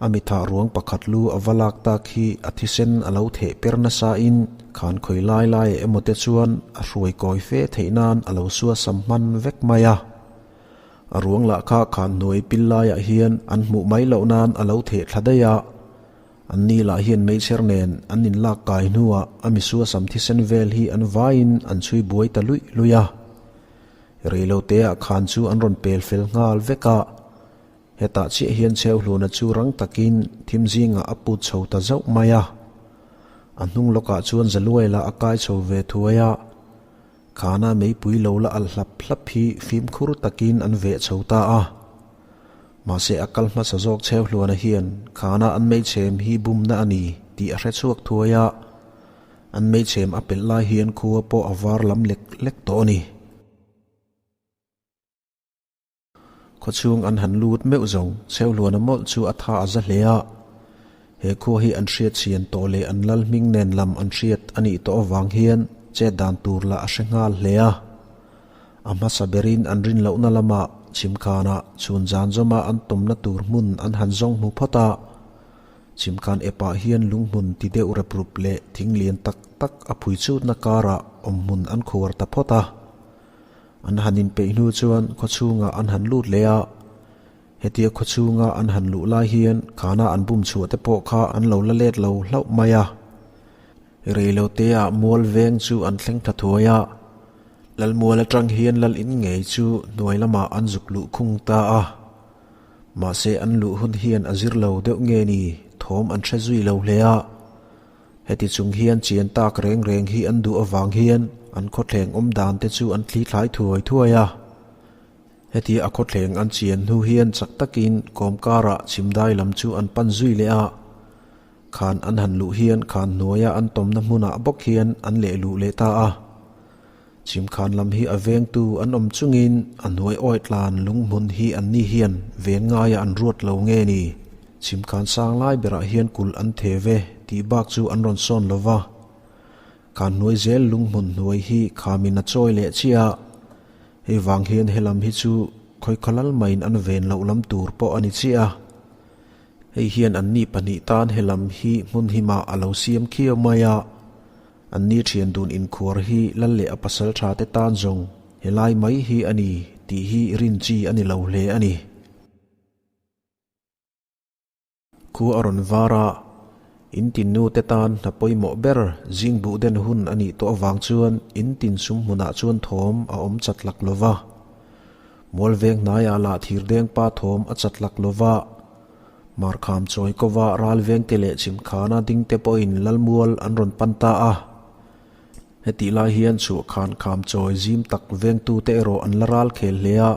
A mithah ruang pakhat lu a va lak tak hi a thisen a lo theh per nasa in khan khawi lai lai ah emaw te chuan a hruai kawi fe theih nan a lo suasam hman vek mai a. A ruang lah kha khan hnuai pil laiah hian an hmuh mai loh nan a lo theh thla daih a. Anni lah hian meichher nen an inlak kai hnuah a misuasam thisen vel hi an vaiin an chhui buai ta luih luih a. Reiloteah khan chu an rawn pel fel nghal vek a. Hetah chiah hian Chheuhluna chu rang takin thim zingah a put chho ta zauh mai a. A hnung lawkah chuan Zaluai lah a kai chho ve thuai a. Khana meipui lo la alh hlap hlap hi fimkhur takin an veh chho ta a. Mahse a kal hmasa zawk Chheuhluana hian khana an meichhem hi bumna a ni tih a hre chhuak thuai a, an meichhem a pelh lai hian khua pawh a var lam lek lek tawh a ni. Khawchhung an han lut meuh zawng Chheuhluana mawlh chu a tha a za hle a, he khua hi an hriat chian tawh leh an lal hming nen lam an hriat a nih tawh avang hian chet dan tur lah a hre nghal hle a. A hmasa berin an rin lohna lamah Chhimkhanah chhun zan zawma an tawmna tur hmun an han zawng hmu phawt a. Chhimkhan epah hian lunghmun ti deuh rep rup leh thing lian tak tak a phui chutna karah awmhmun an khuar ta phawt a. An han inpeih hnu chuan khawchhungah an han lut leh a. Hetia khawchhunga an han luh lai hian khana an bum chhuah te pawh kha an lo la let lo hlauh mai a. Reiloteah mual veng chu an thleng tha thuai a. Lalmual atang hian lal in ngei chu hnuai lamah an zuk luh khung ta a. Mahse an luh hun hian a zir lo deuh nge ni thawm an hre zui lo hle a. Heti chung hian chian tak reng reng hi an duh avang hian an khawthleng awm dan te chu an thli thlai thuai thuai a. Heti a khawthleng an chian hnu hian chak takin kawmkarah chhimdai lam chu an pan zui leh a. Khan an han luh hian khan hnuaia an tawmna hmunah bawk hian an leh luh leh ta a. Chhimkhan lam hi a vengtu an awm chungin a hnuai awi tlan lunghmun hi anni hian veng ngaia an ruat lo nge ni? Chhimkhan sang lai berah hian kulh an the ve tih bak chu an rawn sawn lo va. Khan hnuai zel lunghmun hnuai hi khamin a chawi leh chiah a. Hei vang hian helam hi chu khawikhaw lal maiin an ven loh lam tur pawh a ni chiah a. Hei hian anni pahnih tan helam hi hmun himah a lo siam khiau mai a. Anni thian dun inkhuar hi lal leh a pasal tha te tan zawng helai mai hi a ni tih hi rin chi a ni lo hle a ni. Khua a rawn var a, in tin nu te tan hna pawimawh ber zing buh den hun a nih tawh avang chuan in tin sum hmunah chuan thawm a awm chat lak lo va. Mual veng hnaiah lah thirdeng pa thawm a chat lak lo va. Markham chawi kova ral vengte leh chhimkhana dingte pawhin Lalmual an rawn pan ta a. Hetih lai hian chhuahkhan kham chawi zim tak vengtute erawh an la ral khel hle a.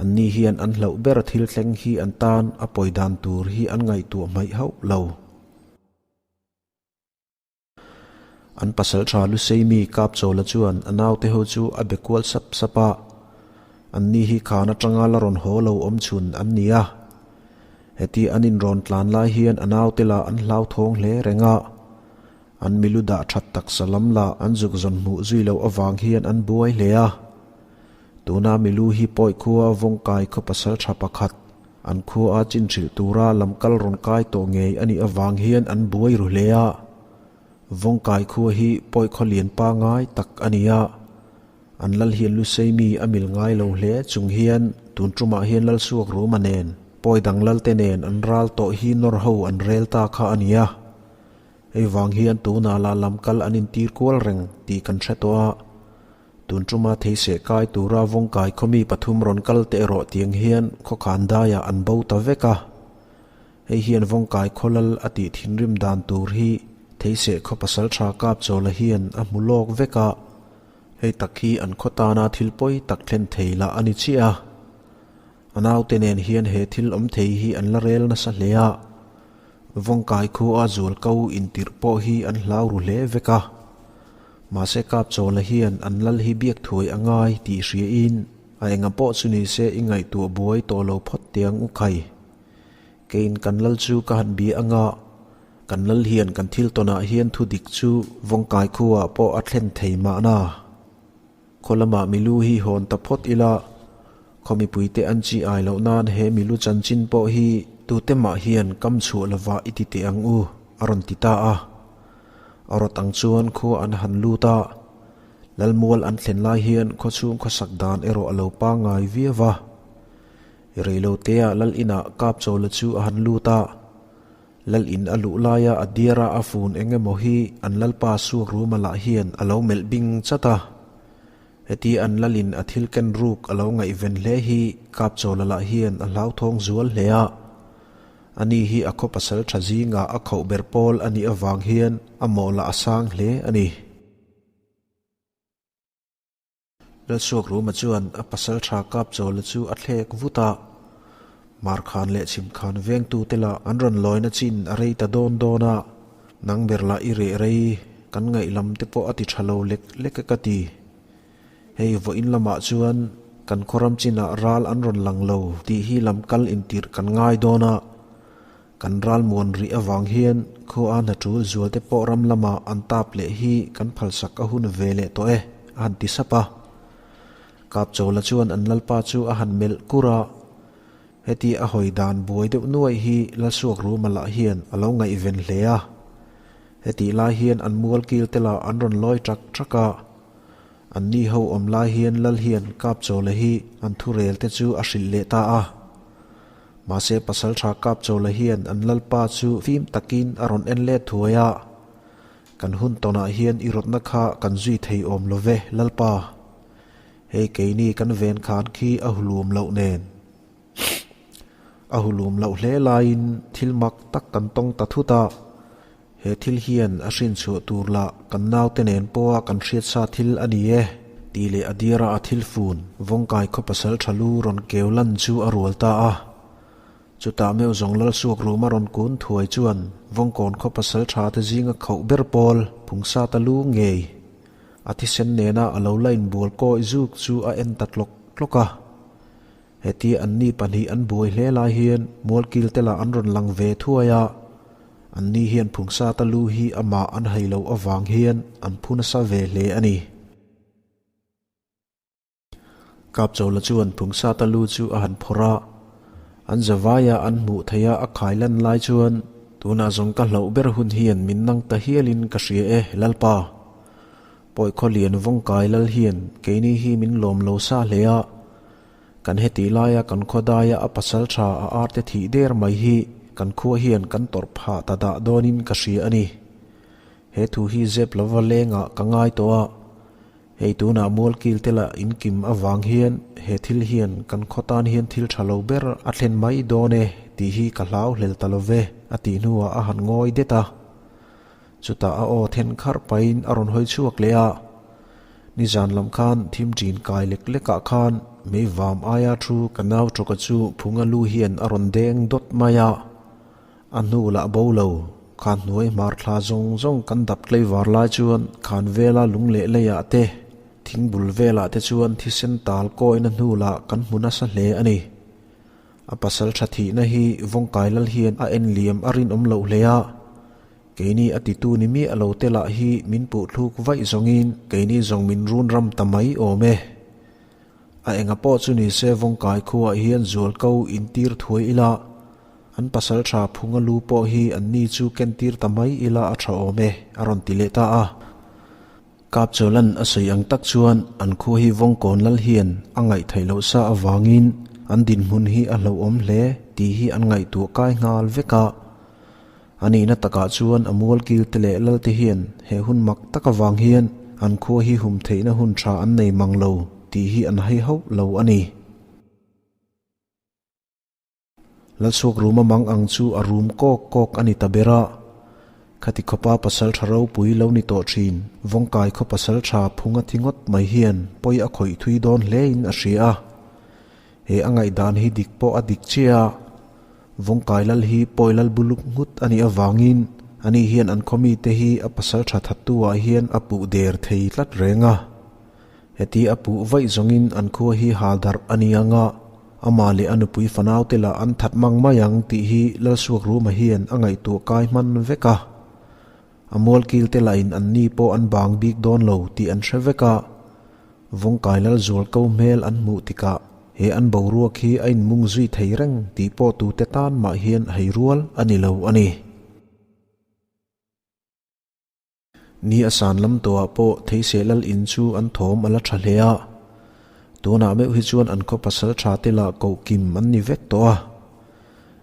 Anni hian an hlauh ber thil thleng hi an tan a pawi dan tur hi an ngaihtuah hmaih hauh lo. An pasalṭha Luseimi Kapchawla chuan a naute ho chu a be kual sap sap a, anni hi khan aṭanga la rawn haw lo awm chhun an ni a. Heti an inrawn tlan lai hian a naute lah an hlauthawng hle reng a, an milu dah ṭhat taksa lam lah an zuk zawn hmuh zui loh avang hian an buai hle a. Tuna milu hi pawi khua Vawngkai khaw pasalṭha pakhat an khua a chin hrilh tura lam kal rawn kai tawh ngei a nih avang hian an buai ru hle a. Vawngkai khua hi pawi khaw lian pangai tak a ni a, an lal hian Lusei mi a mil ngai lo hle chung hian tun tumah hian Lalsuak Ruma nen pawi dang lalte nen an ral tawh hi nawr ho an rel ta kha a ni a. Hei vang hian tunah lah lam kal an intir kual reng tih kan hre tawh a. Tun tuma theiseh kai tura Vawngkai khawmi pathum rawn kal te erawh tiang hian khawkhan daiah an bo ta vek a. Hei hian Vawngkai khawlal a tih thinrim dan tur hi theiseh khaw pasaltha Kapchawla hian a hmu lawk vek a. Hei tak hi an khaw tana thil pawi tak thlen thei lah a ni chiah a. A naute nen hian he thil awm thei hi an la rel nasa hle a. Vawngkai khua zualko intirh pawh hi an hlau ru hle vek a. Mahse Kapchawla hian an lal hi biak thuai a ngai tih hriain a enga pawh chu nise i ngaihtuah buai tawh lo phawt tiang u khai. Keiin kan lal chu ka han bia anga kan lal hian kan thil tawnah hian thu dik chu Vawngkai khuaah pawh a thlen thei mahna. Khaw lamah milu hi hawn ta phawt ila, khaw mipuite an chi ai loh nan he milu chanchin pawh hi tute mah hian kam chhuah lova i ti teh ang u, a rawn ti ta a. A rawt ang chuan khua an han lut a, Lalmual an thlen lai hian khaw chhung khawsak dan erawh a lo pangngai viau va. Reiloteah Lal inah Kapchawla chu a han lut a. Lal in a luh laia a diara a fun eng emaw hi an lalpa suak ruma lah hian a lo melh bing chat a. Heti an lal in a thil ken ruk a lo ngaihven hle hi Kapchawla lah hian a hlauthawng zual hle a. Ani hi a khaw pasal tha zingah a khauh ber pawl a nih avang hian a mawh lah a sang hle a ni. Lalsuak Ruma chuan a pasal tha Kapchawla chu a thlek vut a. Markhan leh Chhimkhan vengtute lah an rawn lawina chin a rei ta dawn dawn a, nang ber lah i reh rei, kan ngaih lam te pawh a ti tha lo lek lek e ka ti. Hei vawiin lamah chuan kan khawram chinah ral an rawn lang lo tih hi lam kal intirh kan ngai dawn a. Kan ral muan rih avang hian khua hna tul zualte pawh ram lama an tap leh hi kan phalsak a hun ve leh tawh e, a han ti sap a. Kapchawla chuan an lalpa chu a han melh kur a, heti a hawi dan buai deuh nuaih hi Lalsuak Ruma lah hian a lo ngaihven hle a. Hetih lai hian an mual kil te lah an rawn lawi ṭak ṭak a. Anni ho awm lai hian lal hian Kapchawla hi an thurel te chu a hrilh leh ta a. Mahse pasalṭha Kapchawla hian an lalpa chu fim takin a rawn en let thuai a, Kan hun tawnah hian i rawtna kha kan zui thei awm lo ve, lalpa. Hei keini kan ven khan khi a hulum loh nen. A hulum loh hle laiin thil mak tak kan tawng ta thut a. He thil hian a hrinchhuah tur lah kan naute nen pawha kan hriatsa thil a ni e, tih leh a diara a thil fun Vawngkai khaw pasal tha lu rawn keu lan chu a rual ta a. Chutah meuh zawng Lalsuak rum a rawn kun thuai chuan Vawngkawn khaw pasal tha te zinga khauh ber pawl Phungsata lu ngei a thisen nena a lo la inbual kawi zuk chu a en ta tlawk tlawk a. Heti anni pahnih an buai hle lai hian Mualkil te lah an rawn lang ve thuai a, anni hian Phungsata lu hi amah an hai loh avang hian an phu nasa ve hle a ni. Kapchawla chuan Phungsata lu chu a han phawrh a, an zavaia an hmuh theiha a khai lan lai chuan, Tunah zawng ka hlauh ber hun hian min nang ta hialin ka hria e, Lalpa. Pawi khawlian vawngkai lal hian keini hi min lawm lo sa hle a, kan hetih laia kan khaw daia a pasal tha a arte thih der mai hi kan khua hian kan tawrh phah ta dah dawnin ka hria a ni. He thu hi zep lova lengah ka ngai tawh a, hei tunah mualkil te lah inkim avang hian he thil hian kan khaw tan hian thil tha lo ber a thlen mai dawn e tih hi ka hlau hlel ta lo ve a tih hnuah a han ngawi det a. Chutah a aw then kharh pahin a rawn hawi chhuak leh a, Nizan lam khan thim ṭin kai lek lekah khan mei vam aia thu ka nau tawka chu phunga lu hian a rawn deng dawt mai a, a hnu lah bo lo. Khan hnuai hmar thla zawng zawng kan dap tlaivar lai chuan khan vela lung leh leiah te, thing bul velah te chuan thisen tal kawina hnu lah kan hmu nasa hle a ni. A pasal tha thihna hi Vawngkai lal hian a en liam a rinawm loh hle a, keini a titu ni miah lo te lah hi min puh thluk vaih zawngin keini zawng min run ram ta mai awm e. A enga pawh chu ni se Vawngkai khuaah hian zualko intir thuai ila, an pasal tha phunga lu pawh hi anni chu kentir ta mai ila a tha awm e, a rawn ti leh ta a. Kapchawlan a sawi ang tak chuan an khua hi Vawngkawn lal hian a ngaihtheih loh sa avangin an dinhmun hi a hlauhawm hle tih hi an ngaihtuah kai nghal vek a. A nihna takah chuan a mualkil te leh lal te hian he hun mak tak avang hian an khua hi hum theihna hun tha an nei mang lo tih hi an hai hauh lo a ni. Lalchhuak ruma mang ang chu a rum kawk kawk a ni ta ber a. Khati khawpa pasal tha ropui lo ni tawh thin, Vawngkai khaw pasal tha phunga thi ngawt mai hian pawi a khawih thui dawn hlein a hria a. He a ngaihdan hi dik pawh a dik chiah a. Vawngkai lal hi pawi lal buluk nghut a nih avangin ani hian an khaw mite hi a pasal tha thattu ah hian a puh der thei tlat reng a. Heti a puh vaih zawngin an khua hi hal darh a ni ang a, amah leh a nupui fanaute lah an that mang mai ang tih hi Lalsuak Ruma hian a ngaihtuah kai hman vek a. A mualkilte lahin anni pawh an bang bik dawn lo tih an hre vek a, Vawngkai Lalzual ko hmel an hmuh tikah he an boruak hi a inmung zui thei reng tih pawh tute tan mah hian hei rual a ni lo a ni. Ni a san lam tawhah pawh Theiseh lal in chu an thawm a la tha hle a, tunah meuh hi chuan an khaw pasal tha te lah koh kim an ni vek tawh a.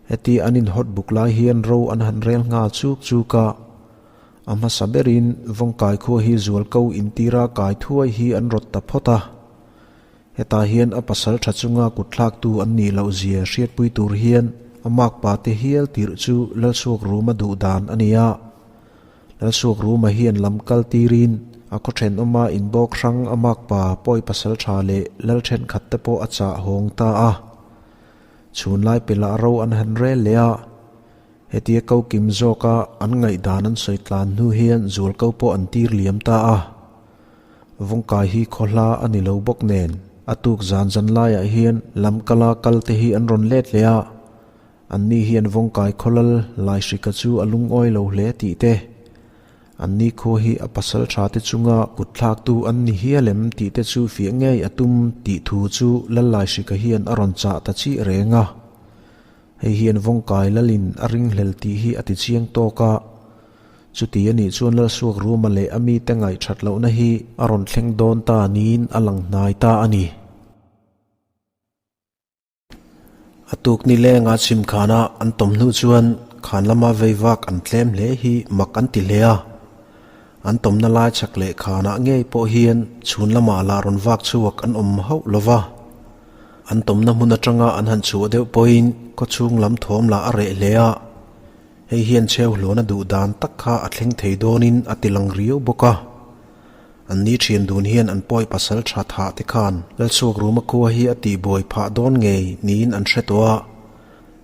Heti an inhawt buk lai hian ro an han rel nghal chuk chuk a, a hmasa berin Vawngkai khua hi zualko intira kai thuai hi an rawt ta phawt a. Hetah hian a pasal tha chunga kutthlaktu an nih loh zia hriatpui tur hian a makpa te hial tirh chu Lalsuak Ruma duh dan a ni a. Lalsuak Ruma hian lam kal tirin a khaw thenawma inbawk hrang a makpa pawi pasal tha leh lal thenkhat te pawh a chah hawng ta a. Chhun lai pelah ro an han rel leh a. Hetia ko kim zawka an ngaihdan an sawi tlan hnu hian zualko pawh an tir liam ta a. Vawngkai hi khaw hla a ni lo bawk nen a tuk zan zan laiah hian lam kala kal te hi an rawn let leh a. Anni hian Vawngkai khawlal Laihrika chu a lungawi lo hle tih te, anni khua hi a pasal tha te chunga kut thlaktu an ni hial em tih te chu fiah ngei a tum tih thu chu Lal Laihrika hian a rawn chah ta chih reng a. Hei hian Vawngkai lalin a ringhlel tih hi a ti chiang tawk a. Chuti a nih chuan Lalsuak Ruma leh a mite ngaihthat lohna hi a rawn thleng dawn ta niin a lang hnai ta a ni. A tuk ni lenga chhim khana an tawm hnu chuan khan lama vei vak an tlem hle hi mak an ti hle a. An tawmna lai chak leh khanah ngei pawh hian chhun lamah lah rawn vak chhuak an awm hauh lo va. An tawmna hmun atanga an han chhuah deuh pawhin khawchhung lam thawm lah a reh hle a. Hei hian cheu hlawna duh dan tak kha a thleng thei dawnin a ti lang riau bawk a. An ni thian dun hian an pawi pasal tha thah te khan Lalchhuak Ruma khua hi a tihbuai phah dawn ngei niin an hre tawh a.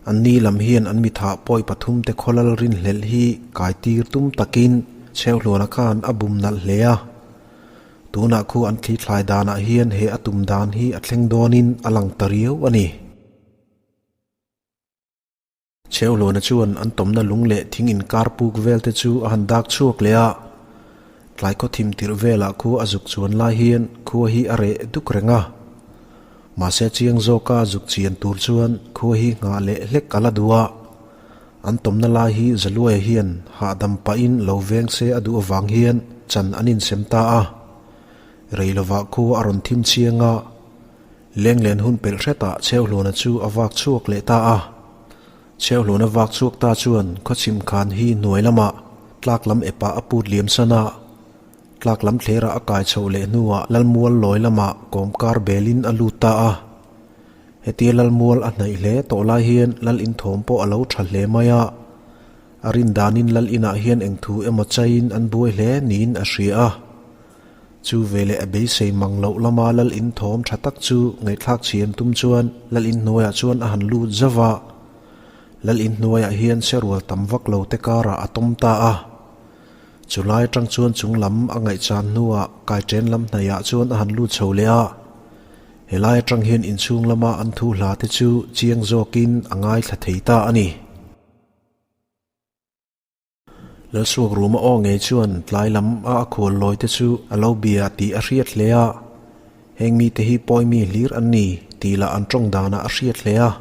An ni lam hian an mithah pawi pathum te khaw lal rinhlelh hi kai tir tum takin Chheuhluana khan a bum nalh hle a. Tunah khu an thli thlai danah hian he a tum dan hi a thleng dawnin a lang ta riau a ni. Chheuhluana chuan an tawmna lung leh thing inkar puk vel te chu a han dak chhuak leh a, tlai khaw thim tirh velah khu a zuk chuan lai hian khua hi a reh duk reng a. Mahse chiang zawka zuk chian tur chuan khua hi nghah leh hlek a la duh a, an tawmna lai hi Zaluaia hian hahdam pahin lo veng se a duh avang hian chan an insem ta a. Rei lovah khua a rawn thim chiang a. Lenglen hun pelh hretah Chheuhluana chu a vak chhuak leh ta a. Chheuhluana vak chhuak ta chuan khawchhim khan hi hnuai lamah tlak lam epah a put liam san a. Tlak lam thlerah a kai chhoh leh hnuah Lalmual lawi lamah kawmkar belin a lut ta a. Hetia Lalmual a hnaih hle tawh lai hian Lal inthawm pawh a lo tha hle mai a. A rin danin Lal inah hian engthu emaw chaiin an buai hle niin a hria a. Chu veleh a beisei mang loh lama lal in thawm tha tak chu ngaihthlak chhian tum chuan lal in hnuaiah chuan a han lut zauh a. Lal in hnuaiah hian serual tam vak lo te karah a tawm ta a. Chulai atang chuan chung lam a ngaihchan hnuah kaiṭen lam hnaihah chuan a han lut chho leh a. Helai atang hian inchhung lama an thu hla te chu chiang zawkin a ngaithla thei ta a ni. Lalsuak Ruma aw ngei chuan tlai lam a a khual lawi te chu a lo bia tih a hriat hle a, heng mite hi pawi mi hlir an ni tih lah an tawng danah a hriat hle a.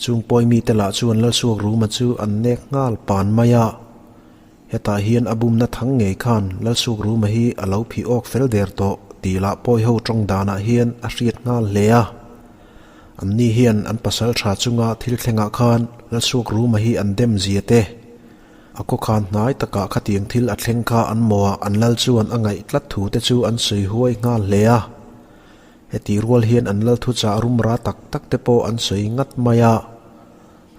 Chung pawi mite lah chuan Lalsuak Ruma chu an nek nghal pan mai a. Hetah hian a bumna thang ngei khan Lalsuak Ruma hi a lo phih awk fel der tawh tih lah pawi ho tawng danah hian a hriat nghal hle a. Anni hian an pasal tha chunga thil thlengah khan Lalsuak Ruma hi an dem zia te. A khawkhan hnai takah khatiang thil a thleng kha an mawhah an lal chuan a ngaih tlat thu te chu an sawi huai nghal hle a. Heti rual hian an lal thuchah rumra tak tak te pawh an sawi ngat mai a.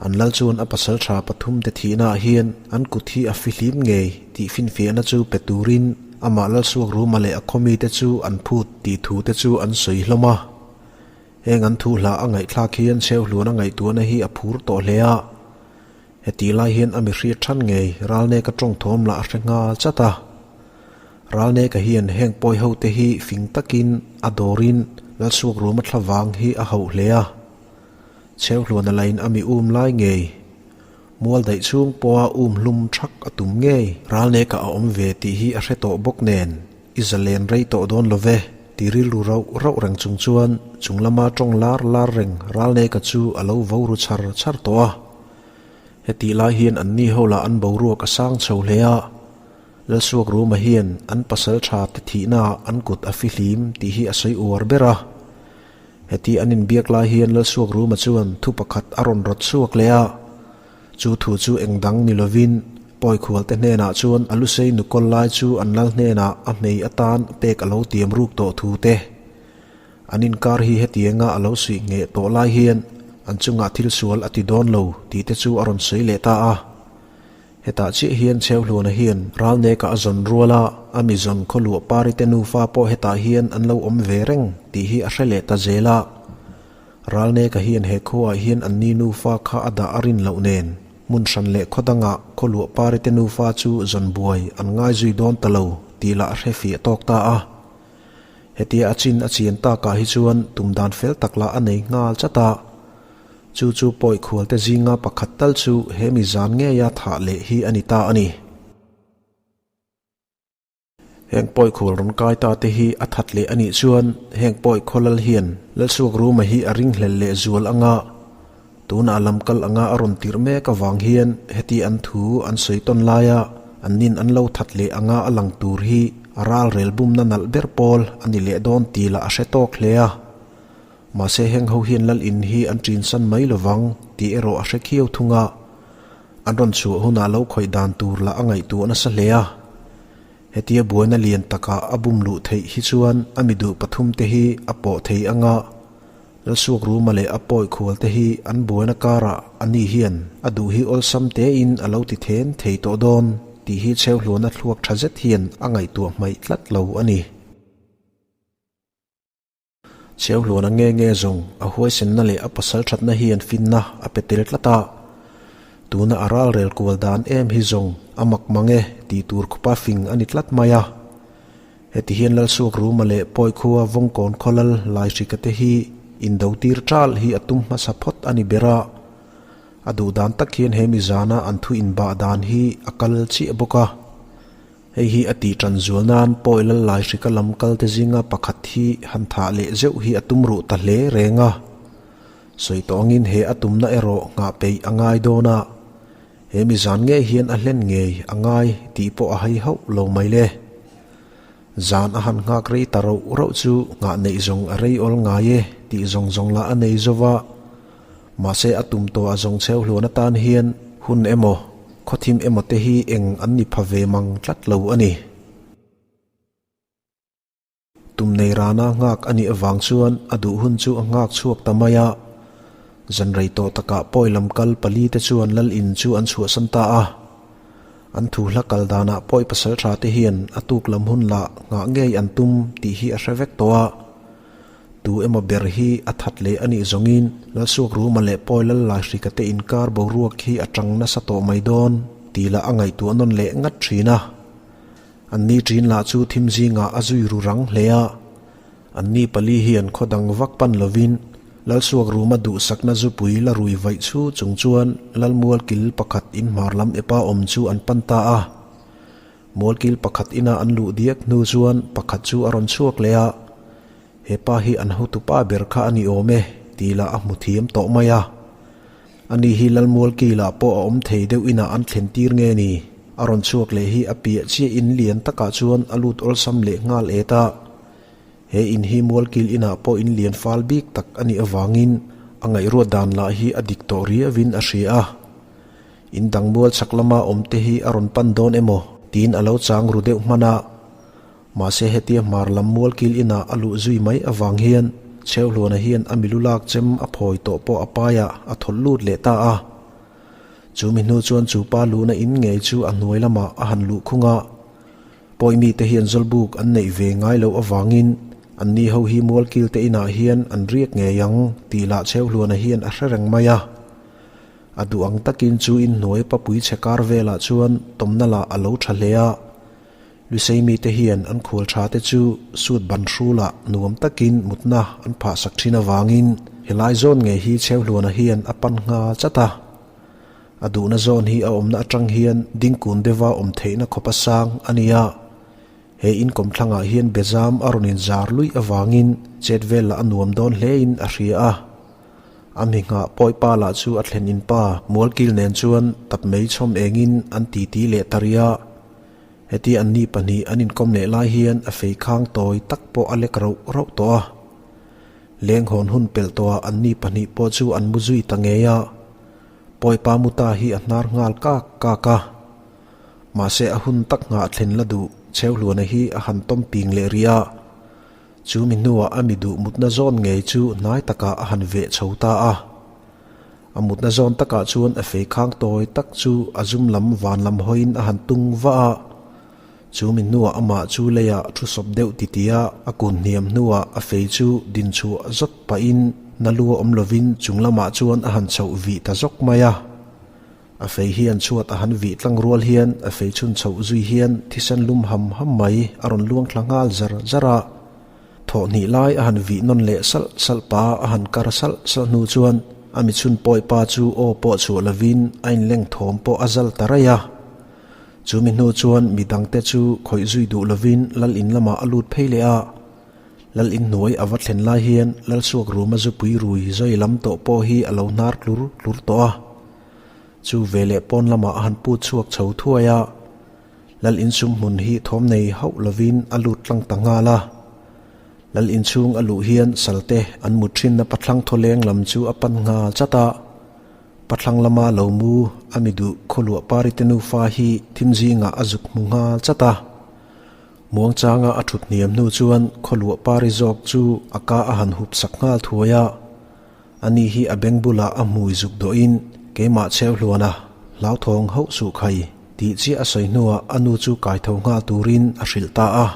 An lal chuan a pasal tha pathumte thihnaah hian an kut hi a fihlim ngei tih finfiahna chu pe turin amah Lalsuak Ruma leh a khawmite chu an phut tih thute chu an sawi hlawm a. Heng an thu hlah a ngaihthlak hian Chheuhluan a ngaihtuahna hi a phur tawh hle a. Hetih lai hian a mihriat than ngei Ralneka tawng thawm lah a hre nghal chat a. Ralneka hian heng pawi hote hi fing takin a dawrin Lalsuak Ruma thlavang hi a hauh hle a. Chheuhluan a lain a mi um lai ngei. Mual daih chhung pawha um hlum thak a tum ngei. Ralneka a awm ve tih hi a hre tawh bawk nen i zalen rei tawh dawn lo ve ti rilru rauh rauh reng chung chuan chung lama tawng lar lar reng Ralneka chu a lo vo ru char char tawh a. Hetih lai hian anni ho lah an boruak a sang chho hle a. Lalsuak Ruma hian an pasal tha te thihnaah an kut a fihlim tih hi a sawi uar ber a. Heti an inbiak lai hian Lalsuak Ruma chuan thu pakhat a rawn rawt chhuak leh a, chu thu chu eng dang ni lovin Pawikhualte hnenah chuan a lusei nukawl lai chu an lal hnenah a hmei atan pek a lo tiam ruk tawh thu te. An inkar hi hetianga a lo suih ngheh tawh lai hian an chungah thil sual a ti dawn lo tih te chu a rawn sawi leh ta a. Hetah chiah hian Chheuhluana hian Ralneka a zawn rual a, a mi zawn khawluah Parite nufa pawh hetah hian an lo awm ve reng tih hi a hre leh ta zel a. Ralneka hian he khuaah hian anni nufa kha a dah a rin loh nen, hmun hran leh khaw dangah khawluah Parite nufa chu zawn buai an ngai zui dawn ta lo tih lah a hre fiah tawk ta a. Hetia a chin a chian takah hi chuan tum dan fel tak lah a nei nghal chat a. Chu chu pawi khualte zinga pakhat tal chu he mi zan ngeia thah leh hi a ni ta a ni. Heng pawi khual rawn kai ta te hi a that leh a nih chuan heng pawi khawlal hian Lalsuak Ruma hi a ringhlel leh zual anga tunah lam kal anga a rawn tirh mek avang hian heti an thu an sawi tawn laia an nin an lo that leh anga a lang tur hi a ralrel bumna nalh ber pawl a ni leh dawn tih lah a hre tawk hle a. Mahse heng ho hian lal in hi an ṭinsan mai lovang tih erawh a hre khiau thung a, an rawn chhuah hunah lo khawih dan tur lah a ngaihtuah nasa hle a. Hetia buaina lian takah a bum luh theih hi chuan a mi duh pathum te hi a pawh thei anga, Lalsuak Ruma leh a pawi khual te hi an buaina karah a ni hian a duh hi awlsam tein a lo ti then thei tawh dawn tih hi Chheuhluana thluak ṭha zet hian a ngaihtuah hmaih tlat lo a ni. Chheuhluana nge nge zawng a huaisenna leh a pasal thatna hian finna a pe tel tlat a, tuna a ralrel kual dan em hi zawng a mak mang e tih tur khawpa fing a ni tlat mai a. Heti hian Lalsuak Ruma leh Pawikhua Vawngkawn Khawlal Laihrika te hi indo tir ṭal hi a tum hmasa phawt a ni ber a, a duh dan tak hian he mizana an thu inbah dan hi a kal chiah bawk a. Hei hi a tih ṭan zual nan pawi lal lai hrika lam kal te zinga pakhat hi han thah leh zeuh hi a tum ruh ta hle reng a. Sawi tawh angin he a tumna erawh nghah peih a ngai dawn a, he mi zan ngei hian a hlen ngei a ngai tih pawh a hai hauh lo mai le. Zan a han nghak rei ta rauh rauh chu nghah neih zawng a rei awl ngai e tih zawng zawng lah a nei zo va. Mahse a tum tawh a zawng chheu hluan atan hian hun emaw, khawthim emaw te hi eng an ni pha ve mang tlat lo a ni. Tum nei rana nghak a nih avang chuan a duh hun chu a nghak chhuak ta mai a. Zan rei tawh takah pawi lam kal pali te chuan lal in chu an chhuahsan ta a. An thu hla kal danah pawi pasal tha te hian a tuk lam hun lah nghah ngei an tum tih hi a hre vek tawh a. Tu emaw ber hi a that leh a nih zawngin Lalsuakruma leh Pawi Lallaihrika te inkar boruak hi a tang nasa tawh mai dawn tih lah a ngaihtuah nawn leh ngat thin a. Anni ṭin lah chu thim zingah a zui ru rang hle a. Anni pali hian khaw dang vak pan lovin Lalsuakruma duhsakna zupui la rui vaih chu chung chuan Lalmualkil pakhat inhmar lam epa awm chu an pan ta a. Mualkil pakhat ina an luh diak hnu chuan pakhat chu a rawn chhuak leh a, He pa hi an hotupa ber kha a ni awm e, tih lah a hmu thiam tawh mai a. Ani hi Lalmualkilah pawh a awm thei deuh inah an thlen tir nge ni? A rawn chhuak leh hi a piah chiah in lian takah chuan a lut awlsam leh nghal et a. He in hi Mualkil inah pawh in lian fal bik tak a nih avangin a ngaihruat dan lah hi a dik tawh riauin a hria a. In dang mual chhak lama awm te hi a rawn pan dawn emaw tiin a lo chang ru deuh hman a. Mahse hetia hmar lam mual kil inah a luh zui mai avang hian Chheuhluana hian a milu lak chem a phawi tawh pawh a paiah a thawlh lut leh ta a. Chu mi hnu chuan chu pa luhna in ngei chu a hnuai lamah a han luh khung a. Pawi mite hian zawlbuk an neih ve ngai loh avangin anni ho hi mual kil te inah hian an riak ngei ang tih lah Chheuhluana hian a hre reng mai a. A duh ang takin chu inhnuai papui chhe kar velah chuan tawmna lah a lo tha hle a. Lusei mite hian an khual tha te chu suit ban hrulah nuam takin mutna an phah sak thin avangin helai zawn ngei hi Chheuhluana hian a pan nghal chat a. A duhna zawn hi a awmna atang hian dingkun deuha awm theihna khawp a sang a ni a. He inkawmthlangah hian bezam a rawn inzar luih avangin chet vel lah a nuam dawn hlein a hria a. A mi nghah pawipa lah chu a thlen in pa Mualkil nen chuan tap mei chhawm engin an titi leh ta rih a. Heti anni pahnih an inkawm leh lai hian a fei khang tawi tak pawh a lek rauh rauh tawh a. Leng hawn hun pelh tawhah anni pahnih pawh chu an mu zui ta ngei a. Pawipa muta hi a hnar nghal kak kak a. Mahse a hun tak nghah thlen la duh Chheuhluana hi a han tawm ping leh rih a. Chu mi hnuah a mi duh mutna zawn ngei chu hnai takah a han veh chho ta a. A mutna zawn takah chuan a fei khang tawi tak chu a zum lam van lam hawiin a han tung vah a. Chu mi hnuah amah chu leiah thu sawp deuh titia a kun hniam hnuah a fei chu din chhuah zawt pahin na lu a awm lovin chung lamah chuan a han chhoh vih ta zawk mai a. A fei hian chhuat a han vih tlang rual hian a fei chhun chhoh zui hian thisen lum ham ham mai a rawn luang thla nghal zar zar a. Thawh hnih lai a han vih nawn leh salh salh pa a han kar salh salh hnu chuan a mi chhun pawi pa chu aw pawh chhuah lovin a inleng thawm pawh a zal ta raih a. Chu mi hnu chuan mi dangte chu khawih zui duh lovin lal in lamah a lut phei leh a. Lal in hnuai a va thlen lai hian Lalsuak ruma zupui rui zawi lam tawh pawh hi a lo hnar tlur tlur tawh a. Chu veleh pawn lamah a han put chhuak chho thuai a, Lal insum hmun hi thawm nei hauh lovin a lut tlang ta nghal a. Lal inchhung a luh hian salte an mut thinna pathlang thawleng lam chu a pan nghal chat a. Pathlang lama lo mu a mi duh khawluah parite nufa hi thim zingah a zuk hmu nghal chat a. Muangchanga a thut hniam hnu chuan khawluah pari zawk chu a ka a han hup sak nghal thuai a. Ani hi a beng bulah a hmui zuk dawhin keimah cheu hluan a, hlauthawng hauh suh khai tih chiah a sawi hnuah a nu chu kaitho nghal turin a hrilh ta a.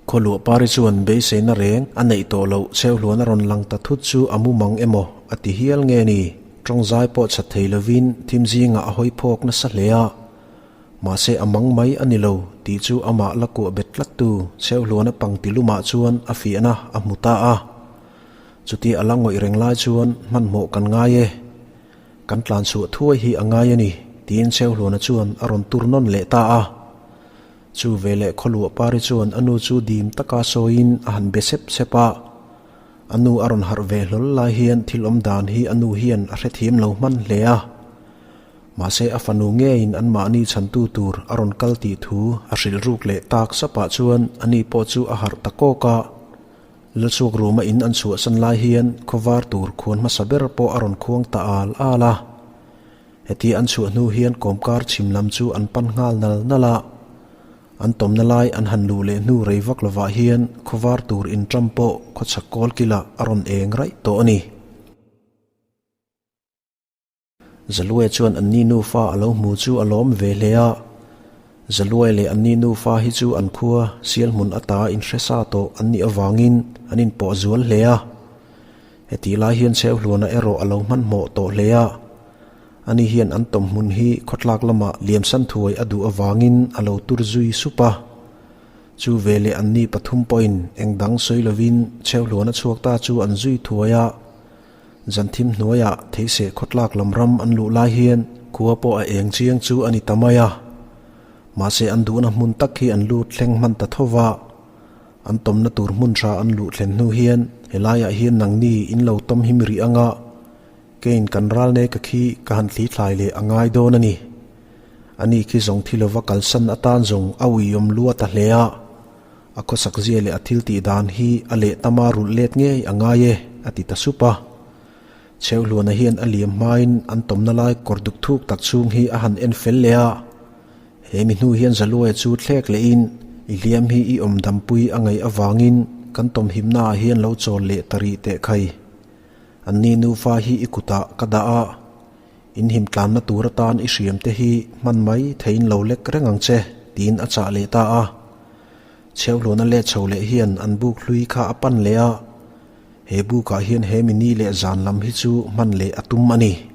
Khawluah pari chuan beiseina reng a neih tawh loh cheu hluan a rawn lang ta thut chu a mu mang emaw a ti hial nge ni? Tawngzai pawh chat thei lovin thim zingah a hawi phawk nasa hle a. Mahse a mang mai a ni lo tih chu amah la kuah bet tlat tu Chheuhluana pangti lumah chuan a fiahna a hmu ta a. Chutia a la ngawih reng lai chuan hmanhmawh kan ngai e. Kan tlan chhuah thuai hi a ngai a ni tiin Chheuhluana chuan a rawn tur nawn leh ta a. Chu veleh khawluah pari chuan a nu chu dim taka sawiin a han be sep sep a. A nu a rawn harh ve hlawl lai hian thil awm dan hi a nu hian a hrethiam lo hman hle a. Mahse a fanu ngeiin anmahni chhantu tur a rawn kal tih thu a hrilh ruk leh tak sapah chuan ani pawh chu a harh ta kawk a. Lalchhuak ruma in an chhuahsan lai hian khawvar tur khuan hmasa ber pawh a rawn khuang ta al al a. Hetia an chhuah hnu hian kawmkar chhim lam chu an pan nghal nal nal a. An tawmna lai an han luh leh hnu rei vak lovah hian khawvar tur inṭam pawh khawchhak kawl kilah a rawn eng raih tawh a ni. Zalue chuan anni nufa a lo hmu chu a lawm ve hle a. Zaluai leh anni nufa hi chu an khua sial hmun ata inhre sa tawh an nih avangin an inpawh zual hle a. Hetih lai hian Cheuhluana erawh a lo hmanhmawh tawh hle a. Ani hian an tawm hmun hi khawtlak lamah liamsan thuai a duh avangin a lo tur zui sup a. Chu veleh anni pathum pawhin eng dang sawi lovin Cheuhluana chhuak ta chu an zui thuai a. Zan thim hnuaiah theiseh khawtlak lam ram an luh lai hian khua pawh a eng chiang chu a ni ta mai a. Mahse an duhna hmun tak hi an lut thleng hman ta tho va. An tawmna tur hmun tha an luh thlen hnu hian helaiah hian nangni in lo tawm him rih anga keiin kan ral nek a khi ka han thli thlai leh a ngai dawn a ni. Ani khi zawng thi lova kalsan atan zawng a uiawm lua ta hle a. A khawsak zia leh a thil tih dan hi a leh tama rulh let ngei a ngai e, a ti ta sup a. Chheuhluana hian a liam hmain an tawmna lai kawr duk thuk tak chhung hi a han en fel leh a. He mi hnu hian Zaluaia chu thlek lehin i hliam hi i awm dampui a ngaih avangin kan tawmhimnaah hian lo chawl leh ta rih teh khai. Anni nufa hi i kutah ka dah a, in him tlanna tur atan i hriam te hi hman mai theiin lo lek reng ang che, tiin a chah leh ta a. Chheuhluana let chho leh hian an buk hlui kha a pan leh a, he bukah hian he mi ni leh zan lam hi chu hman leh a tum a ni.